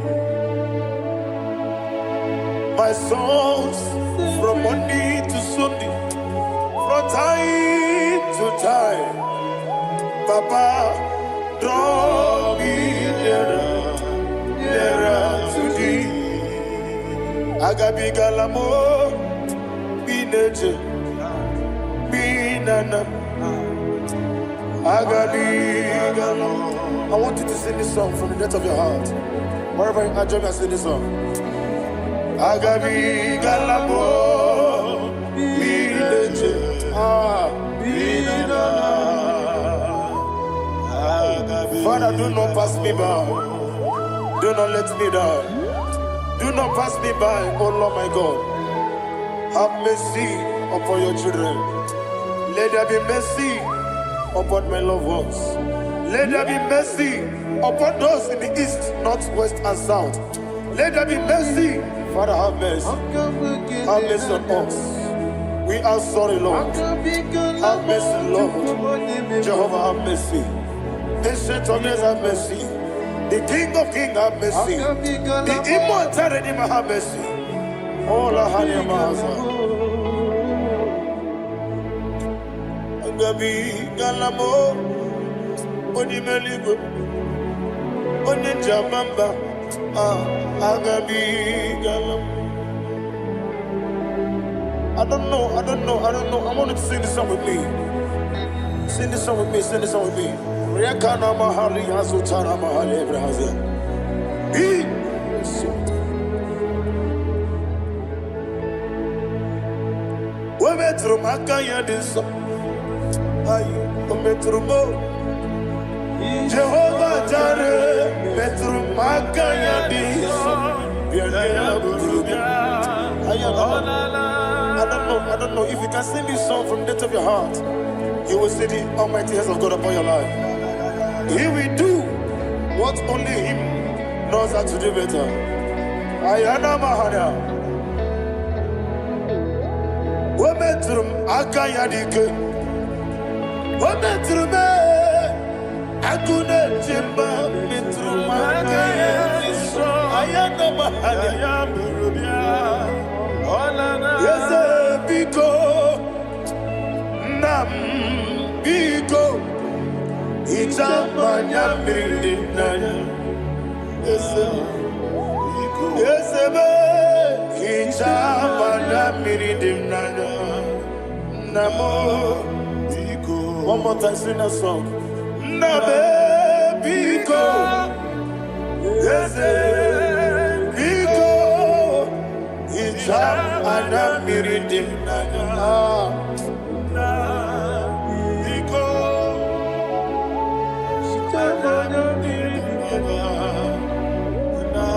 My songs from Monday to Sunday, from time to time. Papa, draw me nearer, nearer to thee. Agabigala m bineje, binana. Agabigala. I want you to sing this song from the depth of your heart. Wherever you are, join me and sing this song. Agabigala m bineje. Ah. Binana. Father, do not pass me by. Do not let me down. Do not pass me by, oh Lord my God. Have mercy upon your children. Let there be mercy upon my loved ones. Let there be mercy upon those in the east, north, west, and south. Let there be mercy. Father, have mercy. Have mercy on us. We are sorry, Lord. Have mercy, Lord. Jehovah, have mercy. Ancient of Days, have mercy. The King of Kings, have mercy. The Immortal Redeemer, have mercy. All our Agabigala m onye eluigwe, onye njamamba, ah, agabigala m. I don't know, I don't know, I don't know. I want you to sing this song with me. Sing this song with me, sing this song with me. Rekana mahali azutara mahali ebrahazia. O metụrụ m aka ya dị nsọ. Ayi, o metụrụ m o. Jehova Jare metụrụ m aka ya dị nsọ. Bịa ya bụrụ bịa. Ayi, I don't know. If you can sing this song from the depth of your heart, you will see the almighty hands of God upon your life. He will do what only Him knows how to do better. Ayana Mahana. O metụrụ m aka ya dị ike. O metụrụ m ee, agụ na-eche mba metụrụ m aka ya dị nsọ. Ayana Mahana. Eze biko, nna m biko, hichaa m anya mmiri dị m n'anya. Eze m, eze m, hichaa m anya mmiri dị m n'anya. Nna m, one more time, sing that song. Nna m, biko, eze biko, hichaa m anya mmiri dị m n'anya. Ah. Biko, hichaa m anya mmiri dị m n'anya. Nna,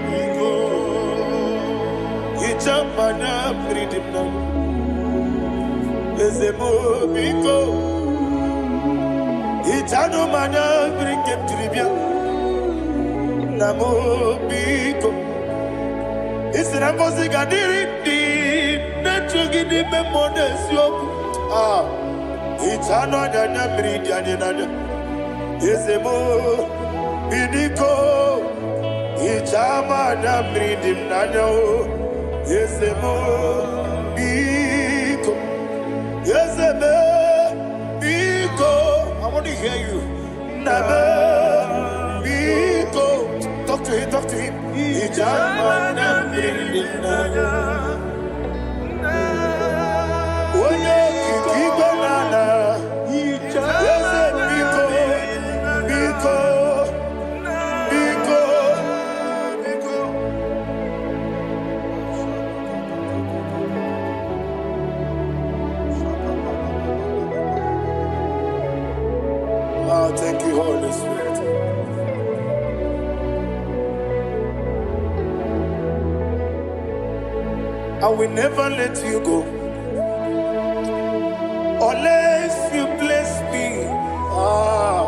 biko, hichaa m anya mmiri dị m n'anya. Eze m, biko, hichanụ m anya mmiri nke m jiri bịa. Nna m, biko, ị sị na ngọzi ga-adịrị ndị na-echu gị n'ime mmụọ na eziokwu. Ah, hichanụ anya anya mmiri dị anyị n'anya. Eze m, biko, hichaa m anya mmiri dị m n'anya o. Eze m, biko, eze m, biko. I want to hear you. Nna m, biko. Talk to him, talk to him. Hichaa m anya mmiri dị m n'anya. Onye okike igwe na ala. Eze biko, biko, biko, biko. Oh, thank you, Holy Spirit. I will never let you go unless you bless me. Ah,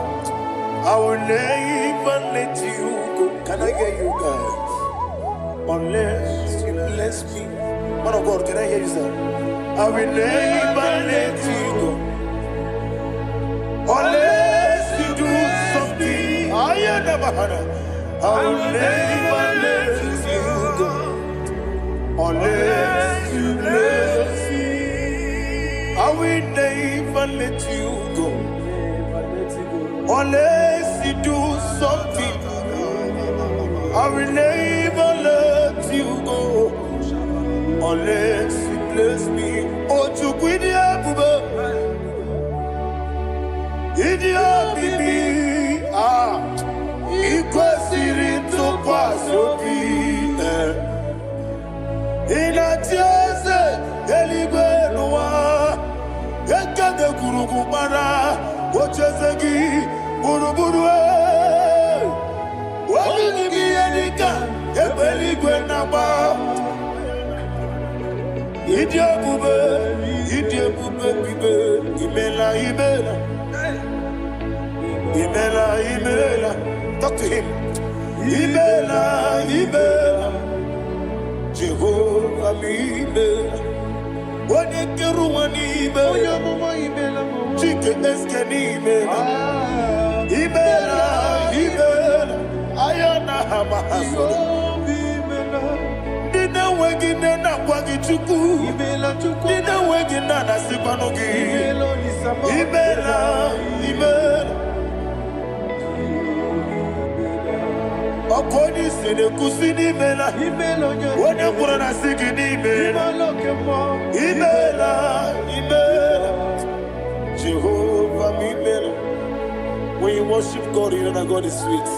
I will never let you go. Can I hear you guys? Unless you bless me. Man of God, can I hear you, sir? I will never let you go unless you do something. I never had. I will never let you go unless you bless me. I will never let you go unless you do something. I will never let you go unless you bless me. Oh, Chukwu ịdị ebube, ịdị omimi, ah, ị kwesịrị ntụkwasị obi. Eh. Ị na-achị eze eluigwe n'ụwa, ekede gburugburu gbara ocheeze gị gburugburu. Eh. Obi gị ihe dịka egbe eluigwe na-agba. Ịdị ebube, ịdị ebube bibe, imela, imela, imela, imela. Talk to him. Imela, imela, Jehova m imela. Onye kere ụwa n'ime, Onye amụma imela m. Chike eske n'imela. Ah, Imela, imela, aya na ha ma ha soro. Jehova imela. Ndị na-enweghị nne na-akwa gị Chukwu. Imela Chukwu. Ndị na-enweghị nna na-asịkwanụ gị. Imela Olisa m. Imela, imela. Ọkụ onye isi na-ekwusi n'imela. Imela onye Onye kwuru na sị gị n'imela. Imela oke mmụọ. Imela, imela. Jehovah m imela. When you worship God, you know that God is sweet.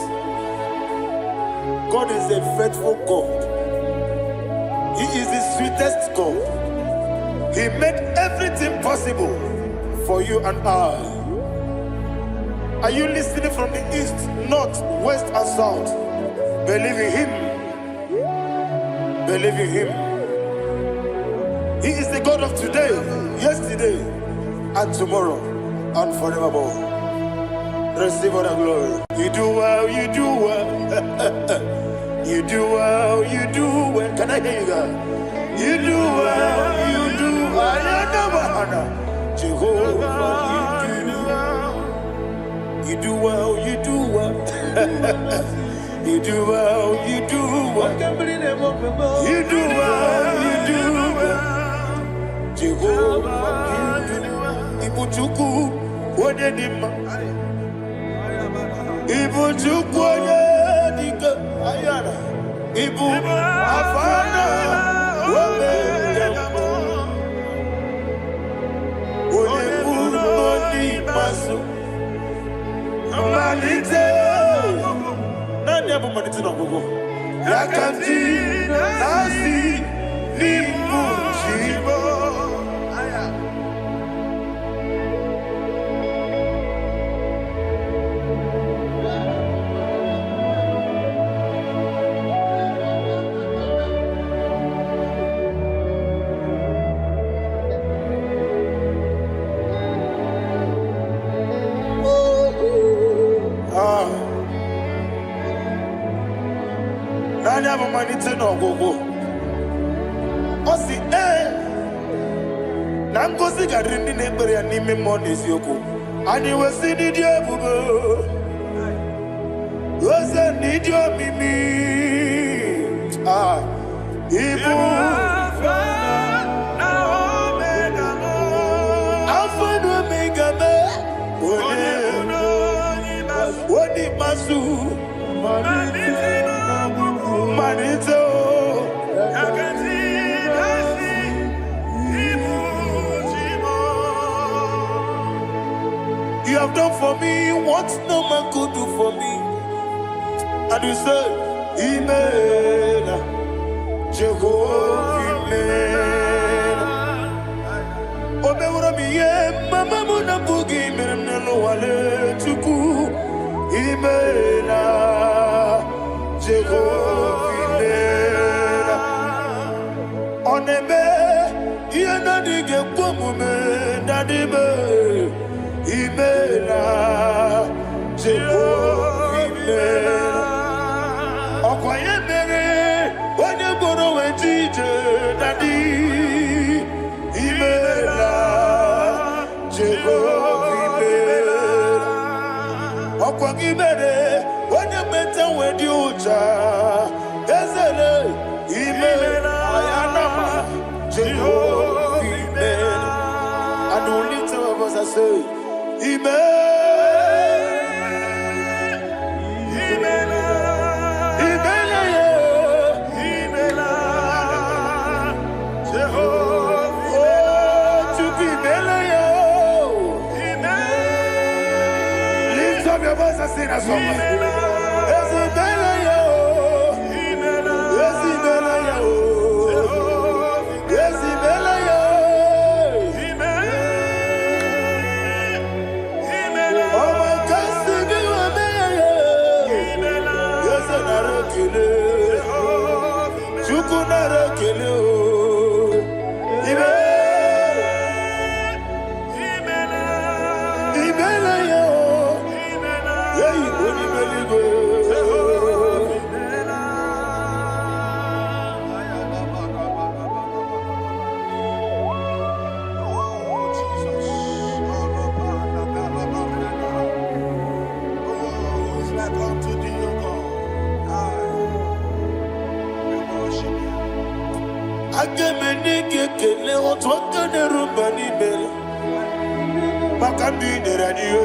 God is a faithful God. He is the sweetest God. He made everything possible for you and I. Are you listening from the east, north, west, and south? Believe in Him. Believe in Him. He is the God of today, yesterday, and tomorrow, and forevermore. Receive all the glory. You do well, you do well. You do well, you do well. Can I hear you guys? You do well, you do well. Jehovah, you do well. You do well, you do well. You do well, you do well. Oke mmiri na-eme ofe m. You do well, you do well. Jehovah, you do well. Ibu Chukwu, onye dị mma. Ibu Chukwu onye dị ike. Ayara. Ibu Alfa na Omega. Onye mbụ na onye ikpeazụ. Mmalite. Naanị ya bụ mmalite na ọgwụgwụ. Ya ka m ji na-asị n'ịbụ chi m. Ah. Naanị ya bụ mmalite na ọgwụgwụ. Ọ sị ee na ngozi ga-adịrị ndị na-ekpere ya n'ime mmụọ na eziokwu. Anyị wesị n'ịdị ebube, oze n'ịdị omimi. Ah, ịbụ Alfa na Omega mee onye onye ikpeazụ, mmalite o. You have done for me what no man could do for me. And you say, Imela, Jehovah Imela. O meworo m ihe mama m na-abụghị mere m n'ụwa Chukwu. Imela, Jehovah Imela. Ọ na-eme ihe na-adịghị ekwe omume na-adịbe. Imela, Jehovah Imela. Ọkwa ya mere onye gboro wee ji ije daddy. Imela, Jehova imela. Ọkwa gị mere onye meta wee dị ụcha ezele. Imela ayanama, Jehova imela. And we lift our voice and say, Imela, Imela, yeah. Oh, Chukwu imela ya. Lift up your voice and sing that song. Ezi imela ya. Ezi imela ya. Ezi imela ya. Ọmọ kasi gị weme ya. Eze nara ekele. Chukwu nara ekele o. Imela. Imela ya o. Eyi onye eluigwe. Oh, Jesus. Oh, who is like unto thee, O God? I worship you. Aga m enye gị ekele otu aka na-eru mba n'ime maka ndị i nyere anyị o.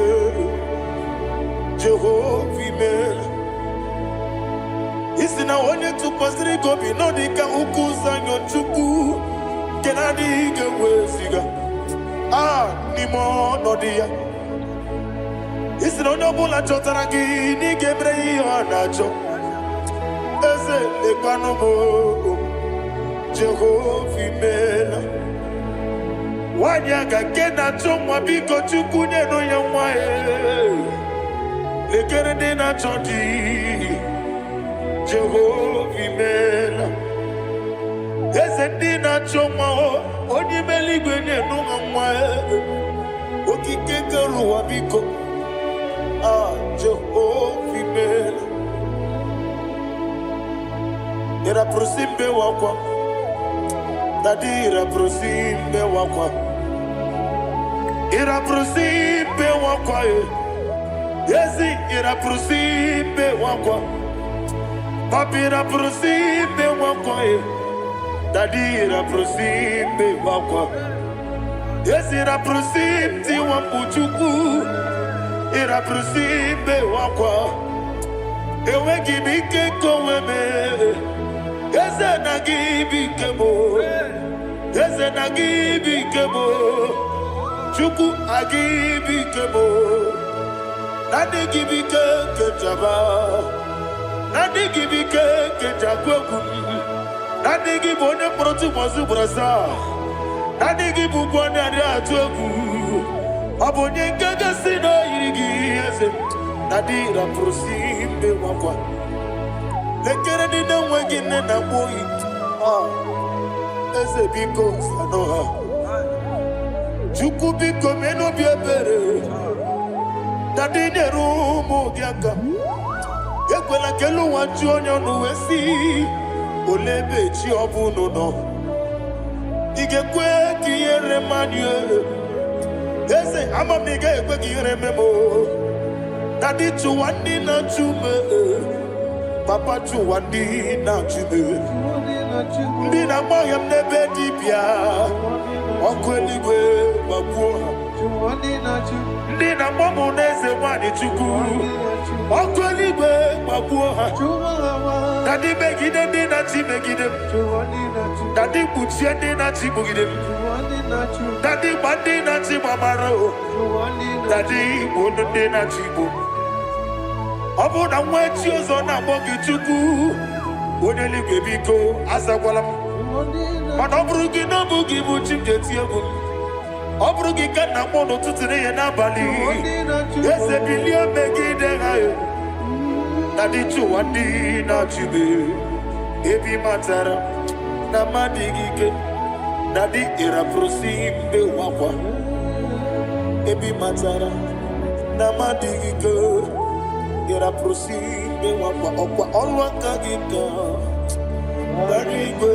Jehova imela. Isi na onye tụkwasịrị gị obi nọ dị ka ukwu Zayọn Chukwu nke na-adịghị ga-eweziga a n'ime ọnọdụ ya. Isi na onye ọbụla chọtara gị na ị ga-emere ya ihe ọ na-achọ. Eze lekwanụ m o, Jehova imeela. Nwanyị aga nke na-achọ nwa, biko Chukwu nyenụ ya nwa ya. Lekere ndị na-achọ di, Jehova imeela. Eze ndị na-achọ nwa o, onye ime eluigwe nyenụ ha nwa ya. Okike kere ụwa biko, Jehova imeela. Ịrapụrụ mbe wakwa, dadi ịrapụrụ mbe wakwa. Ịrapụrụ mbe wakwa e. Ezi ịrapụrụ mbe wakwa. Papi ịrapụrụ mbe wakwa e. Dadi ịrapụrụ mbe wakwa. Ezi ịrapụrụ tiwa mkpu Chukwu. Ịrapụrụ mbe wakwa. Enweghị m ike nke onwe m. Eze na gị bụ ike m. Eze na gị bụ ike m. Chukwu agị bụ ike m. Naanị gị bụ ike nke njaba. Naanị gị bụ ike nke njakwu egwu m. Naanị gị bụ onye mkpọrọ tụmọzụ ugboro asaa. Naanị gị bụ ụgwọ na-adị atụ egwu. Ọ bụ onye nke gosi na o yiri gị eze. Na dị rapụrụ si mbe wakwa. Lekere ndị na-enweghị nne na nwa oyi. Eze biko sanụ ha. Chukwu biko mee n'obi ebere. Na ndị nyere ụmụ gị aka. Ekwela ka elu ụwa ju onye ọnụ wee sị, olee ebe chi ọ bụ unu nọ? Ị ga-ekwe ka ihere mmadụ Eze, ama m na ị gaghị ekwe ka ihere mee m o. Dadi chụwa ndị na-achụ m. Papa chụwa ndị na-achụ m. Ndị na-agba ọhịa m n'ebe dibịa. Ọkụ eluigwe gbagbuo ha. Ndị na-akpọ m n'eze nwanyị Chukwu. Ọkụ eluigwe gbagbuo ha. Dadi megide ndị na-achị megide m. Dadi kpuchie ndị na-achị kpugide m. Dadi gba ndị na-achị gbamara o. Dadi gbuo ndị na-achị gbu. Ọ bụrụ na nwa echi ọzọ na-akpọ gị Chukwu, onye eluigwe biko azakwala m. Mana ọ bụrụ gị na ọ bụ gị bụ chi m ga-eti egwu m. Ọ bụrụ gị ka m na-akpọ n'ụtụtụ n'ehihie n'abalị. Eze bilie megide ha. Dadi chụwa ndị na-achụ m. Ebe ị matara na m adịghị ike. Dadi ịrapụrụ si mbe wakwa. Ebe ị matara na m adịghị ike. Ịrapụrụ si mbe wakwa. Ọkwa ọrụ aka gị ka gbara igwe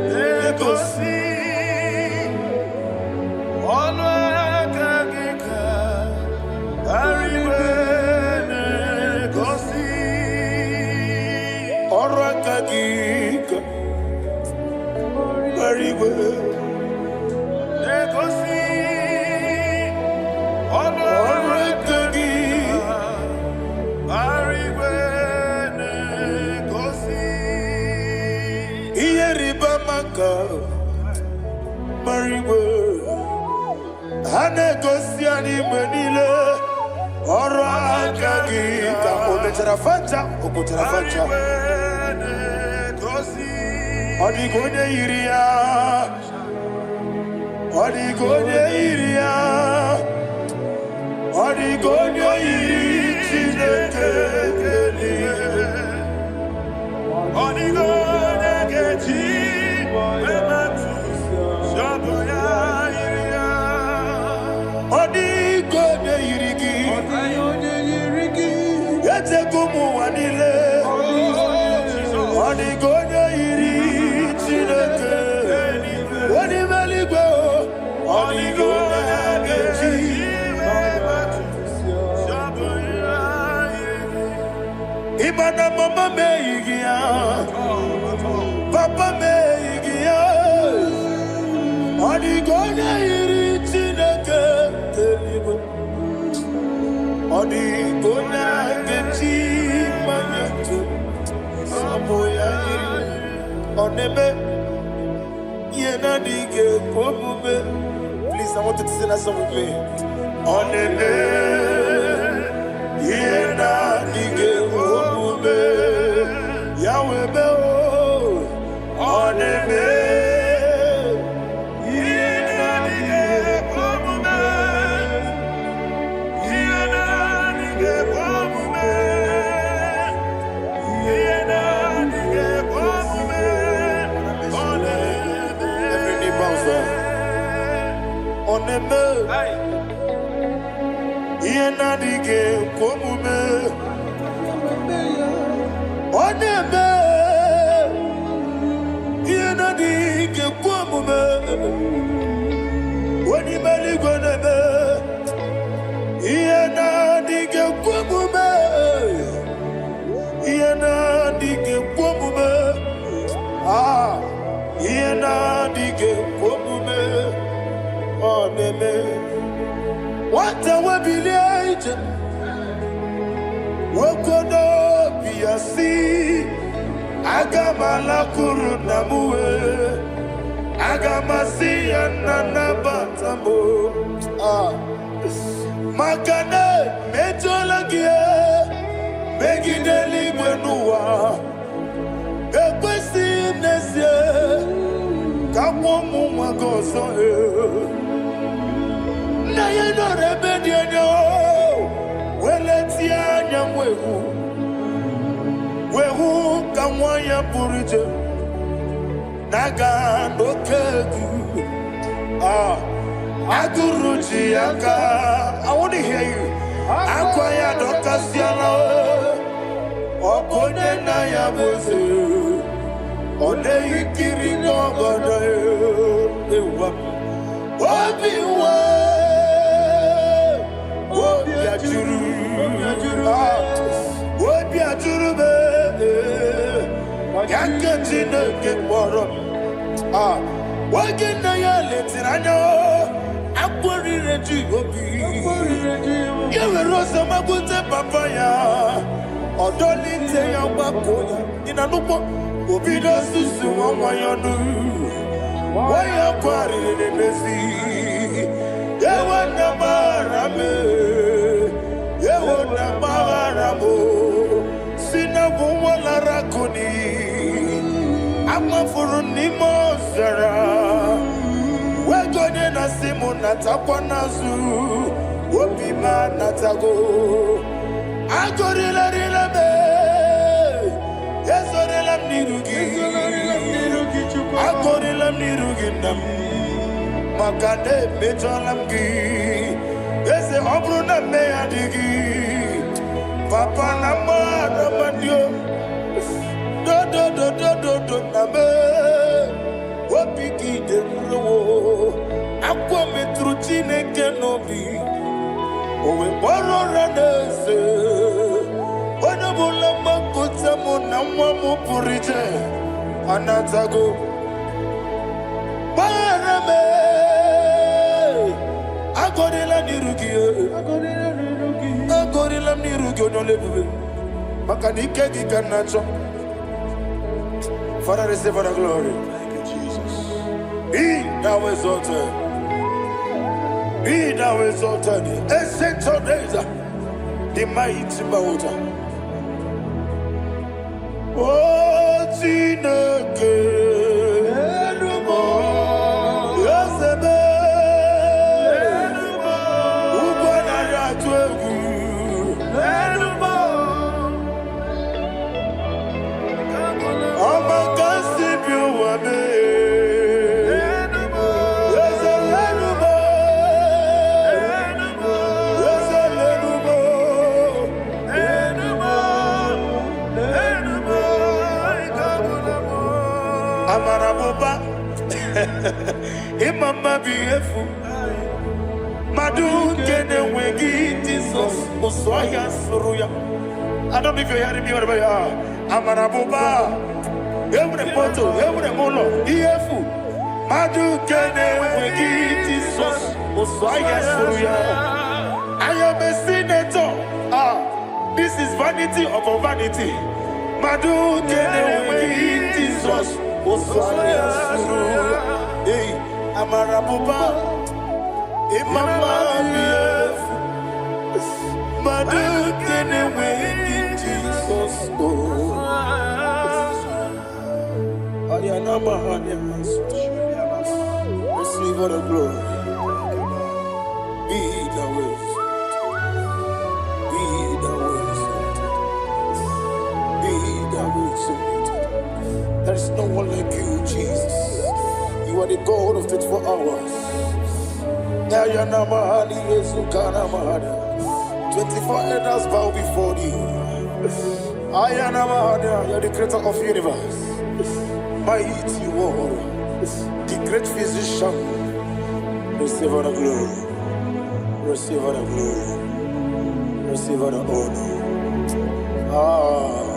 na-egosi ọnụ aka gị ka igwe na-egosi. Ọrụ aka gị ka gbara igwe na-egosi ọnụ ọrụ aka gị igwe na-egosi. Ihe rịba ama ka gbara igwe ha na-egosi anyị mgbe niile. Ọrụ aka gị ka o mechara facha, o kpochara facha. Igwe na-egosi. Ọ dịghị onye yiri ya. Ọ dịghị onye yiri ya. Ọ dịghị onye yiri Chineke eluigwe. Ọ dịghị onye ga-eji emetụ sọbụ ya yiri ya. Ọ dịghị onye yiri gị. Echego m ụwa niile. Ọ dịghị onye yiri Chineke. Onye ime eluigwe o. Ọ dịghị onye ga-eji sọbụ ya yiri. Ịma na mama m eyighị ya, papa m eyighị ya. Ọ dịghị onye yiri Chineke eluigwe. Ọ dịghị onye ga-eji mmanya tụ. ya yiri. Ọ na-eme ihe na-adịghị ekwe omume. Please, I want you to sing that song with me. Ọ na-eme ihe na-adịghị ekwe omume. Ya wee mee o. Ọ na-eme Ihe na-adịghị ekwe omume. Ihe na-adịghị ekwe omume. Ihe na-adịghị ekwe omume. Ọ na-eme. Every knee bows down. Ọ na-eme ihe na-adịghị ekwe omume. Ọ na-eme ihe na-adịghị ekwe omume. Onye ime eluigwe na-eme ihe na-adịghị ekwe omume. Ihe na-adịghị ekwe omume. Ah, ihe na-adịghị ekwe omume. Ọ na-eme. Nwata webilie ije, nwoke n'obi ya si, aga m alakwuru nna m wee, aga m asị ya, nna, nabata m o. Ah. Maka na emejọla gị megide eluigwe n'ụwa, ekwesịghị m n'ezie ka m ụmụ nwa gị ọzọ. Ee. Nna ya nọrọ ebe dị anya weletie anya wee hụ ka nwa ya pụrụ iche na-aga n'oke egwu. Ah, agụrụ ji ya aka. I want to hear you. Akwa ya dọkasịala. Ọ bụ onye nna ya bụ eze, ọ na-eyi nkiri n'ọgọdọ ewa. Obi nwe obi ajụrụ. Ah, obi ajụrụ m ya nke Chineke kpọrọ m. Ah, oge nna ya letiri anya akpọrire ji obi ya, were ọsọ magbute papa ya, ọdọlite ya, gbakọ ya ị na n'ụgbọ obido susu nwa nwa ya ọnụ. Nwa ya kwarịrị n'emezi ewo na gbaghara m, ewo na gbaghara m, si na bụ nwa lara akụ n'iyi, amafuru n'ime ọzara, wego onye na-asị m natakwa n'azụ. Obi m anatago, agụrịlarịla m, ezorela m n'iru gị, agụrịla m n'iru gị, nna m, maka na emejọla m gị, eze. Ọ bụrụ na mme ya dị gị, papa, na mmadụ mmadụ dodododododo na me obi gị dị nrowo. Akwa metụrụ Chineke n'obi, o wee kpọrọ ụra n'eze. Onye ọbụla mgbakọta mụ na nwa m pụrụ iche anatago. Gbaghara m, agọrịla n'iru gị, agọrịla m n'iru gị, onye ọla ebube, maka na ike gị ka m na-achọ. Father, receive the glory. Thank you, Jesus. Be thou exalted. Be thou exalted. Ancient of days, the mighty water. Oh, Chineke, Eze m, ugwu anaghị atụ egwu. Ọma ka si bi ụwa mee. Eze lenu m, Eze lenu m. Amara m ụba, ịma mma bụ ihe efu. Mmadụ nke na-enweghị Jizọs, ụsụ ọhịa sụrụ ya. I don't know if you're hearing me wherever you are. Amara m ụba, enwere m moto, enwere m ụlọ, ihe efu. Mmadụ nke na-enweghị Jizọs, ụsụ ọhịa sụrụ ya. I am a senator. Ah, this is vanity upon vanity. Mmadụ nke na-enweghị Osaya suru ya. Ei, amara bụba, ịma mma dị efu. Mmadụ nke na-enweghị Jizọs o. Ayanama hanya. Receive all the glory. Be thou exalted. Be thou exalted. Be thou exalted. There is no one like you, Jesus. You are the God of 24 hours. Ayanama hali Yezukana mahana. 24 elders bow before you. Ayanama hana, you are the creator of universe. Mighty warrior, the great physician. Receive all the glory. Receive all the glory. Receive all the honor. Ah,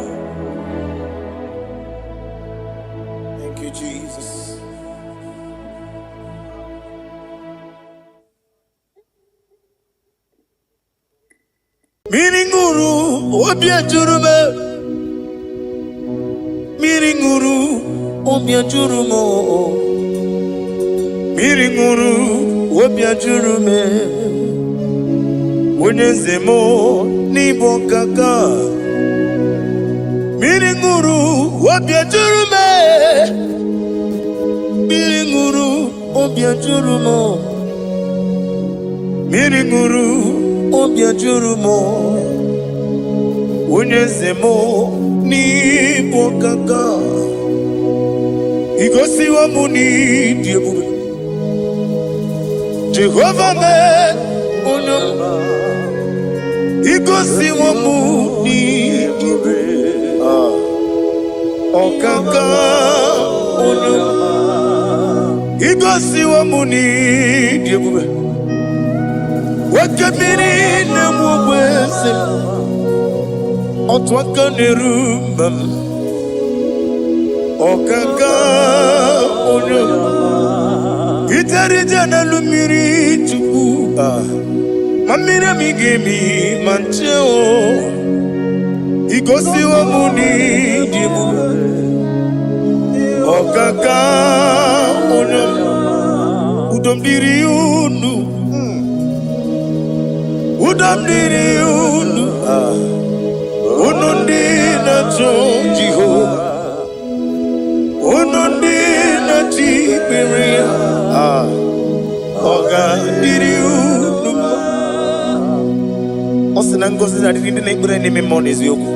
thank you, Jesus. Mmiri ṅụrụ obi ejuru m, mmiri ṅụrụ obi ejuru m, mmiri ṅụrụ obi ejuru m. Onye eze m n'ịbụ kaka. Mmiri ṅụrụ obi ejuru m, mmiri ṅụrụ obi ejuru m, mmiri ṅụrụ obi ejuru m. Onye eze m n'ịbụ kaka. Igosiwo m n'ịdị ebube. Jehova mee onye ọma. Igosiwo m n'ịdị ebube. Ah, ọkaka onye ọma. Igosiwo m n'ịdị ebube. Oke mmiri na-enwe ogbe eze m. Otu aka na-eru mba m. Ọkaka onye ọma. Ijere ije n'elu mmiri Chukwu. Ah, ma mmiri emi ga-emi ma nche o. Igosiwo m n'ịdị ebube. Ọkaka onye ọma. Udo m dịrị unu. Udo m dịrị unu. Ah, unu ndị na-achọ Jehova. Unu ndị na-achọ ikpere ya. Ah, ọ ga-adịrị unu mma. Ọ sị na ngọzi na-adịrị ndị na-ekpere n'ime mmụọ na eziokwu.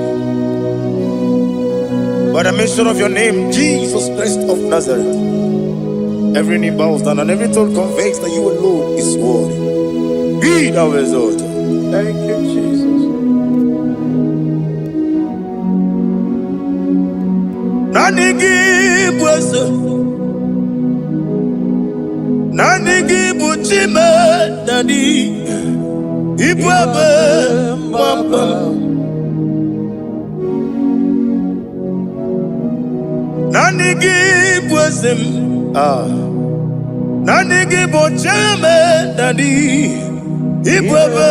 By the mention of your name, Jesus Christ of Nazareth, every knee bows down and every tongue confesses that you alone is worthy. Be thou exalted. Thank you, Jesus. Naanị gị bụ eze, naanị gị bụ Chime Daddy, ịbụ ebe mgbaba m. Naanị gị bụ eze m. Ah. Naanị gị bụ Chime Daddy, ịbụ ebe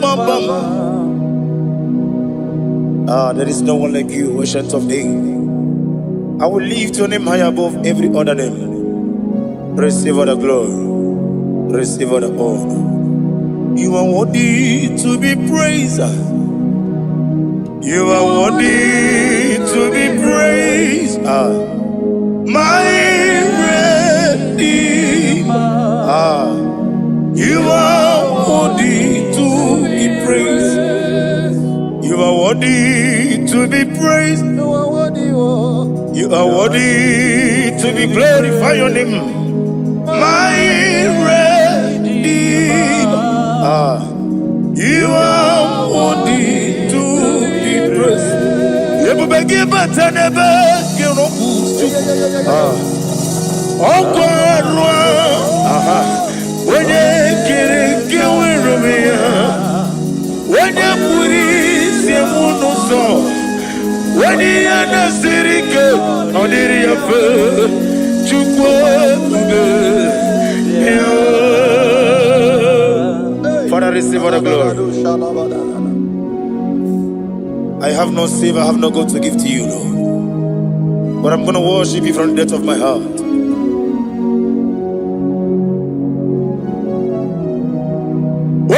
mgbaba m. Ah, there is no one like you, Ancient of Days. I will lift your name high above every other name. Receive all the glory. Receive all the honor. You are worthy to be praised. You are worthy to be praised. Ah, my Redeemer. Ah, you are worthy to be praised. You are worthy to be praised. You are worthy, oh. You are worthy to be glorified. Your name, my Redeemer. Ah, you are worthy to be praised. Ebube gị bata n'ebe gị rọpụ. Ah, ọkwa arụ aha onye kere nke nwere onwe ya, onye kpụrụ isi m n'ụzọ, onye ihe na-esiri ike ọ dịrị ya mfe. Chukwu ebube ya. Father, receive all the glory. I have no silver, I have no gold to give to you, Lord. But I'm going to worship you from the depth of my heart.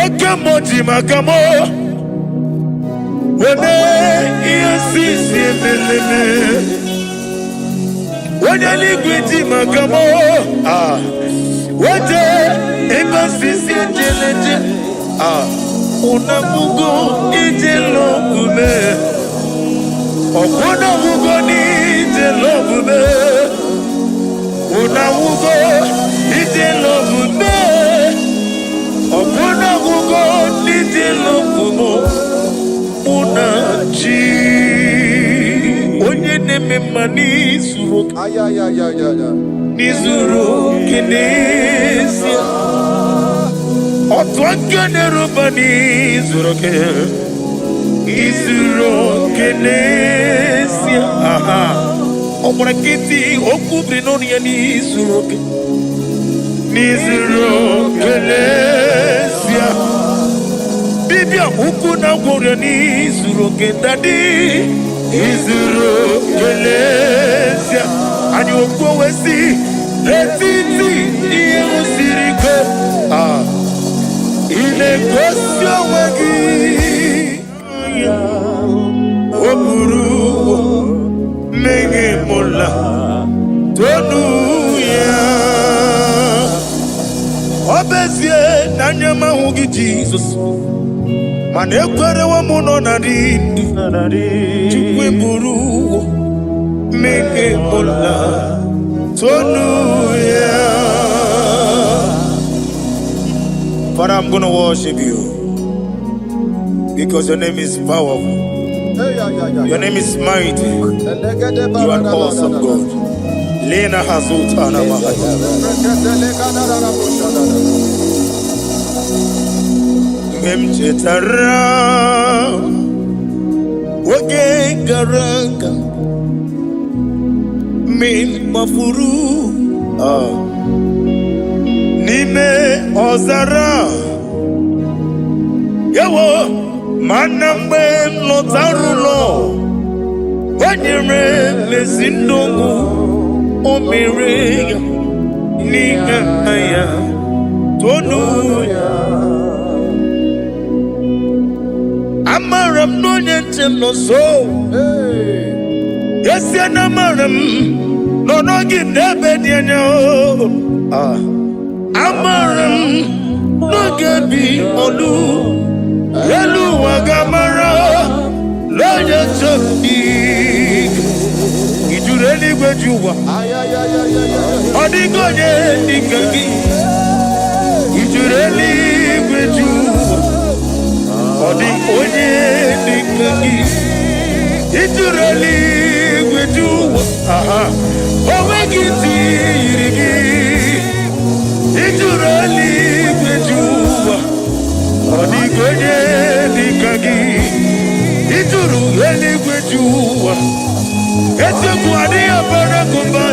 Oke mmụọ ji maka mụ weme ihe sisi emeleme. Onye eluigwe ji maka mụ ah wete ebe sisi ejeleje ah unabugo ije lọgbume ọkwụnabugo n'ije lọgbume unabugo ije lọgbume ọkwụnabugo n'ije lọgbume mụ na chi onye na-eme mma n'izuru oke n'izuru oke n'ezie otu aka na-eruba n'izuru oke izuru oke n'ezie aha ọ gbara nkịtị okwu biri n'ọnụ ya n'izuru oke n'izuru oke n'ezie dibịa ukwu na gwọrọ n'izuru oke dadi izuru oke n'ezie anyị okwu wee sị n'etiti ihe siri ike ah ị na-egosi onwe gị o buru mmehie mụla tonu ya ọ bụ ezie na anya m ahụ gị Jizọs mana ekwerewo m nọ na dị ndụ Chukwu eburu ụgwọ mmehie mụla tonu ya. Father, I'm going to worship you because your name is powerful. Your name is mighty. You are an awesome God. Lena Hazutana Mahaya. Mgbe m chetara oge gara aga, mgbe m gbafuru n'ime ọzara, ewo mana mgbe m lọtara ụlọ, o nyere m ezi ndụ o mere ya n'ihe ya tonu ya. Amara m na onye nche m nọ nso. Ezie na amara m nọ n'oge n'ebe dị anya o. Ah. Amara m n'oge bi olu elu ụwa ga-amara n'onye nche m dị. I juru eluigwe ju ụwa ọ dịghị onye dị ka gị. I juru eluigwe ju ụwa ọ dị onye dị ka gị. I juru eluigwe ju ụwa aha o nweghị ntị yiri gị. I juru eluigwe ju ụwa ọ dịghị onye dị ka gị. I juru eluigwe ju ụwa eziokwu adịghị abara gụmba.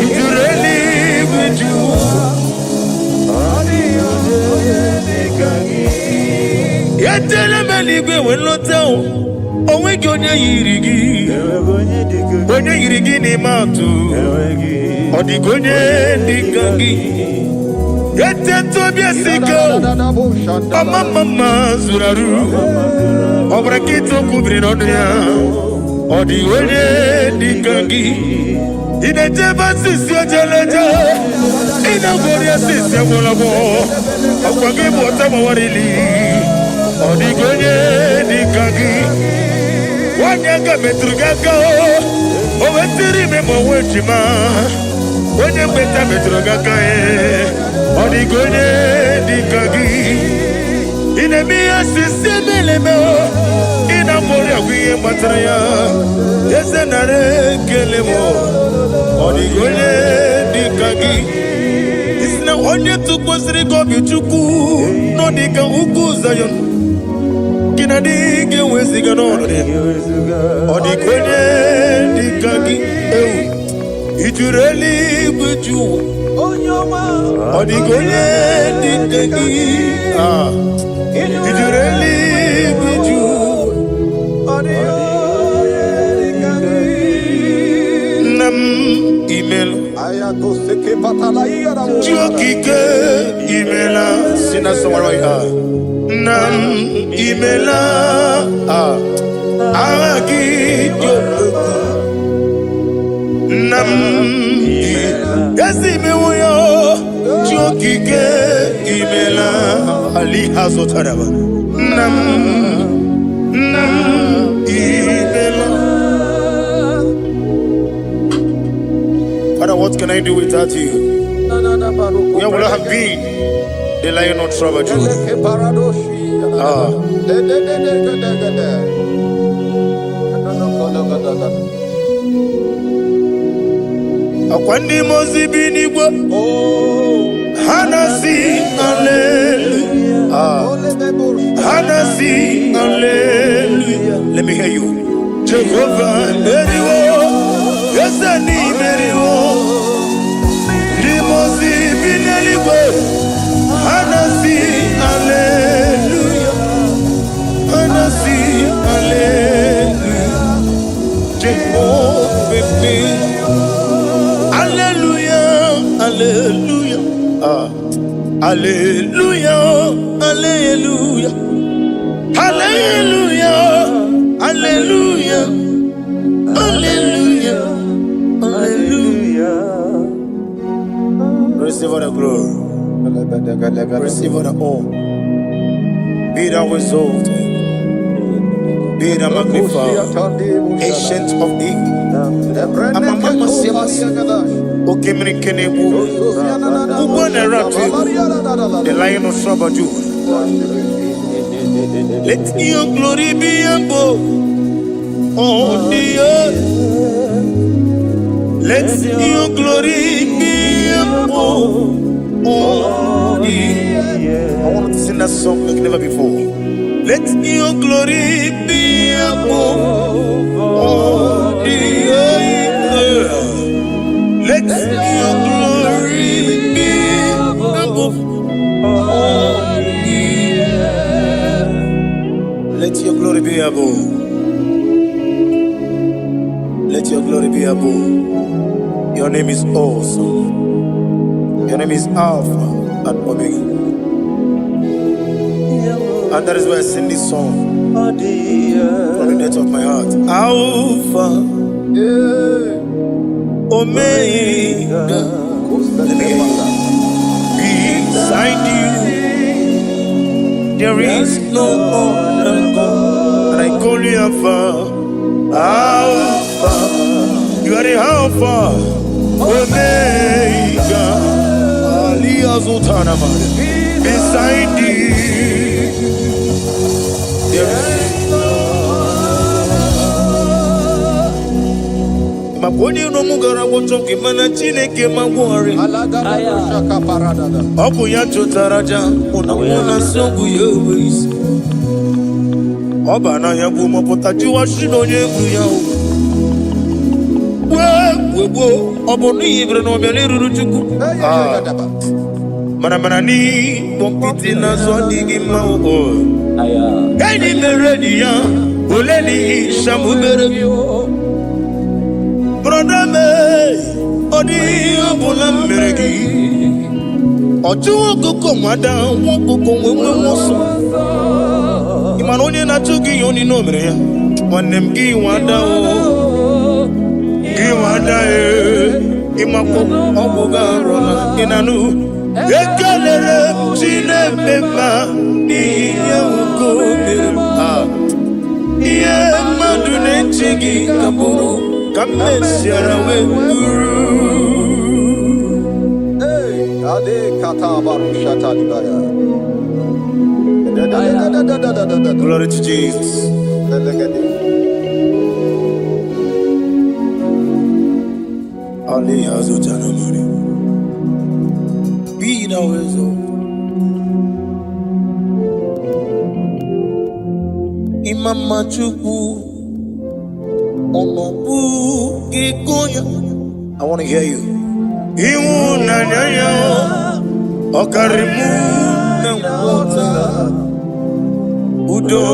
I juru eluigwe ju ụwa etela m eluigwe wee lọta o onweghị onye yiri gị onye yiri gị n'ime atụ ọ dịghị onye dị ka gị eteta obi esi ike o ọma mma mma zuru arụ ọ bụrụ nkịta okwu biri n'ọnụ ya ọ dịghị onye dị ka gị. Ị na-eje ebe asịsị ojeleje ị na-agwọrị asịsị agwọrọgwọ ọkwa gị bụ ọta gbawarili ọ dịghị onye dị ka gị. Nwaanyị aka metụrụ gị aka o wetiri ime ma onwe ejima onye mgbeta metụrụ gị aka e ọ dịghị onye dị ka gị. Ị na-eme ihe asịsị emeleme o ị na-agwọrị agwụ ihe gbatara ya eze nara ekele m ọ dịghị onye dị ka gị. Isi na onye tụkwasịrị gị obi Chukwu nọ dị ka ugwu Zayọn gị na dị ga-eweziga n'ọnọdụ ya ọ dịghị onye dị ka gị. Ewu i juru eluigwe ju ụwa ọ dịghị onye dị ka gị. Ah, i juru eluigwe ju ụwa. Chi okike imela. Sing that song right here. Nna m imela. Ah. Aha gị dị omimi. Nna m ezi mewo ya. Chi okike imela. Ali azụtaraba. Nna m, nna m imela. Father, what can I do without you? Where would I have been? The lion of tribe of Judah. Ah. Akwa ndị mmụọ ozi bi n'igwe ha na-asị hallelujah. Ah. Ha na-asị hallelujah. Let me hear you. Jehovah meriwo, eze n'imeriwo. Ndị mmụọ ozi bi n'eluigwe ha na-asị hallelujah. Ha na-asị hallelujah. Jehovah meriwo. Hallelujah, hallelujah. Ah. Hallelujah, hallelujah. Hallelujah, hallelujah, hallelujah, hallelujah. Receive all the glory, receive all the honor. Be thou exalted, be thou magnified, ancient of days. Okemiri Kenebu, the lion of tribe of Judah. Let your glory be above on the earth. Let your glory be above on the earth. I want to sing that song like never before. Let your glory be above on the earth. Let your glory be above on the earth. Let your glory be above. Let your glory be above. Your name is awesome. Your name is Alpha and Omega. And that is why I sing this song from the depth of my heart. Alpha, Omega. Let me hear you. Beside you, there is no other God. And I call you Alpha, Alpha. You are the Alpha, Omega. Ali Azutanama. Beside you, there is maka onye iro m gara gwọchọ gị mana Chineke ma gwọrị ọ bụ ya chụtara aja mụ na mụ na nsị ọgwụ ya enwe isi ọ ba n'ahịa bụ mọpụta jụwa shi na onye egwu ya o wee wee gbuo ọ bụ n'ihi bere na ọbịa n'eruru Chukwu. Ah, mana mana n'ịkpọ nkịtị n'azụ adịghị mma o. Enyi mere enyi ya ole n'ihi shamụ mere gị. Brother me, ọ dịghị ihe ọbụla m mere gị. Ọ chụwa ọkụkọ nwada nwa ọkụkọ nwee nwe ọsọ. Ị ma na onye na-achụ gị ihe onye o mere ya nwanne m gị nwada o gị nwada e ịmakwa ọgwụ gị arụla ị na-anụ ekelere m Chineke mma n'ihi ihe nwoke o mere m. Ah, ihe mmadụ na-eche gị ka bụrụ ka m mesiara wee bụrụ. Ade kata barusha talibaya. Da da da da da da da da da. Glory to Jesus. Delegede. Ali Azutanamani. Be thou exalted. Imama Chukwu, ọnọbụ gị gonya. I want to hear you. Ịhụnanya ya ọ karịrị mụ na nghọta. Udo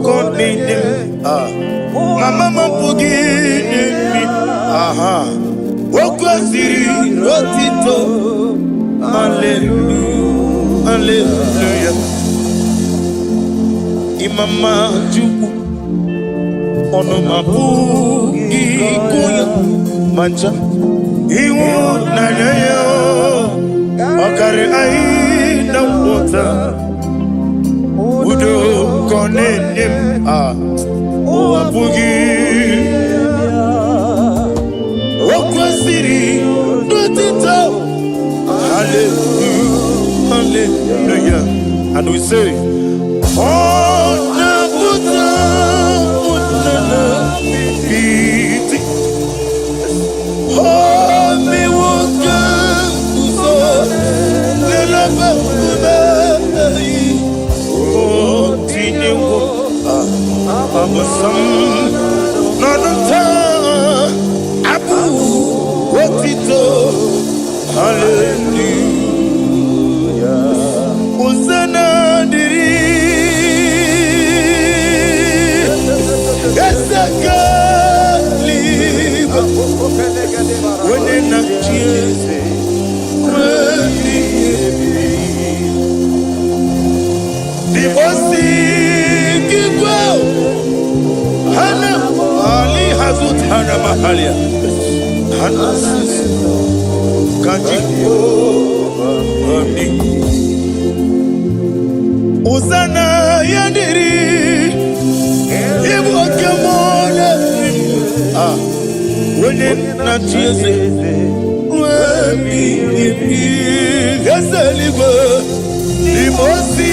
ka ọ na-enye m. Ah. Mama m apụghị inye m. Aha. Okwu O kwesịrị otito. Hallelujah, hallelujah. Ịmama Chukwu, ọnụ m apụghị ịkụ ya ma ncha. Ịhụnanya ya ọ karịrị anyị na nghọta. Udo ka ọ na-enye m a ụwa apụghị. O kwesịrị n'otito. Hallelujah, hallelujah. And we say, ọ na-apụta ụnana iti. O mewo ka nguzo n'elebe nkume. O tinyewo abụsam n'ọnụ taa abụ otito. Hallelujah. Hosanna dịrị Eze eluigwe, onye na-achị eze ruo ebighị ebi. Dibosi igwe hana ali hazutana mahalia hana sisi kaji ami. Hosanna ya dịrị ịbụ oke mmụọ na-eri ah onye na-achị eze ruo ebighị ebi. Eze eluigwe, n'ime osi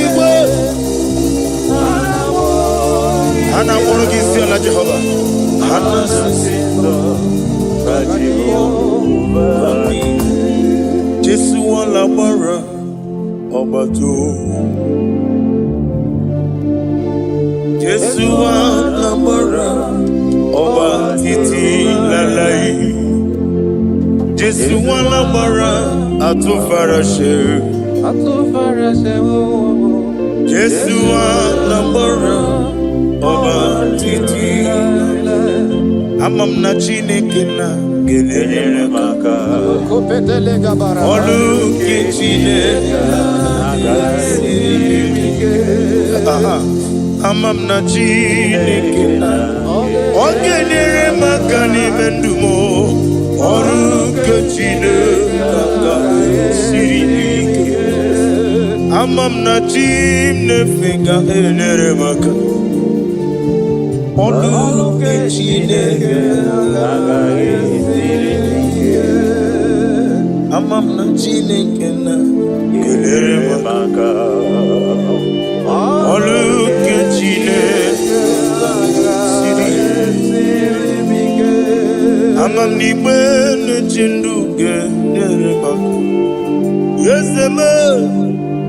igwe ha na-akpọrọ gị isi ala. Jehova, ha na-asị Jehova dị. Jesu alágbára, ọba tó. Jésù alágbára, ọba títí láláì. Jésù alágbára, àtúnfaraṣe. Jésù alágbára, ọba títí. Ama m na Chineke na ga-enyere m aka. Ọlụ nke Chineke siri ike. Aha. Ama m na Chineke na ọ ga-enyere m aka n'ime ndụ m. Ọrụ nke Chineke aka siri ike. Ama m na chi m na-efe ga-enyere m aka. Ọrụ nke Chineke agaghị ike. Ama m na Chineke na ga-enyere m aka. Ọrụ nke Chineke siri ike. Ama m na igbe na-eche ndụ ga-enyere m aka. Eze m,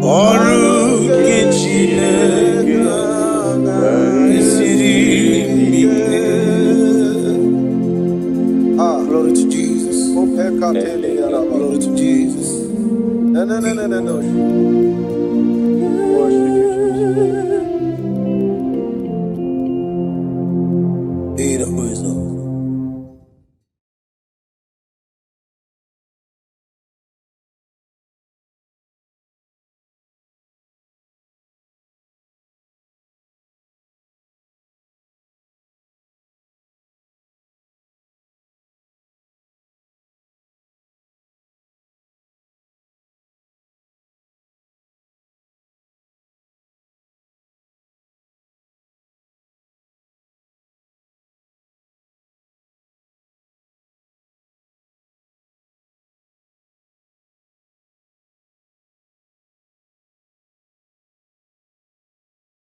ọrụ nke Chineke siri ike. Glory to Jesus. Glory to Jesus.